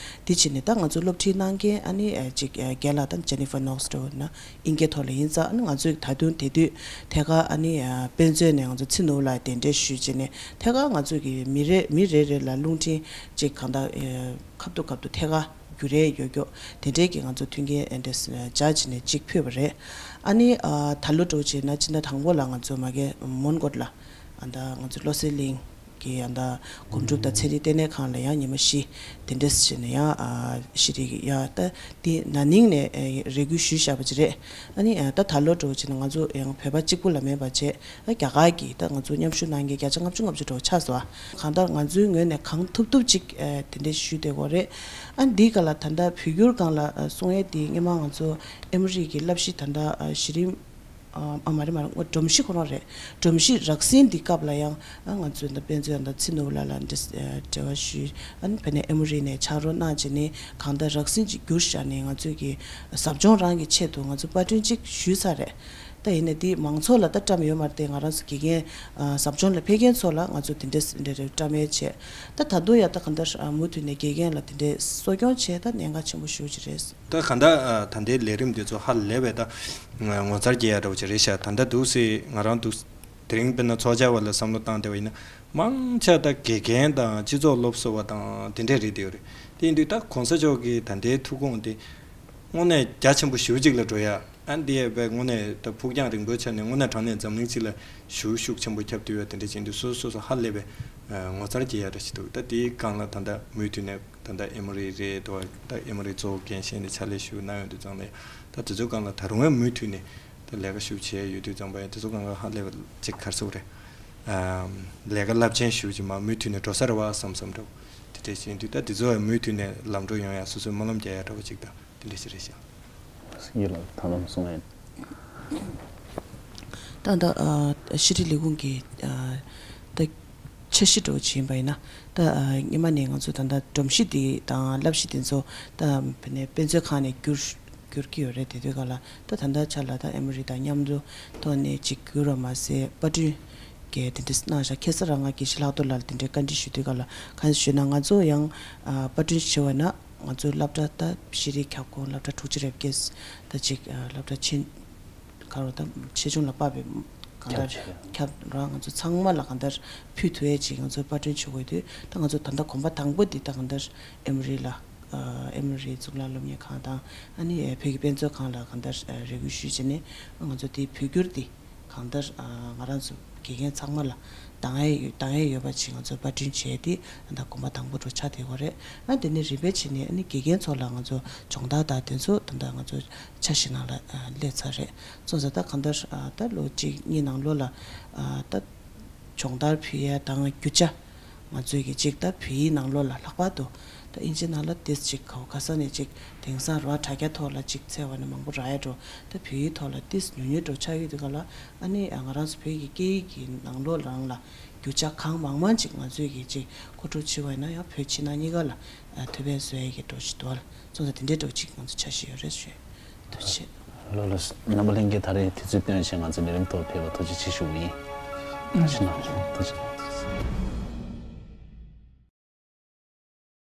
དེ་བྱས་ནས་ད་ང་ཚོ་སློབ་ཁྲིད་གནང་མཁན་ཨ་ནི་ཨ་ཅིག་ཨ་རྒན་ལགས་ད་Jennifer Knox་འདྲ་བོ་ན་དབྱིན་སྐད་ཐོག་ལ་ཡིན་ཙང་ཨ་ནི་ང་ཚོས་ད་དུང་དེ་དུས་ཐད་ཀར་ཨ་ནི་ཨ་དཔེ་མཛོད་ནས་ང་ཚོ་ཚེ་ནོར་བུ་ལགས་གདན་འདྲེན་ཞུས་བྱས་ནས་ཐད་ཀར་ང་ཚོ་གི་མི་རེ་མི་རེ་རེ་ལ་རླུང་འཕྲིན་ཅིག་གང་ལྟར་ཨ་ཁ་ཐུག་ཁ་ཐུག་ཐད་ཀར་རྒྱུ་རེ་ཡོད་རྒྱུ་དེ་འདྲའི་གི་ང་ཚོ་མཐུན་རྐྱེན་ཨེ་འདྲས་སྦྱར་བྱས་ནས་ཅིག་ཕུལ་བ་རེད། ཨ་ནི་ཨ་ད་ལོ་འདྲ་བོ་བྱས་ན་ཕྱི་ཟླ་དང་པོ་ལ་ང་ཚོ་མ་གི་མོན་གྷོ་ལ་ཨ་ད་ང་ཚོ་བློ་གསལ་གླིང་གི་ཨ་ད་སྒོམ་སྒྲུབ་དང་ཚན་རིག་ལྟེ་གནས་ཁང་ལ་ཡང་ཉི་མ་བཞི་དེ་འདྲས་བྱས་ནས་ཡང་ཨ་ཤེས་རིག་ཡང་ད་དེ་ན་ནིང་ནས་ཨེ་རེ་སྐུལ་ཞུས་བཞག་པ་ཅིག་རེད། ཨ་ནི་ཨ་ད་ད་ལོ་འདྲ་བོ་བྱས་ན་ང་ཚོ་ཡང་བོད་པ་གཅིག་པུ་ལ་མེད་པ་བྱས། ཨ་རྒྱ་གར་གྱི་ད་ང་ཚོ་མཉམ་ཞུགས་གནང་མཁན་བརྒྱ་ཆ་ལྔ་བཅུ་ལྔ་བཅུ་འདྲ་བོ་ཆགས་སོང་། གང་ལྟར་ང་ཚོའི་ངོས་ནས་གང་ཐུབ་ཐུབ་ཅིག་ཨ་དེ་འདྲས་ཞུས་བསྡད་ཡོད་རེད། ཨ་འདིའི་སྒང་ལ་ད་ལྟ་བོད་བསྒྱུར་སྒང་ལ་ཨ་གསུང་ཡས་དེ་སྔོན་མ་ང་ཚོ་ཨེ་མོ་རི་གི་བསླབ་གཞི་ད་ལྟ་ཨ་གཞི་རིམ་ཨ་ཨ་མ་རེད་མ་རེད། སྒྲོམ་གཞི་ཁོ་རང་རེད། སྒྲོམ་གཞི་རགས་ཟིན་འདི་སྐབས་ལ་ཡང་ཨ་ང་ཚོའི་ད་དཔེ་མཛོད་ད་ཚེ་ནོར་བུ་ལགས་ལ་འབྲེལ་ཨ་འབྲེལ་བ་ཞུས། ཨ་ནི་ཕ་ནས་ཨེ་མོ་རི་ནས་ཕྱག་རོགས་གནང་བྱས་ནས་གང་ལྟར་རགས་ཟིན་ཅིག་བསྒྱུར་བཞག་ནས་ང་ཚོས་ཀྱི་ཟབ་སྦྱོང་རང་གི་ཆེད་དུ་ང་ཚོ་པར་སྐྲུན་ཅིག་ཞུས་ཚར་རེད། ད་ཡིན་ནའི་འདི་མང་ཚོགས་ལ་ད་བཀྲམ་ཡོད་མ་རེད་དེ། ང་རང་ཚོ་དགེ་རྒན་ཨ་ཟབ་སྦྱོང་ལ་ཕེབས་མཁན་ཚོ་ལ་ང་ཚོ་དེ་འདྲས་འདྲ་རེ་བཀྲམ་ཡས་བྱས། ད་ད་དུང་ཡང་ད་གང་ལྟར་ཨ་མུ་མཐུད་ནས་དགེ་རྒན་ལ་དེ་འདྲས་གསོ་སྐྱོང་བྱས་ད་གནད་འགག་ཆེན་པོ་ཞེ་པོ་ཅིག་རེད། ད་གང་ལྟར་ཨ་ད་ལྟའི་ལས་རིམ་འདི་ཚོ་ཧ་ལས་པའི་ད་ངོ་མཚར་སྐྱེ་ཡ་འདྲ་བོ་ཅིག་རེད་ཤག་ད་ལྟ་འདུག་སེ་ང་རང་འདུག་དེ་རིང་དཔེར་ན་ཚོགས་བཅར་བ་ལ་བསམ་བློ་བཏང་བསྡད་པ་ཡིན་ན་མང་ཆེ་ད་དགེ་རྒན་དང་སྤྱི་ཚོགས་སློབ་གསོ་བ་དང་དེ་འདྲས་རེད་བསྡད་ཡོད་རེད། དེ་ཡིན་དུས་ད་གོང་ས་མཆོག་གི་ད་ལྟའི་ཐུགས་དགོངས་དེ་དངོས་གནས་རྒྱ་ཆེན་པོ་ཞེ་པོ་ཅིག་ལ་འགྲོ་ཡ། ཨ་འདི་ཡས་པའི་དངོས་གནས་ད་ཕུགས་རྒྱང་རིང་པོའི་ཆ་ནས་དངོས་གནས་དྲང་གནས་འཛམ་གླིང་སྤྱི་ལ་ཞུ་ཤུགས་ཆེན་པོ་ཁྱབ་བསྡད་ཡོད། དེ་འདྲ་བྱེད་དུས་སོ་སོ་སོ་ཧ་ལས་པའི་ཨ་ངོ་མཚར་སྐྱེ་ཡ་འདྲ་ཞིག་འདུག་ད་དེའི་སྒང་ལ་ད་ལྟ་མུ་མཐུད་ནས་ད་ལྟ་ཨེ་མོ་རི་རེད་དོ། ད་ཨེ་མོ་རི་གཙོ་བོ་འགན་བཞེས་ནས་ཕྱག་ལས་ཞུ་གནང་ཡོང་དུས་ཙང་ནས་ད་དེ་ཚོའི་སྒང་ལ་ད་རུང་ཡང་མུ་མཐུད་ནས་ད་ལས་ཀ་ཞུ་བྱས་ཡོད་དུས་ཙང་པ་ཡང་དེ་ཚོ་སྒང་ལ་ཧ་ལས་པ་ཅིག་ག་རེ་ཟེར་དགོས་རེད། ཨ་ལས་ཀ་རླབས་ཆེན་ཞུ་ཅིག་མ་མུ་མཐུད་ནས་འགྲོ་ས་རེད་བ་བསམ་བསམ་འདྲ་བོ་དེ་འདྲ་བྱེད་དུས་ད་དེ་ཚོ་ཡང་མུ་མཐུད་ནས་ལམ་འགྲོ་ཡོང་ཡ་སོ་སོའི་སྨོན་ལམ་རྒྱག་ཡ་འདྲ་བོ་ཅིག་དང་། དེ་འདྲ་ཞིག་རེད་ཤག་ཡིན་ལ་ད་ལམ་སོང་ཡིན། ད་ལྟ་ཨ་ཤེས་རིག་ལས་ཁུངས་ཀྱི་ཨ་ད་འཆར་གཞི་འདྲ་བོ་ཅིག་ཡིན་པ་ཡིན་ན། ད་ཨ་སྔོན་མ་ནས་ང་ཚོ་ད་ལྟ་སྒྲོམ་གཞི་འདི་དང་བསླབ་གཞི་འདི་ཚོ་ད་དཔེར་ན་དཔེ་མཛོད་ཁང་ནས་བསྒྱུར་བསྒྱུར་གྱི་ཡོད་རེད། དེ་དུས་སྒང་ལ་ད་ད་ལྟ་ཆ་ལ་ད་ཨེ་མོ་རི་དང་མཉམ་དུ་ཐོག་ནས་ཅིག་བསྒྱུར་བ་མ་ཟད་པར་སྐྲུན་གྱི་དེ་འདྲ་གནང་བཞག་ཁ་སང་རང་ང་དགེ་བཤེས་ལྷག་རྡོར་ལགས་ལ་དེ་འདྲའི་བཀའ་འདྲི་ཞུ་དུས་སྒང་ལ་གང་ཞུས་ན་ང་ཚོ་ཡང་ཨ་པར་སྐྲུན་བྱེད་པ་ན། ང་ཚོའི་སློབ་གྲྭ་ད་ཤེས་རིག་ཁྱབ་ཁོངས་སློབ་གྲྭ་དྲུག་ཅུ་རེ་བརྒྱད་ད་ཅིག་ཨ་སློབ་གྲྭ་ཆེ་ག་རུ་ད་ཆེ་ཆུང་ལ་དཔག་པའི་གང་ལྟར་ཁྱབ་ཆེ་ཁྱབ་རང་ང་ཚོ་ཚང་མ་ལ་གང་ལྟར་ཕུལ་ཐུབ་ཡས་ཅིག་ང་ཚོ་པར་སྐྲུན་བྱེད་དགོས་དུས་ད་ང་ཚོ་ད་ལྟ་གོམ་པ་དང་པོ་འདི་ད་གང་ལྟར་ཨེ་མོ་རི་ལ་ཨ་ཨེ་མོ་རི་གཙུག་ལག་སློབ་གཉེར་ཁང་དང་ཨ་ནི་བོད་ཀྱི་དཔེ་མཛོད་ཁང་ལ་གང་ལྟར་ཨ་རེ་སྐུལ་ཞུས་བྱས་ནས་ང་ཚོ་དེའི་བོད་བསྒྱུར་འདི། གང་ལྟར་ཨ་ང་རང་ཚོ་དགེ་རྒན་ཚང་མ་ལ་འདང་ཡས་ཡོད་འདང་ཡས་ཡོད་པ་ཅིག་ང་ཚོ་པར་སྐྲུན་བྱས་ཏེ་ད་གོམ་པ་དང་པོ་འགྲོ་ཆགས་བསྡད་ཡོད་རེད། ཨ་དེ་ནས་རིམ་པས་བྱས་ནས་ཨ་ནི་དགེ་རྒན་ཚོ་ལ་ང་ཚོ་སྦྱོང་བརྡར་དང་དེ་ཚོ་ད་ལྟ་ང་ཚོ་འཆར་གཞི་ནང་ལ་ཨ་སླེབས་ཚར་རེད། སོང་ཙང་ད་གང་ལྟར་ཨ་ད་ལོ་གཅིག་གཉིས་ནང་ལོགས་ལ་ཨ་ད་སྦྱོང་བརྡར་ཕུལ་ཡས་དང་རྒྱུ་ཆ། ང་ཚོས་ཀྱི་ཅིག་ད་བོད་ཡིག་ནང་ལོགས་ལ་ལྷག་པར་དུ་ད་དབྱིན་ཇི་ནང་ལ་ཏིས་ཅིག་ག་བ་ག་ས་ནས་ཅིག་དེང་སང་ར་དྲ་རྒྱ་ཐོག་ལ་ཅིག་འཚོལ་བ་ནི་མང་པོ་རག་ཡ་འགྲོ། ད་བོད་ཡིག་ཐོག་ལ་ཏིས་ཉུང་ཉུང་འགྲོ་ཆགས་ཡོད་དུས་ག་ལ་ཨ་ནི་ང་རང་ཚོ་བོད་ཀྱི་སྐད་ཡིག་གི་ནང་ལོགས་རང་ལ་རྒྱུ་ཆ་གང་མང་མང་ཅིག་ང་ཚོས་ཀྱི་ཅིག་མཁོ་སྤྲོད་བྱེད་པ་ཡིན་ན་ཡང་བོད་ཕྱི་ནང་གཉིས་ཀ་ལ་ཐོད་པ་བཟོ་ཡ་གི་འགྲོ་ཞིག་འདུག་ལ། སོང་ཙང་དེ་འདྲའི་འགྲོ་ཅིག་ང་ཚོ་འཆར་གཞི་ཡོད་རེད་ཞུ། ཐུགས་རྗེ་ཆེ། ལགས་ལགས། རྣམ་པ་ལྷན་རྒྱས་ད་རེས་དུས་ཚོད་བཏོན་བྱས་ང་ཚོའི་ལས་རིམ་ཐོག་ཕེབས་པར་ཐུགས་རྗེ་ཆེ་ཞུ་གི་ཡིན། ཐུགས་རྗེ་གནང་། ཐུགས་རྗེ་གནང་།